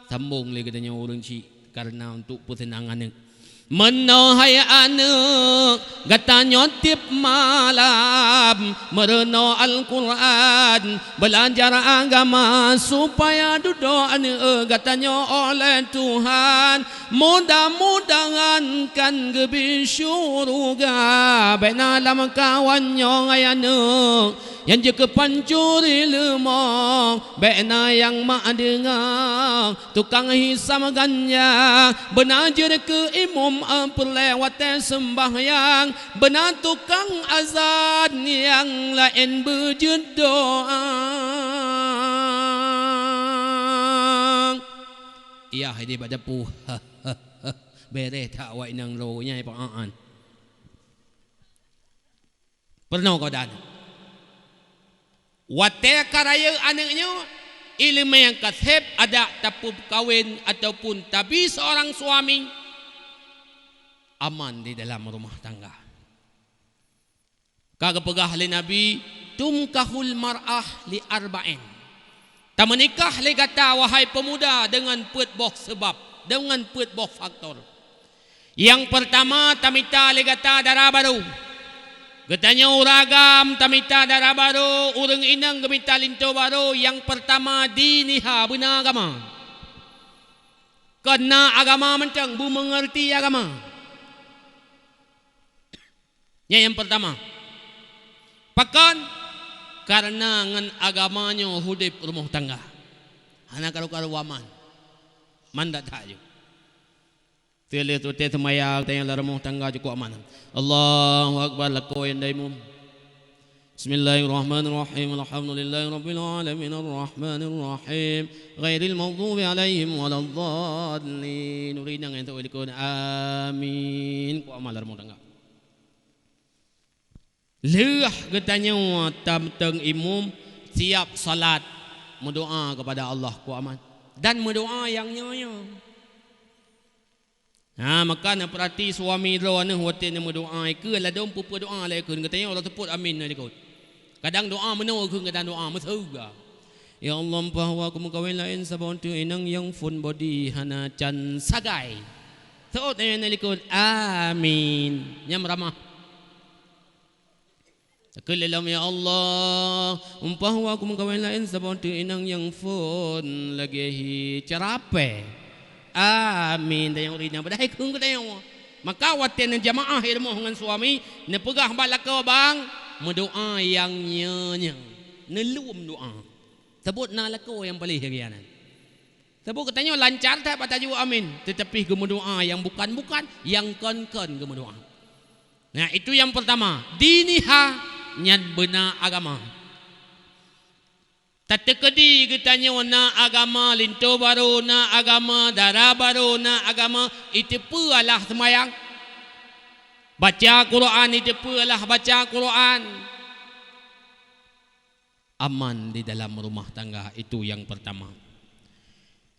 Sambong lé geutanyoe ureuëng syiek kareuna untuk peuseunang aneuëk. Meunoe hai aneuëk, gata nyoe tieb malam meurunoe Al-Qur'an, beulajar agama supaya dudoe aneuëk gata nyoe oleh Tuhan. Mudah-mudahan kan geubi syuruga. Bék na lamkawan nyoe hai aneuëk nyang jeuet keu pancuri leumo, bék na nyang mak deungoe. Tukang hisab ganja, beuna jeuet keu imum, eh, peureulée watée seumbahyang, beuna tukang azan nyang laén beujeuet doá. Iyah ideh bak dapu. Bereh that awak inong droe nyan peuan. Peurunoe keu dan. Watée ka rayeuk aneuëk nyoe, iéleumé nyang ka seb adak tapeukawen ataupun tabi seorang suami, aman di dalam rumah tangga. Ka geupeugah lé Nabi, "Tunkahul mar'ah li arba'in." Tameunikah lé gata, wahai peumuda, deungon peuet boh seubab, deungon peuet boh faktor. Nyang peurtama, tamita lé gata dara barô. Geutanyoe ureuëng agam tamita dara barô, ureuëng inong geumita linto barô. Nyang peurtama, diniha, beuna agama. Kon na agama mantong, beumeungeurti agama. Nyan nyang peurtama. Pakon? Kareuna ngon agama nyoe udeb rumoh tangga. Hana karu-karu aman. Man that-that ju. Teuh lheueh teuh watée seumayang, tanyoe lam rumoh tangga cukôp aman. Allahu Akbar, lakoe nyang daimum. Bismillahirrahmanirrahim. Alhamdulillahirabbil alamin, arrahmanirrahim. Ghairil maghdubi alaihim waladdallin. Nuri nang entuk ilikun. Amin. Ku amal lam rumoh tangga. Lheueh geutanyoe tameuteung imum siap salat, meudoa keupada Allah keu aman dan meudoa nyang nyoe-nyoe. Ha, maka neupeurati suami droeneuh watée neumeudoa, ikeu ladôm peue-peue doa lé kheun geutanyoe, uroe seupôt amin na likot. Kadang doa meunoe kheun, kadang doa meuseuga. Ya Allah, umpah wa aku meukawen laén saboh teuk inong nyang phon bodi hana can sagai. Seuôt na likot, amin. Nyang ramah. Takheun lé lom, ya Allah, umpah wa aku meukawen laén saboh teuk inong nyang phon lagée hi carapée. Amin. Dan nyang ureuëng nyang padahai kheun geutanyoe. Maka watée neujamaah i rumoh ngon suami, neupeugah bak lakoe bang, meudoa nyang nyoe-nyoe. Neulom doa. Sabot na lakoe nyang paléh lagée nyan. Sabot geutanyoe lancar that bak tajaweueb amin, teutapi geumeudoa nyang bukan-bukan, nyang kon-kon geumeudoa. Nah, itu nyang peurtama, diniha, nyan beuna agama. Tateukeudi geutanyoe na agama, linto barô na agama, dara barô na agama, iteupeue alah seumayang. Baca Quran, iteupeue alah baca Quran. Aman di dalam rumah tangga, itu yang pertama.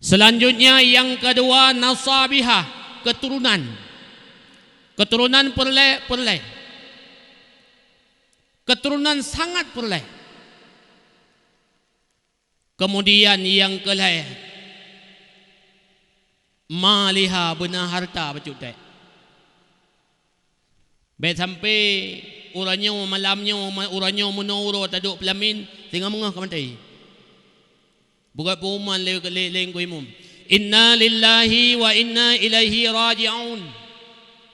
Selanjutnya, yang kedua, nasabihah, keturunan. Keturunan peureulée, peureulée. Keturunan sangat peureulée. Kemudian yang keulhée, maliha, beuna harta bacut tée. Bék sampai uroe nyoe malam nyoe, ma-, uroe nyoe meunoe uroe taduek peulamin, singoh meungoh ka maté. Buka pengumuman lé, lé, lé Teungku Imum. Inna lillahi wa inna ilaihi raji'un.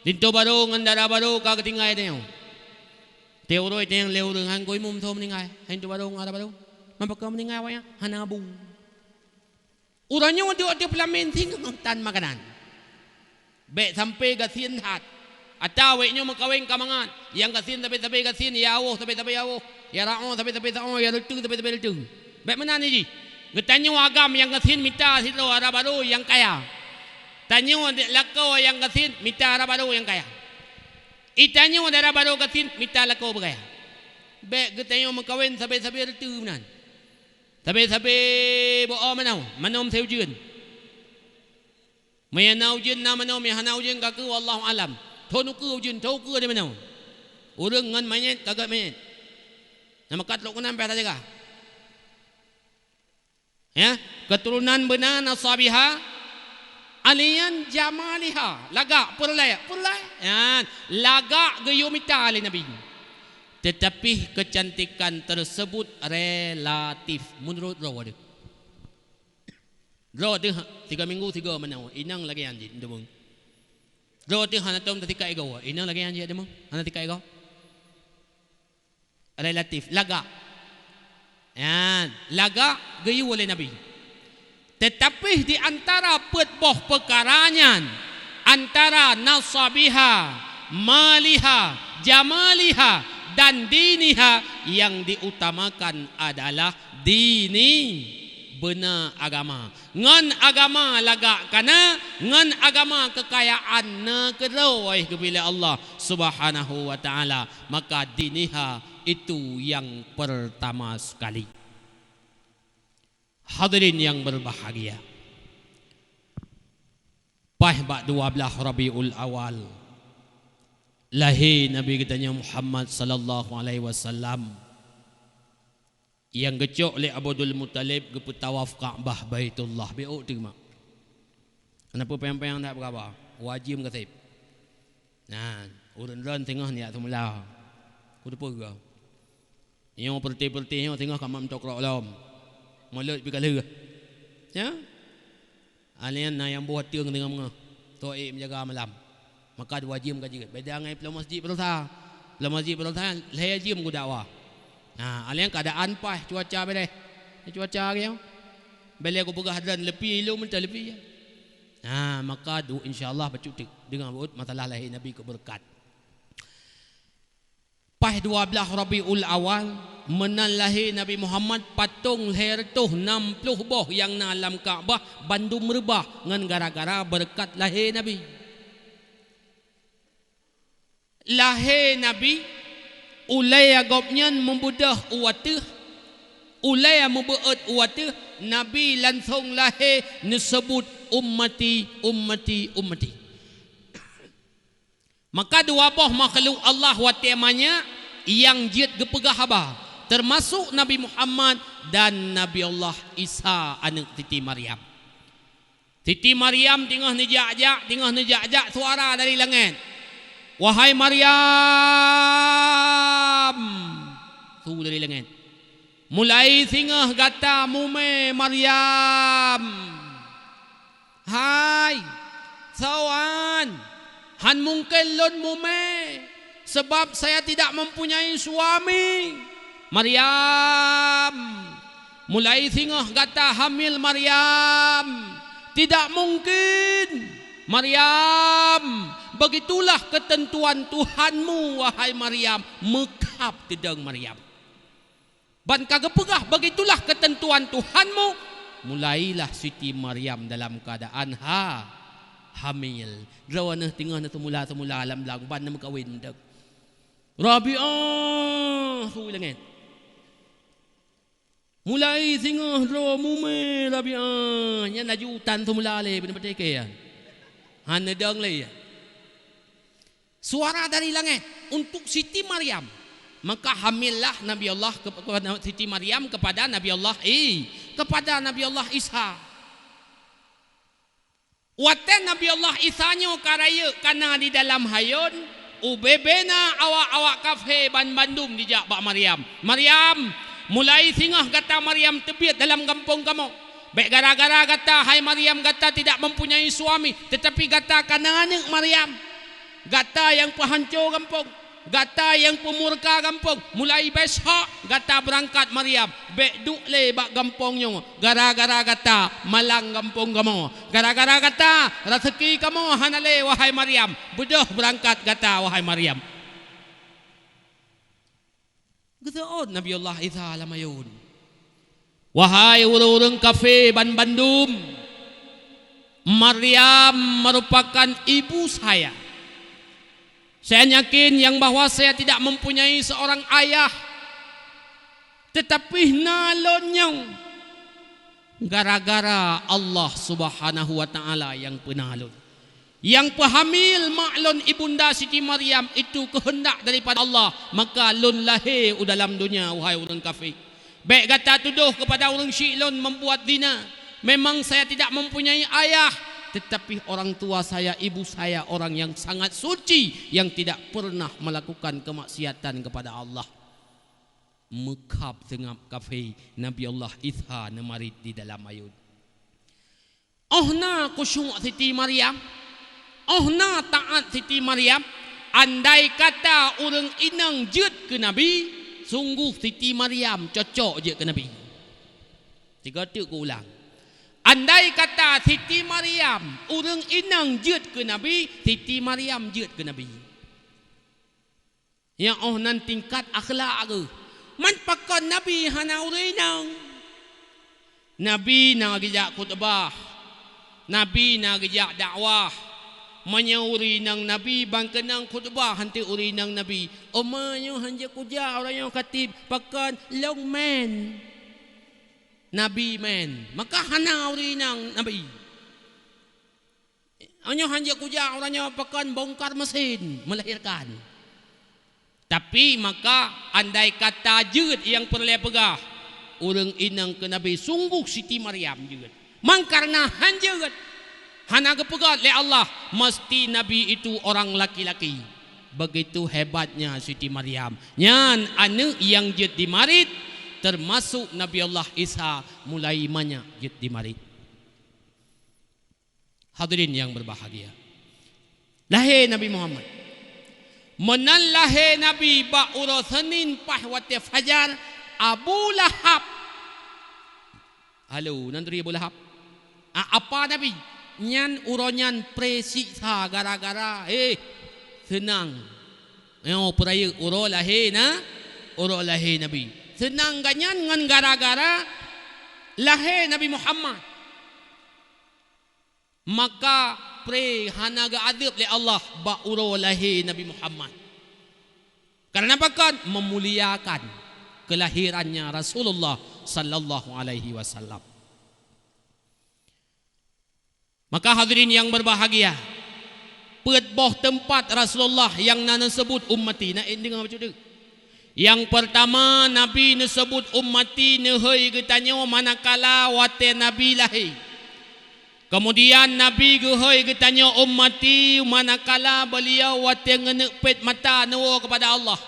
Linto barô ngon dara barô ka geutinggai tanyoe. Tiep uroe tanyoe lé ureuëng, hai Teungku Imum soe meuninggai, hai linto barô ngon dara barô. Man pakon meuninggai awaknyan? Hana bu. Uroe nyoe duek ateueh peulamin singoh tan makanan. Bék sampai gasien that. Ata awaknyoe meukawen ka mangat, nyang gasien sabe-sabe gasien, ya awoh sabe-sabe awoh, ya raoh sabe-sabe saoh, ya reuteu sabe-sabe reuteu. Bék meunan jih. Geutanyoe agam nyang gasien mita sidroe dara barô nyang kaya. Tanyoe lakoe nyang gasien mita dara barô nyang kaya. Itanyoe dara barô gasien mita lakoe beukaya. Bék geutanyoe meukawen sabe-sabe reuteu meunan. Sabe-sabe beu-o meunoe, meunoe meusé ujeuen. Meunyo na ujeuen na meunoe, meunyo hana ujeuen ka keuh, wallahu alam. Thon ukeue ujeuen, thon ukeue di meunoe. Ureuëng ngon manyét ka gét manyét. Nyang meukat lok keunan payah tajaga. Ya, keturunan beuna, nasabihah, alian jamaliha, lagak peureulée, peureulée. Ya, lagak geuyue mita lé Nabi. Tetapi kecantikan tersebut relatif menurut droe deuh. Droe teuh sigoe minggu sigoe meunoe, inong lagée nyan jih deungon. Droe teuh hana tom teusikat igoe, inong lagée nyan jih deungon, hana sikat igoe. Relatif, lagak. Nyan, lagak geuyue lé Nabi. Tetapi di antara peuet boh peukara nyan, antara nasabiha, maliha, jamaliha, dan diniha, yang diutamakan adalah dini, beuna agama. Ngon agama lagak kana, ngon agama keukayaan na keudroe geubri lé Allah Subhanahu wa Ta'ala. Maka diniha itu yang pertama sekali. Hadirin yang berbahagia, paih bak dua blaih Rabiul Awal, lahé Nabi geutanyoe Muhammad sallallahu alaihi wasallam. Nyang geucok lé Abdul Muthalib geupeutawaf Ka'bah Baitullah, bék teuma. Hana peue panyang-panyang that beuraba, wajéb meugaséb. Nah, ureuëng droen singoh nyak seumula. Ku teupeue goe. Nyoe peureuté-peureuté nyoe singoh ka mat meutokrok lom. Mulot pih ka lheueh. Ya? Alèh nyan na nyang boh ateueng teungoh meungoh, toh ék meujaga malam. Maka dua jeuem ka jeuet. Beda ngon pulo masjid baroesa. Pulo masjid baroesa lhèe jeuem geudakwa. Nah, alèh nyan keuadaan paih cuaca beureh. Cuaca lagèe nyoe. Bèk lé kupeugah droen leupie ilôn meuteuleupi. Nah, maka du insyaallah bacut teuk deungon buet masalah lahé Nabi keu beureukat. Paih dua blaih Rabiul Awal, meunan lahé Nabi Muhammad, patong lhèe reutôh nam ploh boh nyang na lam Ka'bah bandum reubah ngon gara-gara beureukat lahé Nabi. Lahé Nabi, Ulée gobnyan meubeudôh u ateueh, ulée meubeuet u ateueh, Nabi langsong lahé neuseubut, "Ummati, ummati, ummati." Maka dua boh makhluk Allah watée manyak nyang jeuet geupeugah haba, teumasok Nabi Muhammad dan Nabi Allah Isa aneuëk Siti Maryam. Siti Maryam teungoh neujak-jak, teungoh neujak-jak suara dari langét, "Wahai Maryam!" Su dari langét. "Mulai singoh gata mumé, Maryam!" "Hai, soe nyan? Han mungken lôn mumé, sabab saya tidak mempunyai suami." "Maryam, mulai singoh gata hamil, Maryam." "Tidak mungkin, Maryam! Begitulah ketentuan Tuhanmu, wahai Maryam." Meukhab teudong Maryam. Ban ka geupeugah, "Begitulah ketentuan Tuhanmu," mulailah Siti Maryam dalam keuadaan ha-, hamil. Droeneuh teungoh neuseumula-seumula lam blang ban neumeukawen mantong. "Rabi'ah!" Su langét. "Mulai singoh droe mumé, Rabi'ah!" Nyan laju tan seumula lé, beuna patékée nyan. Hana dong lé. Suara dari langét untuk Siti Maryam. Maka hamillah Nabi Allah ke-, kepada Siti Maryam kepada Nabi Allah I-, kepada Nabi Allah Isa. Watée Nabi Allah Isa nyoe ka rayeuk kana di dalam hayôn, ubé-bé na awak-awak kafé banmandum jijak bak Maryam. "Maryam, mulai singoh gata Maryam teubiet dalam gampông kamoe. Bék gara-gara gata, hai Maryam, gata tidak mempunyai suami, tetapi gata kana aneuëk, Maryam. Gata nyang peuhanco gampông, gata nyang peumurka gampông. Mulai besok gata beurangkat, Maryam, bék duek lé bak gampông nyoe. Gara-gara gata malang gampông kamoe. Gara-gara gata raseuki kamoe hana lé, wahai Maryam. Beudôh beurangkat gata, wahai Maryam." Geuseuôt Nabi Allah Isa lam hayôn, "Wahai ureuëng-ureuëng kafé banmandum, Maryam merupakan ibu saya. Saya yakin yang bahwa saya tidak mempunyai seorang ayah, tetapi na lôn nyoe gara-gara Allah Subhanahu wa Ta'ala nyang peuna lôn. Nyang peuhamil mak lôn, Ibunda Siti Maryam, itu keuheundak daripada Allah, maka lôn lahé u dalam donya, wahai ureuëng kafé. Bék gata tudoh keupada ureuëng syik lôn membuat zina. Memang saya tidak mempunyai ayah, tetapi orang tua saya, ibu saya, orang yang sangat suci, yang tidak pernah melakukan kemaksiatan kepada Allah." Meukhab seungab kafé, Nabi Allah Isa neumarit di dalam hayôn. Óh na khusyuk Siti Maryam, óh na taát Siti Maryam, andai kata ureuëng inong jeuet keu nabi, sunggoh Siti Maryam cocok jeuet keu nabi. Tiga teuk kuulang. Andai kata Siti Maryam, ureuëng inong jeuet keu nabi, Siti Maryam jeuet keu nabi. Nyang óh nan tingkat akhlak geuh. Man pakon Nabi hana ureuëng inong? Nabi na geujak khutbah. Nabi na geujak dakwah. Meunyoe ureuëng inong Nabi ban keunong khutbah, han teuk ureuëng inong Nabi. Oma nyoe han jeuet kujak, uroe nyoe khatib, pakon lôn mén. Nabi mén. Maka hana ureuëng inong Nabi. Nyoe han jeuet kujak, uroe nyoe pakon bongkar mesin melahirkan. Tapi maka andai kata jeuet nyang peureulée peugah, ureuëng inong keu Nabi, sunggoh Siti Maryam jeuet. Man kareuna han jeuet, hana geupeugét lé Allah, meusti Nabi itu orang laki-laki. Begitu hebatnya Siti Maryam. Nyan aneuëk nyang jeuet dimarit, teumasok Nabi Allah Isa mulai manyak jeuet dimarit. Hadirin yang berbahagia, lahé Nabi Muhammad. Meunan lahé Nabi bak uroe Senin paih watée fajar, Abu Lahab, halo, nan turi Abu Lahab, a, apa Nabi, nyan uroe nyan pré siksa gara-gara, eh, seunang. Nyoe peurayeuk uroe lahé na, uroe lahé Nabi. Seunang gobnyan ngon gara-gara lahé Nabi Muhammad. Maka pré hana geuadeueb lé Allah bak uroe lahé Nabi Muhammad. Karena pakon? Memuliakan kelahirannya Rasulullah sallallahu alaihi wasallam. Maka hadirin yang berbahagia, peuet boh teumpat Rasulullah nyang na neuseubut ummati, na deungoe bacut teuk. Nyang peurtama, Nabi neuseubut ummati neuhôi geutanyoe manakala watée Nabi lahé. Keumudian Nabi geuhôi geutanyoe ummati manakala beuliau watée ngeuneuk pét mata neuwoe keupada Allah.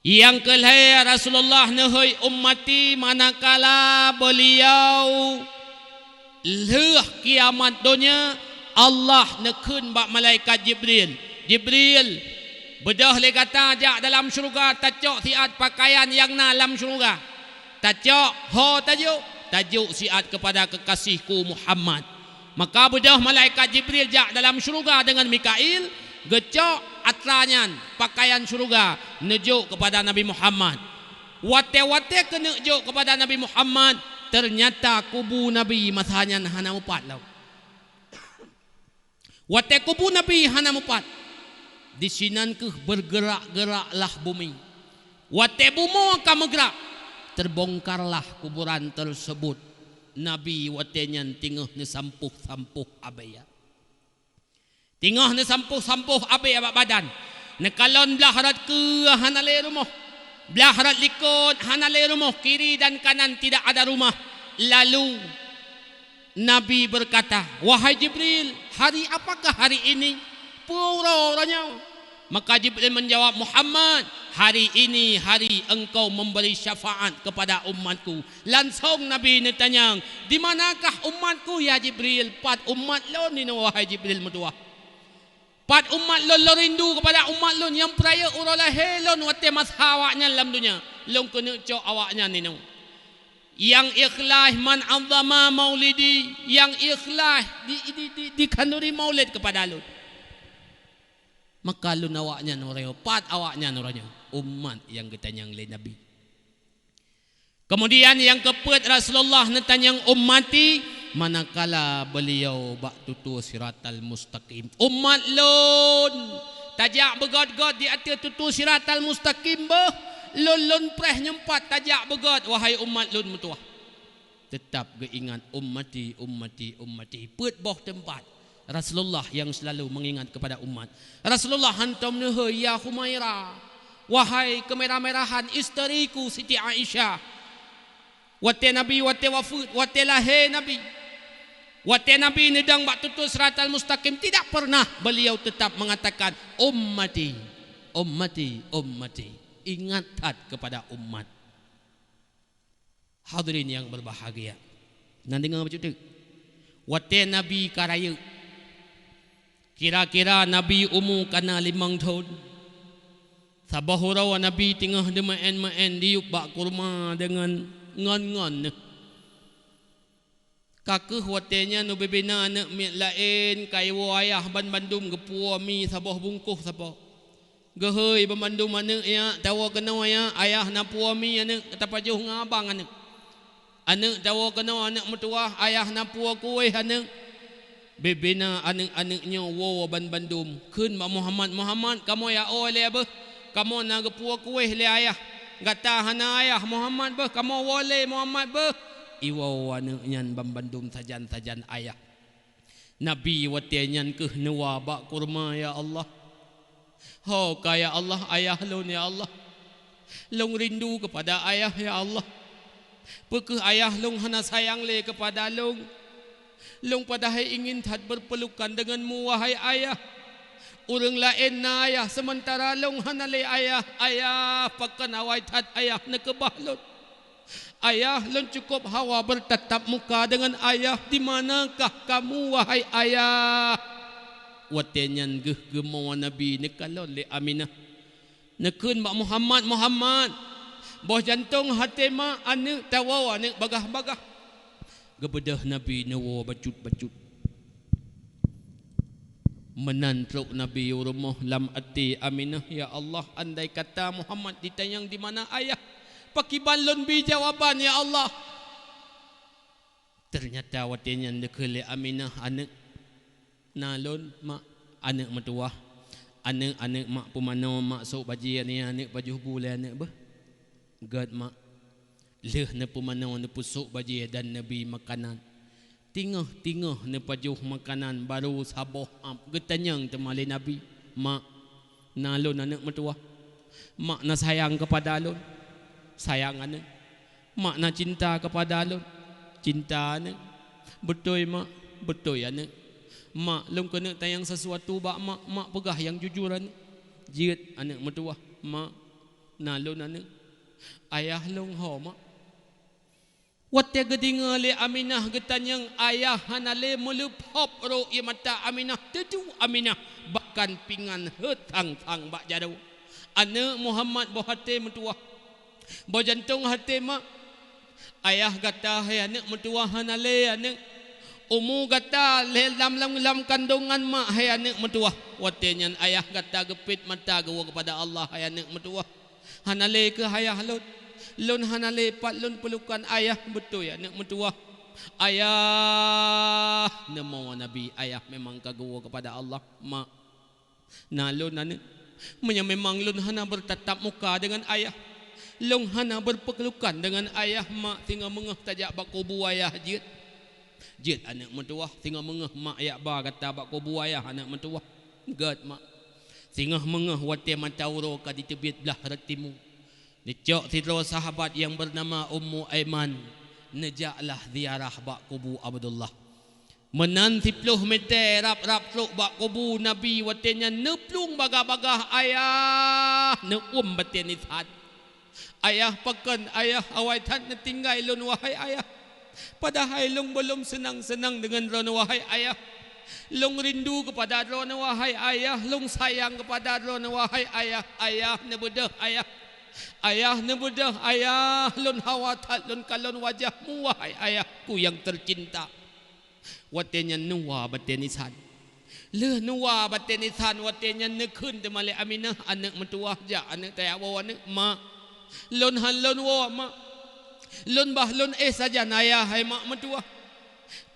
Nyang keu lhée, Rasulullah neuhôi ummati manakala beuliau lheueh kiamat donya, Allah neukheun bak malaikat Jibril, "Jibril, beudôh lé gata jak dalam syeuruga tacok siat peukayan nyang na lam syeuruga. Tacok, ho tajok, tajok siat keupada keukaséhku Muhammad." Maka beudôh malaikat Jibril jak dalam syeuruga deungon Mikail, geucok atra nyan, peukayan syeuruga, neujok keupada Nabi Muhammad. Watée-watée keuneuk jok keupada Nabi Muhammad, teunyata kubu Nabi masa nyan hana mupat lom. Watée kubu Nabi hana mupat, disinan kheueh beugeurak-geuraklah bumi. Watée bumoe ka meugrak, teubongkarlah kuburan teuseubut. Nabi watée nyan teungoh neusampôh-sampôh abée. Teungoh neusampôh-sampôh abée bak badan. Neukalon blah rot keue hana lé rumoh. Blah rot likot hana lé rumoh, kiri dan kanan tidak ada rumah. Lalu Nabi berkata, "Wahai Jibril, hari apakah hari ini? Peue uroe uroe nyoe?" Maka Jibril menjawab, "Muhammad, hari ini hari engkau memberi syafaat kepada umatku." Langsong Nabi neutanyong, "Di manakah umatku, ya Jibril?" "Pat umat lôn nyoe, wahai Jibril meutuwah. Pat umat lôn, lôn rindu keupada umat lôn nyang peurayeuk uroe lahé lôn watée masa awaknyan lam donya. Lôn keuneuk cok awaknyan nyoe." Nyang ikhlas, "Man 'azzama maulidi", nyang ikhlas di, di, di, dikhanduri maulid keupada lôn. Maka lôn awaknyan uroe nyoe, pat awaknyan uroe nyoe, umat nyang geutanyong lé Nabi. Keumudian nyang keupeuet Rasulullah neutanyong ummati, manakala beuliau bak tutoe siratal mustaqim. Umat lôn, tajak beugöt-göt di ateueh tutoe siratal mustaqim beuh, lôn, lôn preh nyoe pat tajak beugöt, wahai umat lôn meutuwah. Teutab geuingat, "Ummati, ummati, ummati." Peuet boh teumpat Rasulullah nyang seulalu meungingat keupada umat. Rasulullah hantom neuhôi, "Ya Humaira, wahai keumirah-mirahan, isteriku Siti Aisyah." Watée Nabi, watée wafeuet, watée lahé Nabi, watée Nabi neudong bak tutoe siratal mustaqim, tidak pernah beuliau teutab meungatakan, "Ummati, ummati, ummati." Ingat that keupada umat. Hadirin nyang berbahagia, na deungoe bacut teuk? Watée Nabi ka rayeuk, kira-kira Nabi umu ka na limong thon, saboh uroe Nabi teungoh deumeu'en-meu'en diyueb bak kurma deungon ngon-ngon neuh. Ka kheueh watée nyan ubé-bé na aneuëk miet laén ka iwoe ayah banmandum geupuwoe mi saboh bungkôh saboh. Geuhôi banmandum aneuëk, "Yak, tawoe keunoe yak, ayah na puwoe mi aneuëk, tapajoh ngon abang aneuëk. Aneuëk, tawoe keunoe aneuëk meutuwah, ayah na puwoe kuwéh aneuëk." Bé-bé na aneuëk-aneuëk nyoe woe banmandum, kheun bak Muhammad, "Muhammad, kamoe jak woe lé beuh, kamoe na geupuwoe kuwéh lé ayah. Gata hana ayah, Muhammad beuh, kamoe woe lé Muhammad beuh." Iwoe aneuëk nyan banmandum sajan-sajan ayah. Nabi watée nyan kheueh neuwoe bak kurma, "Ya Allah, ho ka ya Allah ayah lôn ya Allah. Lôn rindu keupada ayah ya Allah. Peu kheueh ayah lôn hana sayang lé keupada lôn? Lôn padahai ingin that beupeulukan deungon mu wahai ayah. Ureuëng laén na ayah, seumeuntara lôn hana lé ayah. Ayah, pakon awai that ayah neukeubah lôn. Ayah, lôn cukôb hawa beutatap muka deungon ayah. Di manakah kamu wahai ayah?" Watée nyan geuh geumoe Nabi neukalon lé Aminah. Neukheun bak Muhammad, "Muhammad, boh jantong haté mak aneuëk tawoe aneuëk bagah-bagah." Geubeudôh Nabi neuwoe bacut-bacut. Meunan trok Nabi u rumoh lam até Aminah, "Ya Allah, andai kata Muhammad jitanyong di mana ayah, pakiban lôn bi jawaban, ya Allah?" Teunyata watée nyan deukeue lé Aminah aneuëk, "Na lôn, mak, aneuëk meutuwah. Aneuk-aneuk mak pumanö, mak sôk bajèe, nyan aneuk pajoh bu lé aneuk beuh. Gèt mak. Lheueh neupumanö, neupeusôk bajèe dan neubri makanan. Teungoh-teungoh neupajoh makanan, barô saboh ap geutanyong teuma lé Nabi, "Mak, na lôn aneuk meutuwah? Mak na sayang keupada lôn? Sayang aneuk. Mak na cinta keupada lôn? Cinta aneuk. Beutôi mak? Beutôi aneuk. Mak, lôn keuneuk tanyong sisuatu bak mak, mak peugah nyang jujur aneuk." "Jeuet aneuk meutuwah." "Mak, na lôn aneuk. Ayah lôn ho mak?" Watèe geudeungö lé Aminah geutanyong ayah hana lé, meuleuphob rô ié mata Aminah, teuduek Aminah bahkan pingan heuet thang-thang bak jaroe. Aneuk Muhammad boh até meutuwah, boh jantông até mak. Ayah gata hai aneuk meutuwah hana lé aneuk. Umu gata lé lam, lam, lam kandongan mak hai aneuk meutuwah. Watèe nyan ayah gata geupet mata geuwoe keupada Allah hai aneuk meutuwah. Hana lé keuh ayah lôn. Lôn hana lé pat lôn peulukan ayah, beutôi aneuk meutuwah. Ayah, neumoe Nabi, ayah memang ka geuwoe keupada Allah. Mak, na lôn aneuk. Meunyoe memang lôn hana beutatap muka deungon ayah, lôn hana beupeukeulukan deungon ayah, mak, singoh meungoh tajak bak kubu ayah jeuet. Jeuet aneuk meutuwah, singoh meungoh mak jak ba gata bak kubu ayah aneuk meutuwah. Gèt mak. Singoh meungoh watèe mata uroe ka jiteubiet blah rot timu, neucok sidroe sahabat nyang beunama Ummu Aiman, neujaklah ziarah bak kubu Abdullah. Meunan siploh mètè rab-rab trok bak kubu Nabi, watèe nyan neuplueng bagah-bagah ayah, neuuem batèe nisan. Ayah, pakon ayah awai that neutinggai lôn, wahai ayah? Padahai lôn beu lom seunang-seunang deungon droeneuh, wahai ayah. Lôn rindu keupada droeneuh, wahai ayah. Lôn sayang keupada droeneuh, wahai ayah. Ayah, neubeudôh ayah. Ayah, neubeudôh ayah. Lôn hawa that lôn kalon wajahmu, wahai ayahku nyang teucinta. Watèe nyan neuwoe batèe nisan. Lheueh neuwoe batèe nisan, watèe nyan neukheun teuma lé Aminah, aneuk meutuwah, jak aneuk, tajak woe aneuk. Mak, lôn han lôn woe mak. Lôn bah lôn éh sajan ayah hai mak meutuwah.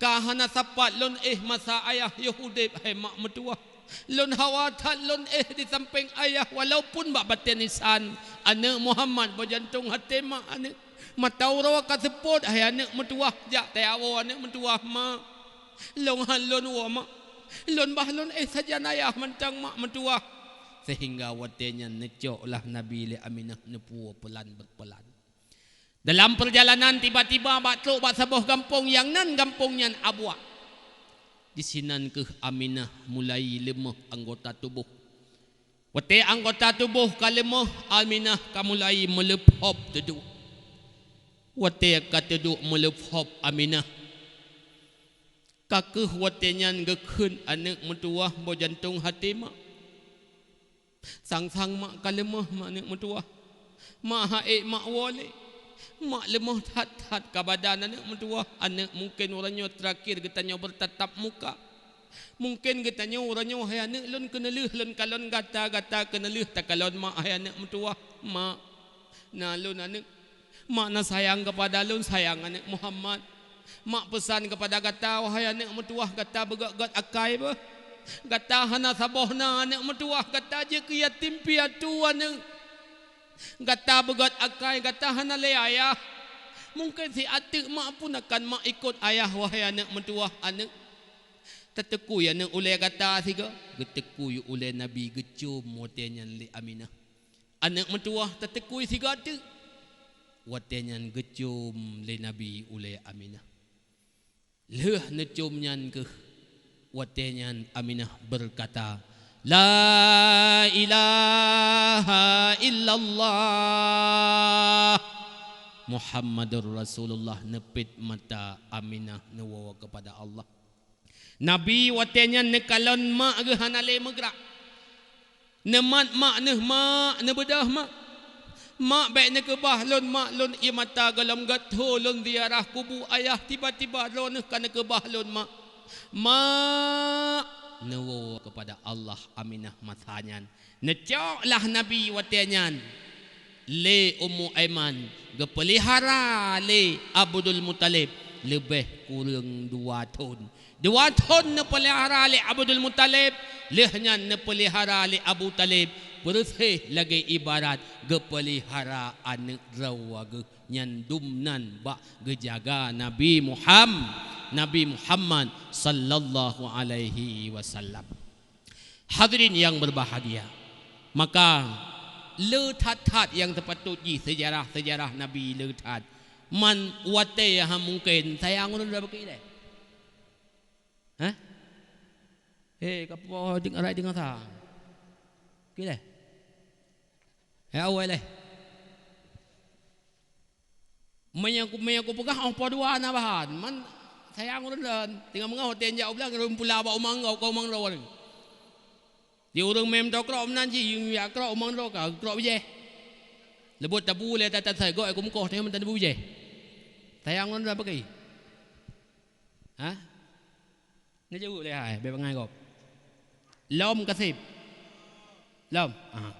Ka hana sapat lôn éh masa ayah yoh udeb hai mak meutuwah. Lôn hawa that lôn éh di sampéng ayah walaupun bak batèe nisan. Aneuk Muhammad, boh jantông até mak aneuk. Mata uroe ka seupôt hai aneuk meutuwah, jak tajak woe aneuk meutuwah mak. Lôn han lôn woe mak. Lôn bah lôn éh sajan ayah mantong mak meutuwah. Seuhingga watèe nyan neucoklah Nabi lé Aminah neupuwoe peulan beupeulan. Dalam peurjalanan tiba-tiba bak trok bak saboh gampông nyang nan gampông nyan Abwa. Disinan keuh Aminah mulai leumoh anggota tuboh. Watèe anggota tuboh ka leumoh, Aminah ka mulai meuleuphob teuduek. Watèe ka teuduek meuleuphob Aminah, ka keuh watèe nyan geukheun aneuk meutuwah, boh jantông até mak. Sang-sang mak ka leumoh mak aneuk meutuwah. Mak han ék mak woe lé. Mak leumoh that-that ka badan aneuk meutuwah. Aneuk, mungken uroe nyoe teurakhir geutanyoe beutatap muka. Mungken geutanyoe uroe nyoe hai aneuk lôn keuneulheueh lôn kalon gata, gata keuneulheueh takalon mak hai aneuk meutuwah. Mak, na lôn aneuk. Mak na sayang keupada lôn, sayang aneuk Muhammad. Mak peusan keupada gata, wahai aneuk meutuwah, gata beugét-gét akai beuh. Gata hana saboh na aneuk meutuwah, gata jeuet keu yatim piatu aneuk. Gata beugét akai, gata hana lé ayah. Mungken siat teuk mak pun akan mak ikot ayah, wahai aneuk meutuwah aneuk. Tateukui aneuk ulèe gata sigoe, geuteukui ulèe Nabi, geucôm watèe nyan lé Aminah. Aneuk meutuwah tateukui sigoe teuk. Watèe nyan geucôm lé Nabi ulèe Aminah. Lheueh neucôm nyan keuh, watèe nyan Aminah beukata, "La ilaha illallah Muhammadur Rasulullah." Neupet mata Aminah neuwoe keupada Allah. Nabi watèe nyan neukalon mak geuh hana lé meugrak. Neumat mak neuh, "Mak, neubeudôh mak. Mak, bèk neukeubah lôn mak, lôn ié mata gohlom gèt tho lôn ziarah kubu ayah, tiba-tiba droeneuh ka neukeubah lôn mak." Mak, neuwoe keupada Allah Aminah masa nyan. Neucoklah Nabi watèe nyan lé Ummu Aiman, geupeulihara lé Abdul Muthalib, leubeh kureueng dua thon. Dua thon neupeulihara lé Abdul Muthalib, lheueh nyan neupeulihara lé Abu Thalib, peureuséh lagée ibarat geupeulihara aneuëk droe geuh nyang dum nan bak geujaga Nabi Muham-, Nabi Muhammad sallallahu alaihi wasallam. Hadirin yang berbahagia, maka le that-that nyang teupatot jih seujarah-seujarah Nabi le that. Man watée nyang mungken sayang ulôn dah beuki lé. Hah? Hei, kapo deng arai deng asa. Ki lé? Hei, awai lé. Meunyoe ku, meunyoe kupeugah óh po dua na bahan, man sayang ulôn lôn. Teungoh meungoh watée jak u blang, ulôn pula bak umang gau, ka umang droe. Di ureuëng mem tokro meunan jih, yum yak krok umang droe ka, krok bijéh. Leubot tabu lé tata sai gok ku meukoh, teungoh meutan tabu bijéh. Sayang ulôn lôn pakai. Ha? Neujaweueb lé hai, bék bangai gob. Lom kaseb. Lom. Aha.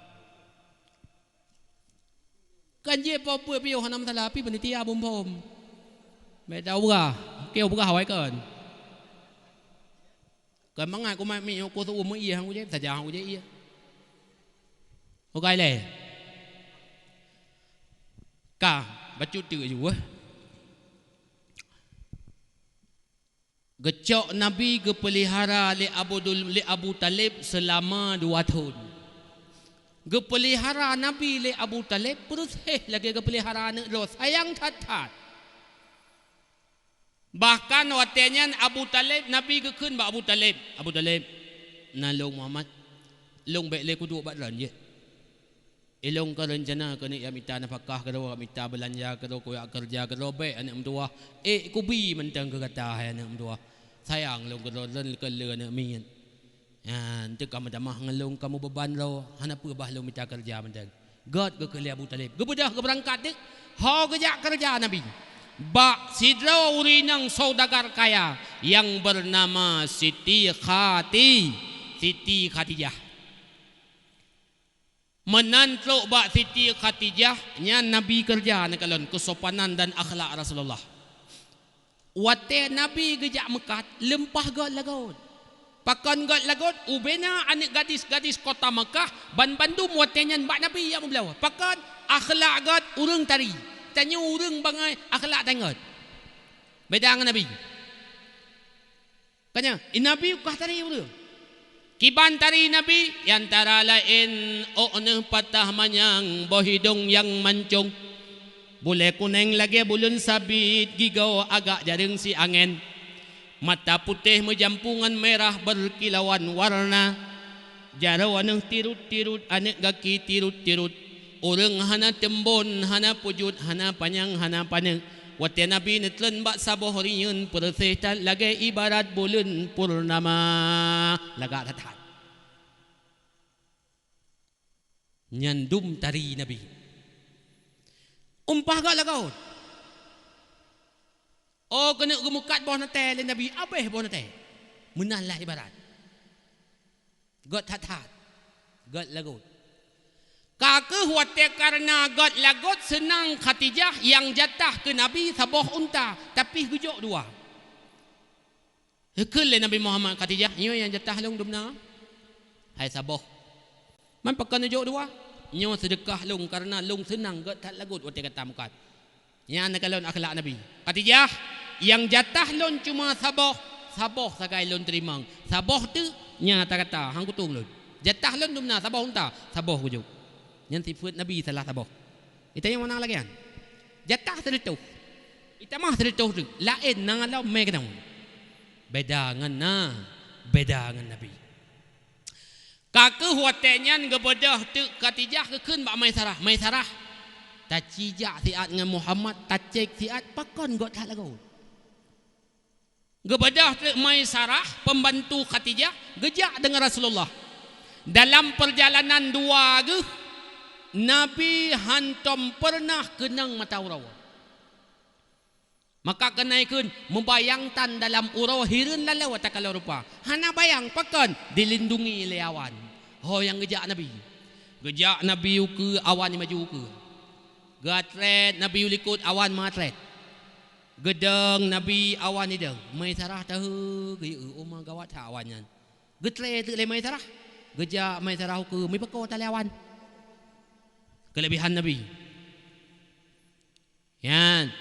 Kan jih po peue piôh hana masalah, pi panitia bom-bom. Bék taubah. Oke, ubah awai kon. Kon mangat kumat mi uku seuuem meu ié hang uje, saja hang uje ié. Oke lé. Ka, bacut teuk ju, eh. Geucok Nabi geupeulihara lé Abu Dul-, lé Abu Talib seulama dua thon. Geupeulihara Nabi lé Abu Talib peureuséh lagée geupeulihara aneuëk droe, sayang that-that. Bahkan watée nyan Abu Talib, Nabi geukheun bak Abu Talib, "Abu Talib, na lôn Muhammad, lôn bék lé kuduek bak droen jeuet." Ilôn ka reuncana keuneuk jak mita nafakah keudroe, mita beulanja keudroe, kuyak keureuja keudroe, bék aneuëk meutuwah. Ék kubi mantong keu gata, hai aneuëk meutuwah. Sayang lôn keudroe, lôn keu lé aneuëk miet. Nyan, teuka meutamah ngon lôn kamoe beuban droe, hana peue bah lôn mita keureuja mantong. Gét geukheun lé Abu Talib. Geubeudôh geubeurangkat teuk, ho geujak keureuja Nabi. Bak sidroe ureuëng inong saudagar kaya nyang beunama Siti Khati-, Siti Khadijah. Meunan trok bak Siti Khadijah, nyan Nabi keureuja neukalon keusopanan dan akhlak Rasulullah. Watée Nabi geujak meukat, leumpah gét lagot. Pakon gét lagot, ubena aneuëk gadis-gadis kota Makkah, banbandum watée nyan bak Nabi nyang meubloe. Pakon akhlak gét ureuëng tari. Tanyoe ureuëng bangai akhlak tan gét. Beda ngon Nabi. Ka nyan, i Nabi ka tari ureuëng. Kiban tari Nabi, nyang antara laén ôk neuh patah manyang, boh hidông nyang mancong, bulée kuneng lagée buleuen sabit, gigoe agak jareueng si angén, mata putéh meujampu ngon mirah beukilauan wareuna. Jaroe neuh tirot-tirot, aneuëk gaki tirot-tirot. Ureuëng hana teumbon, hana peujeuet, hana panyang, hana paneuk. Watée Nabi neutreun bak saboh riyeuen peureuséh that lagée ibarat buleuen purnama. Lagak that-that. Nyan dum tari Nabi. Umpah gét lagot. Oh, keuneuk geumeukat boh neutée lé Nabi, abéh boh neutée. Meunan lah ibarat. Gét that-that. Gét lagot. Ka kheueh watée kareuna gét lagot seunang Khadijah nyang jatah keu Nabi saboh unta, tapi geujok dua. Geukheun lé Nabi Muhammad, "Khadijah, nyoe nyang jatah lôn dum na, hai saboh. Man pakon neujok dua? Nyoe seudeukah lôn kareuna lôn seunang gét that lagot watée gata meukat." Nyan neukalon akhlak Nabi. "Khadijah, nyang jatah lôn cuma saboh, saboh sagai lôn teurimong. Saboh teuk, nyan ata gata, han kutueng lôn. Jatah lôn dum na saboh unta, saboh geujok." Nyan sifeuet Nabi salah saboh. Geutanyoe meunan lagée nyan. Jatah sireutôh. Geutamah sireutôh teuk. Laén na lom mé keunoe. Beda ngon na, beda ngon Nabi. Ka kheueh watée nyan geubeudôh teuk Khadijah geukheun bak Maisarah, "Maisarah, tacijak siat ngon Muhammad, tacék siat pakon gét that lagot." Geubeudôh teuk Maisarah, pembantu Khadijah, geujak deungon Rasulullah. Dalam peurjalanan dua geuh, Nabi hantom peureunah keunong mata uroe. Maka keunaikheun meubayang tan dalam uroe, hireuen lalu takalon rupa. Hana bayang pakon dilindungi lé awan. Ho nyang geujak Nabi. Geujak Nabi ukeue awan maju ukeue. Geuatrét Nabi u likot awan meuatrét. Geudong Nabi awan idong, Maisarah tahe geuyue uma gawat that awan nyan. Geutlée teuk lé Maisarah. Geujak Maisarah ukeue meupakoe tali awan. Keulebihan Nabi. Nyan.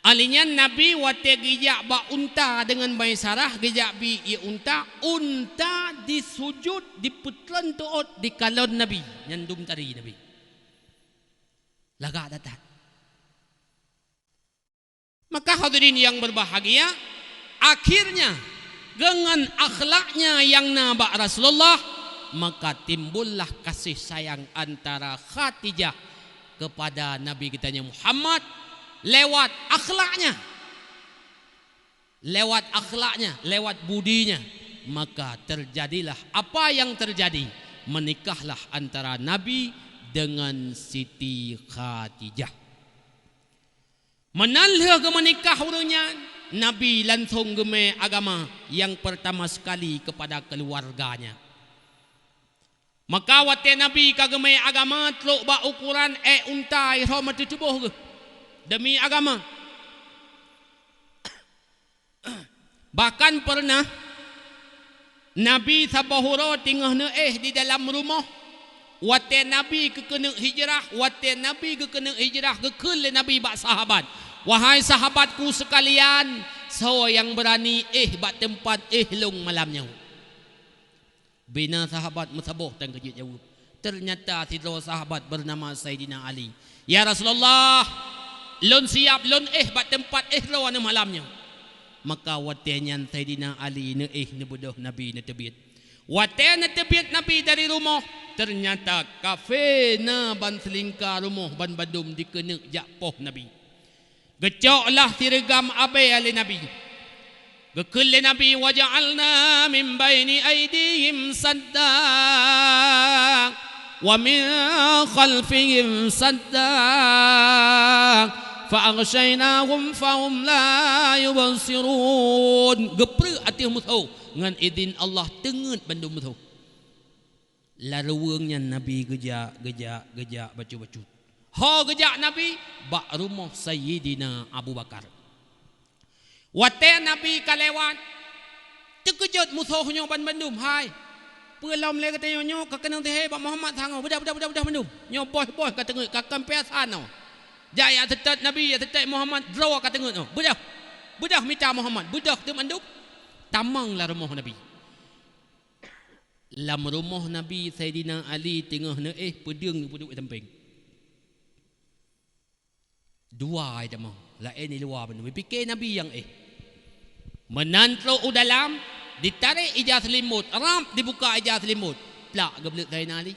Ali nyan Nabi watée geujak bak unta deungon Maisarah geujak bi ié unta, unta disujut, dipeutreun teuôt, dikalon Nabi. Nyan dum tari Nabi. Lagak that-that. Maka hadirin yang berbahagia, akhirnya dengan akhlaknya yang na bak Rasulullah, maka timbullah kasih sayang antara Khadijah kepada Nabi kita Muhammad lewat akhlaknya. Lewat akhlaknya, lewat budinya, maka terjadilah apa yang terjadi, menikahlah antara Nabi dengan Siti Khadijah. Meunan lheueh geumeunikah ureuëng nyan, Nabi langsong geumé agama nyang pertama sekali kepada keluarganya. Maka watée Nabi ka geumé agama trok bak ukoran ék unta irhom ateueh tuboh geuh demi agama. Bahkan pernah Nabi saboh uroe teungoh neuéh di dalam rumoh. Watée Nabi geukeuneuk hijrah, watée Nabi geukeuneuk hijrah geukheun lé Nabi bak sahabat, "Wahai sahabatku sekalian, soe nyang beurani éh bak teumpat éh lôn malam nyoe?" Bina sahabat meusaboh tan keujeuet jaweueb. Teunyata sidroe sahabat beunama Saidina Ali, "Ya Rasulullah, lôn siab lôn éh bak teumpat éh droe aneuëk malam nyoe." Maka watée nyan Saidina Ali neuéh neubeudôh Nabi neuteubiet. Watée neuteubiet Nabi dari rumoh, teunyata kafé na ban seulingka rumoh ban bandum dikeuneuk jak poh Nabi. Geucok lah sireugam abée lé Nabi. Geukheun lé Nabi, "Wa ja'alna min baini aidihim sadda, wa min khalfihim sadda, fa aghsyaynahum fahum la yubsirun." Geupreuek ateueh musoh ngon idhin Allah teungeut bandum musoh. Laruweueng nyan Nabi geujak, geujak, geujak bacut-bacut. Ho geujak Nabi bak rumoh Sayyidina Abu Bakar. Watée Nabi ka lewat, teukeujot musoh nyoe ban bandum, "Hai, peue lom lé geutanyoe nyoe ka keunong teuhé bak Muhammad sangoe? Beudôh, beudôh, beudôh, beudôh bandum. Nyoe boh-boh ka teungeut, ka kon piasa nyoe. Jak jak seutôt Nabi, jak seutôt Muhammad, droe ka teungeut nyoe. Beudôh, beudôh mita Muhammad, beudôh teuk bandum." Tamong lam rumoh Nabi. Lam rumoh Nabi Saidina Ali teungoh neuéh peudeueng peuduek sampéng. Dua ai tamong, laén di luwa bandum. Pike Nabi nyang éh. Meunan trok u dalam, ditarek ija seulimbot, rab dibuka ija seulimbot. Plak geubleuet Saidina Ali.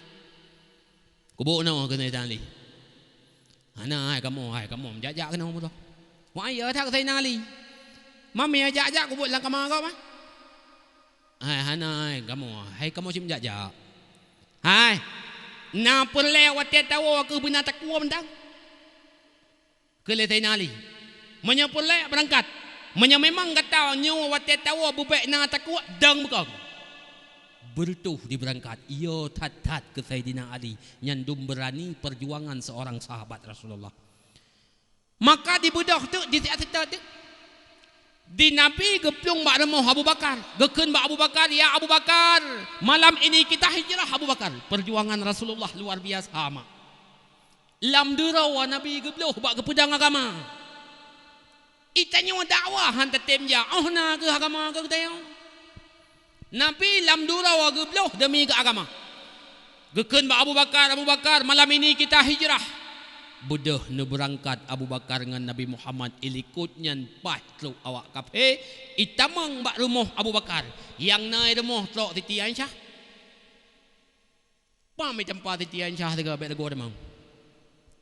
Kubu noe keu Saidina Ali. Hana hai kamoe, hai kamoe jak-jak keunoe musoh. Wah, ya that keu Saidina Ali. Mami jak-jak kubu lam kama gob, ah. Hai, hana hai kamoe, hai kamoe cit jak-jak. Hai, na peureulée watée tawoe keuh beuna takue mantong. Keu lé Saidina Ali, "Meunyoe peureulée beurangkat, meunyoe memang gata nyoe watée tawoe beubek na takue, dong beukong." Beureutoh dibeurangkat, yo that-that keu Saidina Ali nyang dum beurani perjuangan seorang sahabat Rasulullah. Maka dibeudôh teuk, disiat seutôt teuk. Di Nabi geuplueng bak rumoh Abu Bakar, geukheun bak Abu Bakar, "Ya Abu Bakar, malam ini kita hijrah, Abu Bakar." Perjuangan Rasulullah luar biasa mak. Lam duroe Nabi geubloh bak geupeudong agama. Itanyoe dakwah han tatem jak, oh na keuh agama keu geutanyoe. Nabi lam duroe geubloh demi keu agama. Geukheun bak Abu Bakar, "Abu Bakar, malam ini kita hijrah." Beudôh neubeurangkat Abu Bakar ngon Nabi Muhammad, ilikot nyan paih trok awak kafé, itamong bak rumoh Abu Bakar. Nyang na i rumoh trok Siti Aisyah. Pam itampa Siti Aisyah teuga bék lagoe tamong.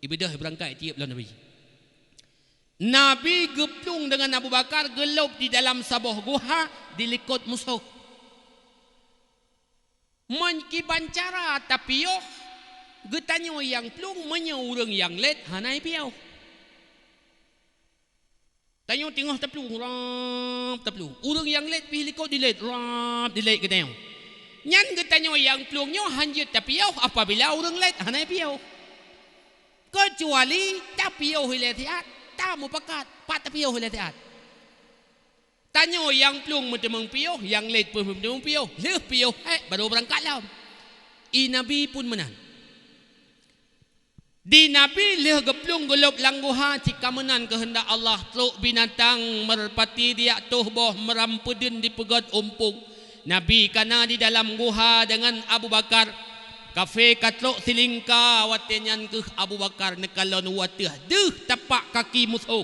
Ibeudôh ibeurangkat itiep lom Nabi. Nabi geuplueng deungon Abu Bakar geulôb di dalam saboh guha dilikot musoh. Meunyoe kiban cara tapiôh, geutanyoe nyang plueng, meunyoe ureuëng nyang lét hana ipiôh. Tanyoe teungoh taplueng, rab taplueng. Ureuëng nyang lét pih likot dilét, rab dilét geutanyoe. Nyan geutanyoe nyang plueng nyoe han jeuet tapiôh apabila ureuëng lét hana ipiôh. Keucuali tapiôh ilée siat, Tam mupakat, pat tapiôh lé siat. Tanyoe nyang plueng meuteumeung piôh, nyang lét peuh meuteumeung piôh, lheueh piôh hék barô beurangkat lom. I Nabi pun meunan. Di Nabi lheueh geuplueng geulôb lam guha, cit ka meunan keuheundak Allah, trok binatang meurpati diak toh boh, meuram peudeuen dipeugöt umpung. Nabi ka na di dalam guha deungon Abu Bakar. Kafé ka trok silingka, watée nyan keuh Abu Bakar neukalon u ateueh deuh tapak kaki musoh.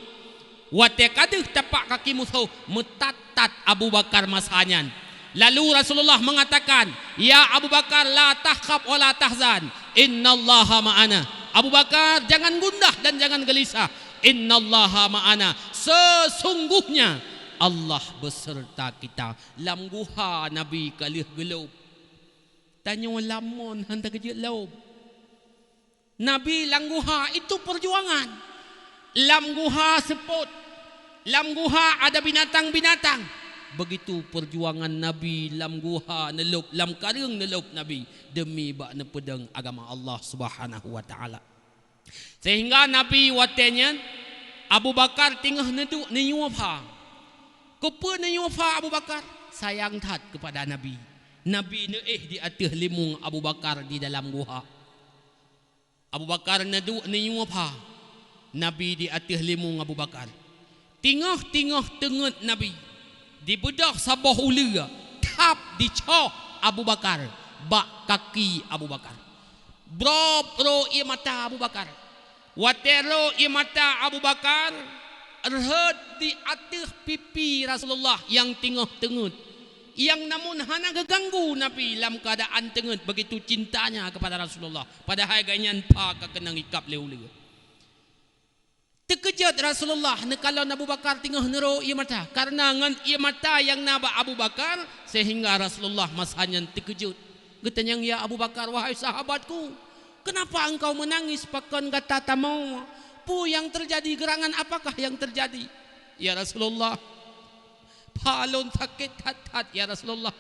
Watée ka deuh tapak kaki musoh, meutat-tat Abu Bakar masa nyan. Lalu Rasulullah mengatakan, "Ya Abu Bakar, la takhaf wa la tahzan, innallaha ma'ana." Abu Bakar, jangan gundah dan jangan gelisah. Innallaha ma'ana. Sesungguhnya Allah beserta kita. Lam guha Nabi ka lheueh geulôb. Tanyoe lam mon han takeujeuet lom. Nabi lam guha itu perjuangan. Lam guha seupôt, lam guha ada binatang-binatang. Begitu perjuangan Nabi lam guha neulôb, lam kareueng neulôb Nabi demi bak neupeudong agama Allah Subhanahu wa Taala. Sehingga Nabi watée nyan, Abu Bakar teungoh neuduek neuyue pha. Keupeue neuyue pha Abu Bakar? Sayang that keupada Nabi. Nabi neuéh di ateueh limeung Abu Bakar di dalam guha. Abu Bakar neuduek neuyue pha Nabi di ateueh limeung Abu Bakar. Teungoh-teungoh teungeut Nabi, dibeudôh saboh uleue, thab dicoh Abu Bakar bak kaki Abu Bakar. Brôb rô ié mata Abu Bakar. Watée rô ié mata Abu Bakar, rhot di ateueh pipi Rasulullah nyang teungoh teungeut. Nyang namun hana geuganggu Nabi lam keuadaan teungeut, begitu cintanya kepada Rasulullah. Padahai gobnyan pha ka keunong ikab lé uleue. Teukeujot Rasulullah neukalon Abu Bakar teungoh neurô ié mata, kareuna ngon ié mata nyang na bak Abu Bakar, sehingga Rasulullah masa nyan teukeujot. Geutanyong, "Ya Abu Bakar, wahai sahabatku, kenapa engkau menangis? Pakon gata tamoe? Peue nyang teujadi? Geurangan apakah nyang teujadi?" "Ya Rasulullah, pha lôn sakét that-that, ya Rasulullah."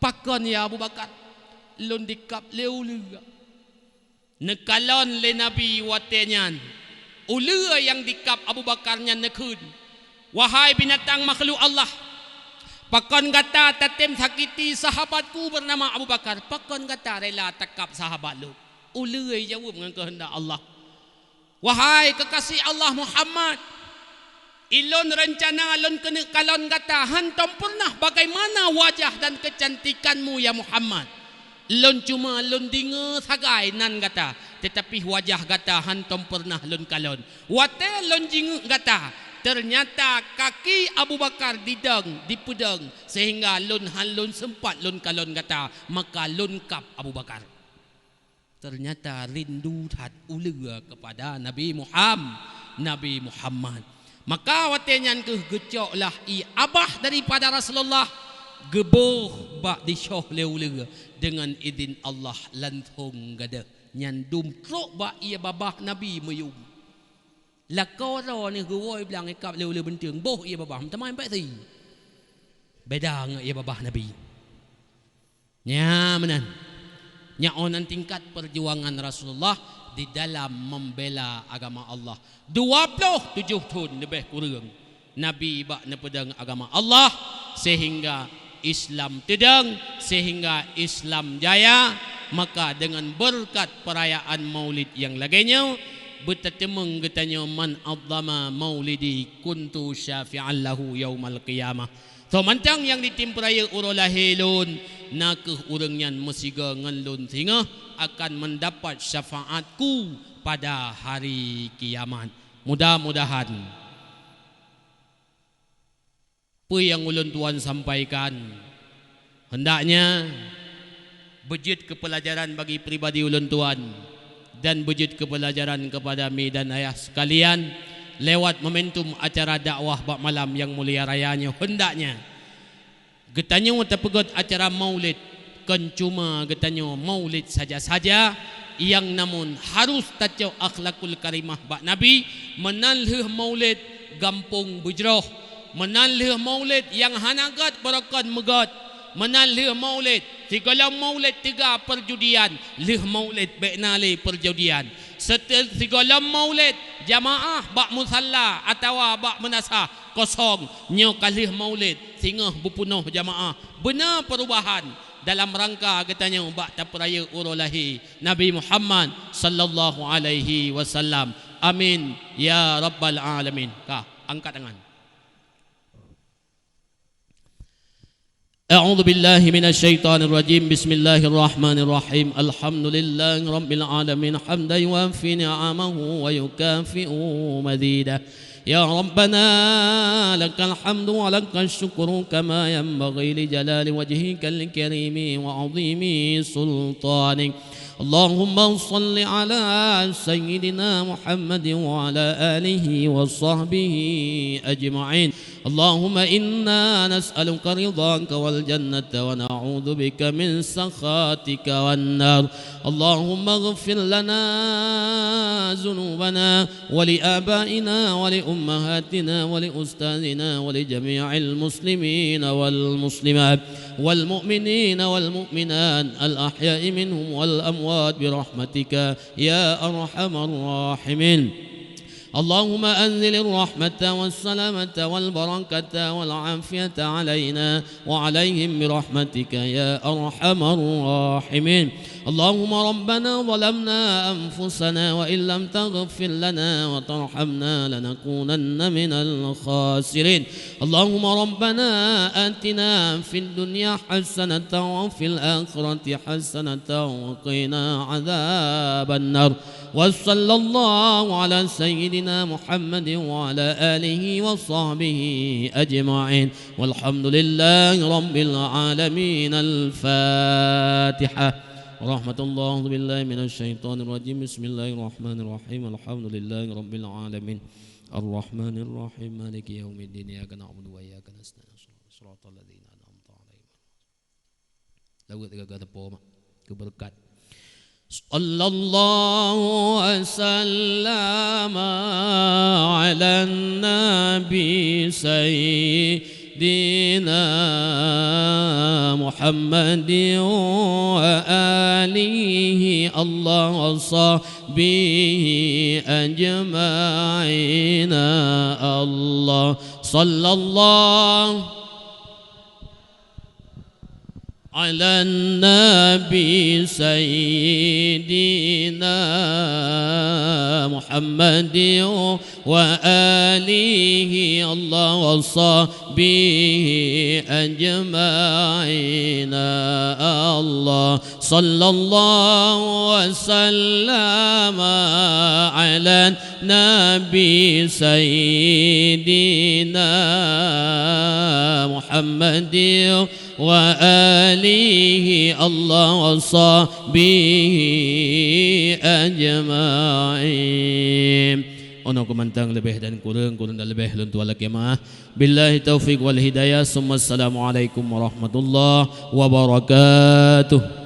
"Pakon, ya Abu Bakar?" "Lôn dikab lé uleue." Neukalon lé Nabi watée nyan uleue nyang dikab Abu Bakar nyan neukheun, "Wahai binatang makhluk Allah, pakon gata tatem sakiti sahabatku beunama Abu Bakar? Pakon gata rela takab sahabat lôn?" Uleue jaweueb ngon keuheundak Allah. "Wahai keukasih Allah Muhammad, ilôn reuncana lôn keuneuk kalon gata, hantom peureunah bagaimana wajah dan keucantikanmu, ya Muhammad. Lôn cuma lôn deungoe sagai nan gata, teutapi wajah gata hantom peureunah lôn kalon. Watée lôn jingeuk gata, teunyata kaki Abu Bakar didong, dipeudong, sehingga lôn han lôn seumpat lôn kalon gata, maka lôn kab Abu Bakar." Teunyata rindu that uleue keupada Nabi Muham-, Nabi Muhammad. Maka watée nyan keuh geucoklah ié babah daripada Rasulullah, geuboh bak disoh lé uleue deungon idhin Allah langsong gadôh. Nyan dum trok bak ié babah Nabi meuyum. Lakoe droeneuh geuwoe blang ikab lé uleue beunteueng, boh ié babah, meuteumé impek si. Beda ngon ié babah Nabi. Nya meunan. Nyoe nan tingkat perjuangan Rasulullah di dalam membela agama Allah. Dua ploh tujoh thon leubeh kureueng Nabi bak neupeudong agama Allah, sehingga Islam teudong, sehingga Islam jaya. Maka deungon beureukat peurayaan Maulid nyang lagée nyoe, beutateumeung geutanyoe, "Man 'azzama maulidi kuntu syafi'an lahu yaumal qiyamah." Soe mantong nyang jitem peuraya uroe lahé lôn, na kheueh ureuëng nyan meusigoe ngon lôn singoh akan meudapat syafaatku pada hari kiamat. Mudah-mudahan peue nyang ulôn tuan sampaikan, hendaknya beujeuet keu peulajaran bagi pribadi ulôn tuan dan beujeuet keu peulajaran keupada mi dan ayah sekalian lewat momentum acara dakwah bak malam nyang mulia raya nyoe. Hendaknya geutanyoe tapeugét acara maulid kon cuma geutanyoe maulid saja-saja, nyang namun harus tacok akhlakul karimah bak Nabi, meunan lheueh maulid gampông beujroh, meunan lheueh maulid nyang hana gét beurokon meugét, meunan lheueh maulid Sigohlom maulid teuga perjudian, lheueh maulid bék na lé perjudian. Sete-, sigohlom maulid jamaah bak musalla atawa bak meunasah kosong, nyoe ka lheueh maulid singoh beupunoh jamaah. Beuna perubahan dalam rangka geutanyoe bak tapeurayeuk uroe lahé Nabi Muhammad sallallahu alaihi wasallam. Amin ya rabbal alamin. Ka, angkat tangan. أعوذ بالله من الشيطان الرجيم. بسم الله الرحمن الرحيم. الحمد لله رب العالمين، حمدا يوافي نعمه ويكافئ مزيده. يا ربنا لك الحمد ولك الشكر كما ينبغي لجلال وجهك الكريم وعظيم سلطانك. اللهم صل على سيدنا محمد وعلى آله وصحبه أجمعين. اللهم إنا نسألك رضاك والجنة ونعوذ بك من سخطك والنار. اللهم اغفر لنا ذنوبنا ولآبائنا ولأمهاتنا ولأستاذنا ولجميع المسلمين والمسلمات والمؤمنين والمؤمنات الأحياء منهم والأموات برحمتك يا أرحم الراحمين. اللهم أنزل الرحمة والسلامة والبركة والعافية علينا وعليهم برحمتك يا أرحم الراحمين. اللهم ربنا ظلمنا أنفسنا وإن لم تغفر لنا وترحمنا لنكونن من الخاسرين. اللهم ربنا آتنا في الدنيا حسنة وفي الآخرة حسنة وقنا عذاب النار. وصلى الله على سيدنا محمد وعلى آله وصحبه أجمعين. والحمد لله رب العالمين. الفاتحة. ورحمة الله. أعوذ بالله من الشيطان الرجيم. بسم الله الرحمن الرحيم. الحمد لله رب العالمين. الرحمن الرحيم. مالك يوم الدين. إياك نعبد وإياك نستعين. صراط الذين أنعمت عليهم. Laweuet teuka gata po mak. Keu beureukat. صلى الله وسلم على النبي سيدنا محمد وآله الله وصحبه أجمعين. الله صلى الله على النبي سيدنا محمد وآله الله وصحبه أجمعين. الله صلى الله وسلم على النبي سيدنا محمد وآله الله وصحبه أجمعين. Unoe keumantang leubeh dan kureueng, kureueng dan leubeh lôn tuan lakée meu'ah. Billahi taufiq wal hidayah. Summa assalamualaikum warahmatullahi wabarakatuh.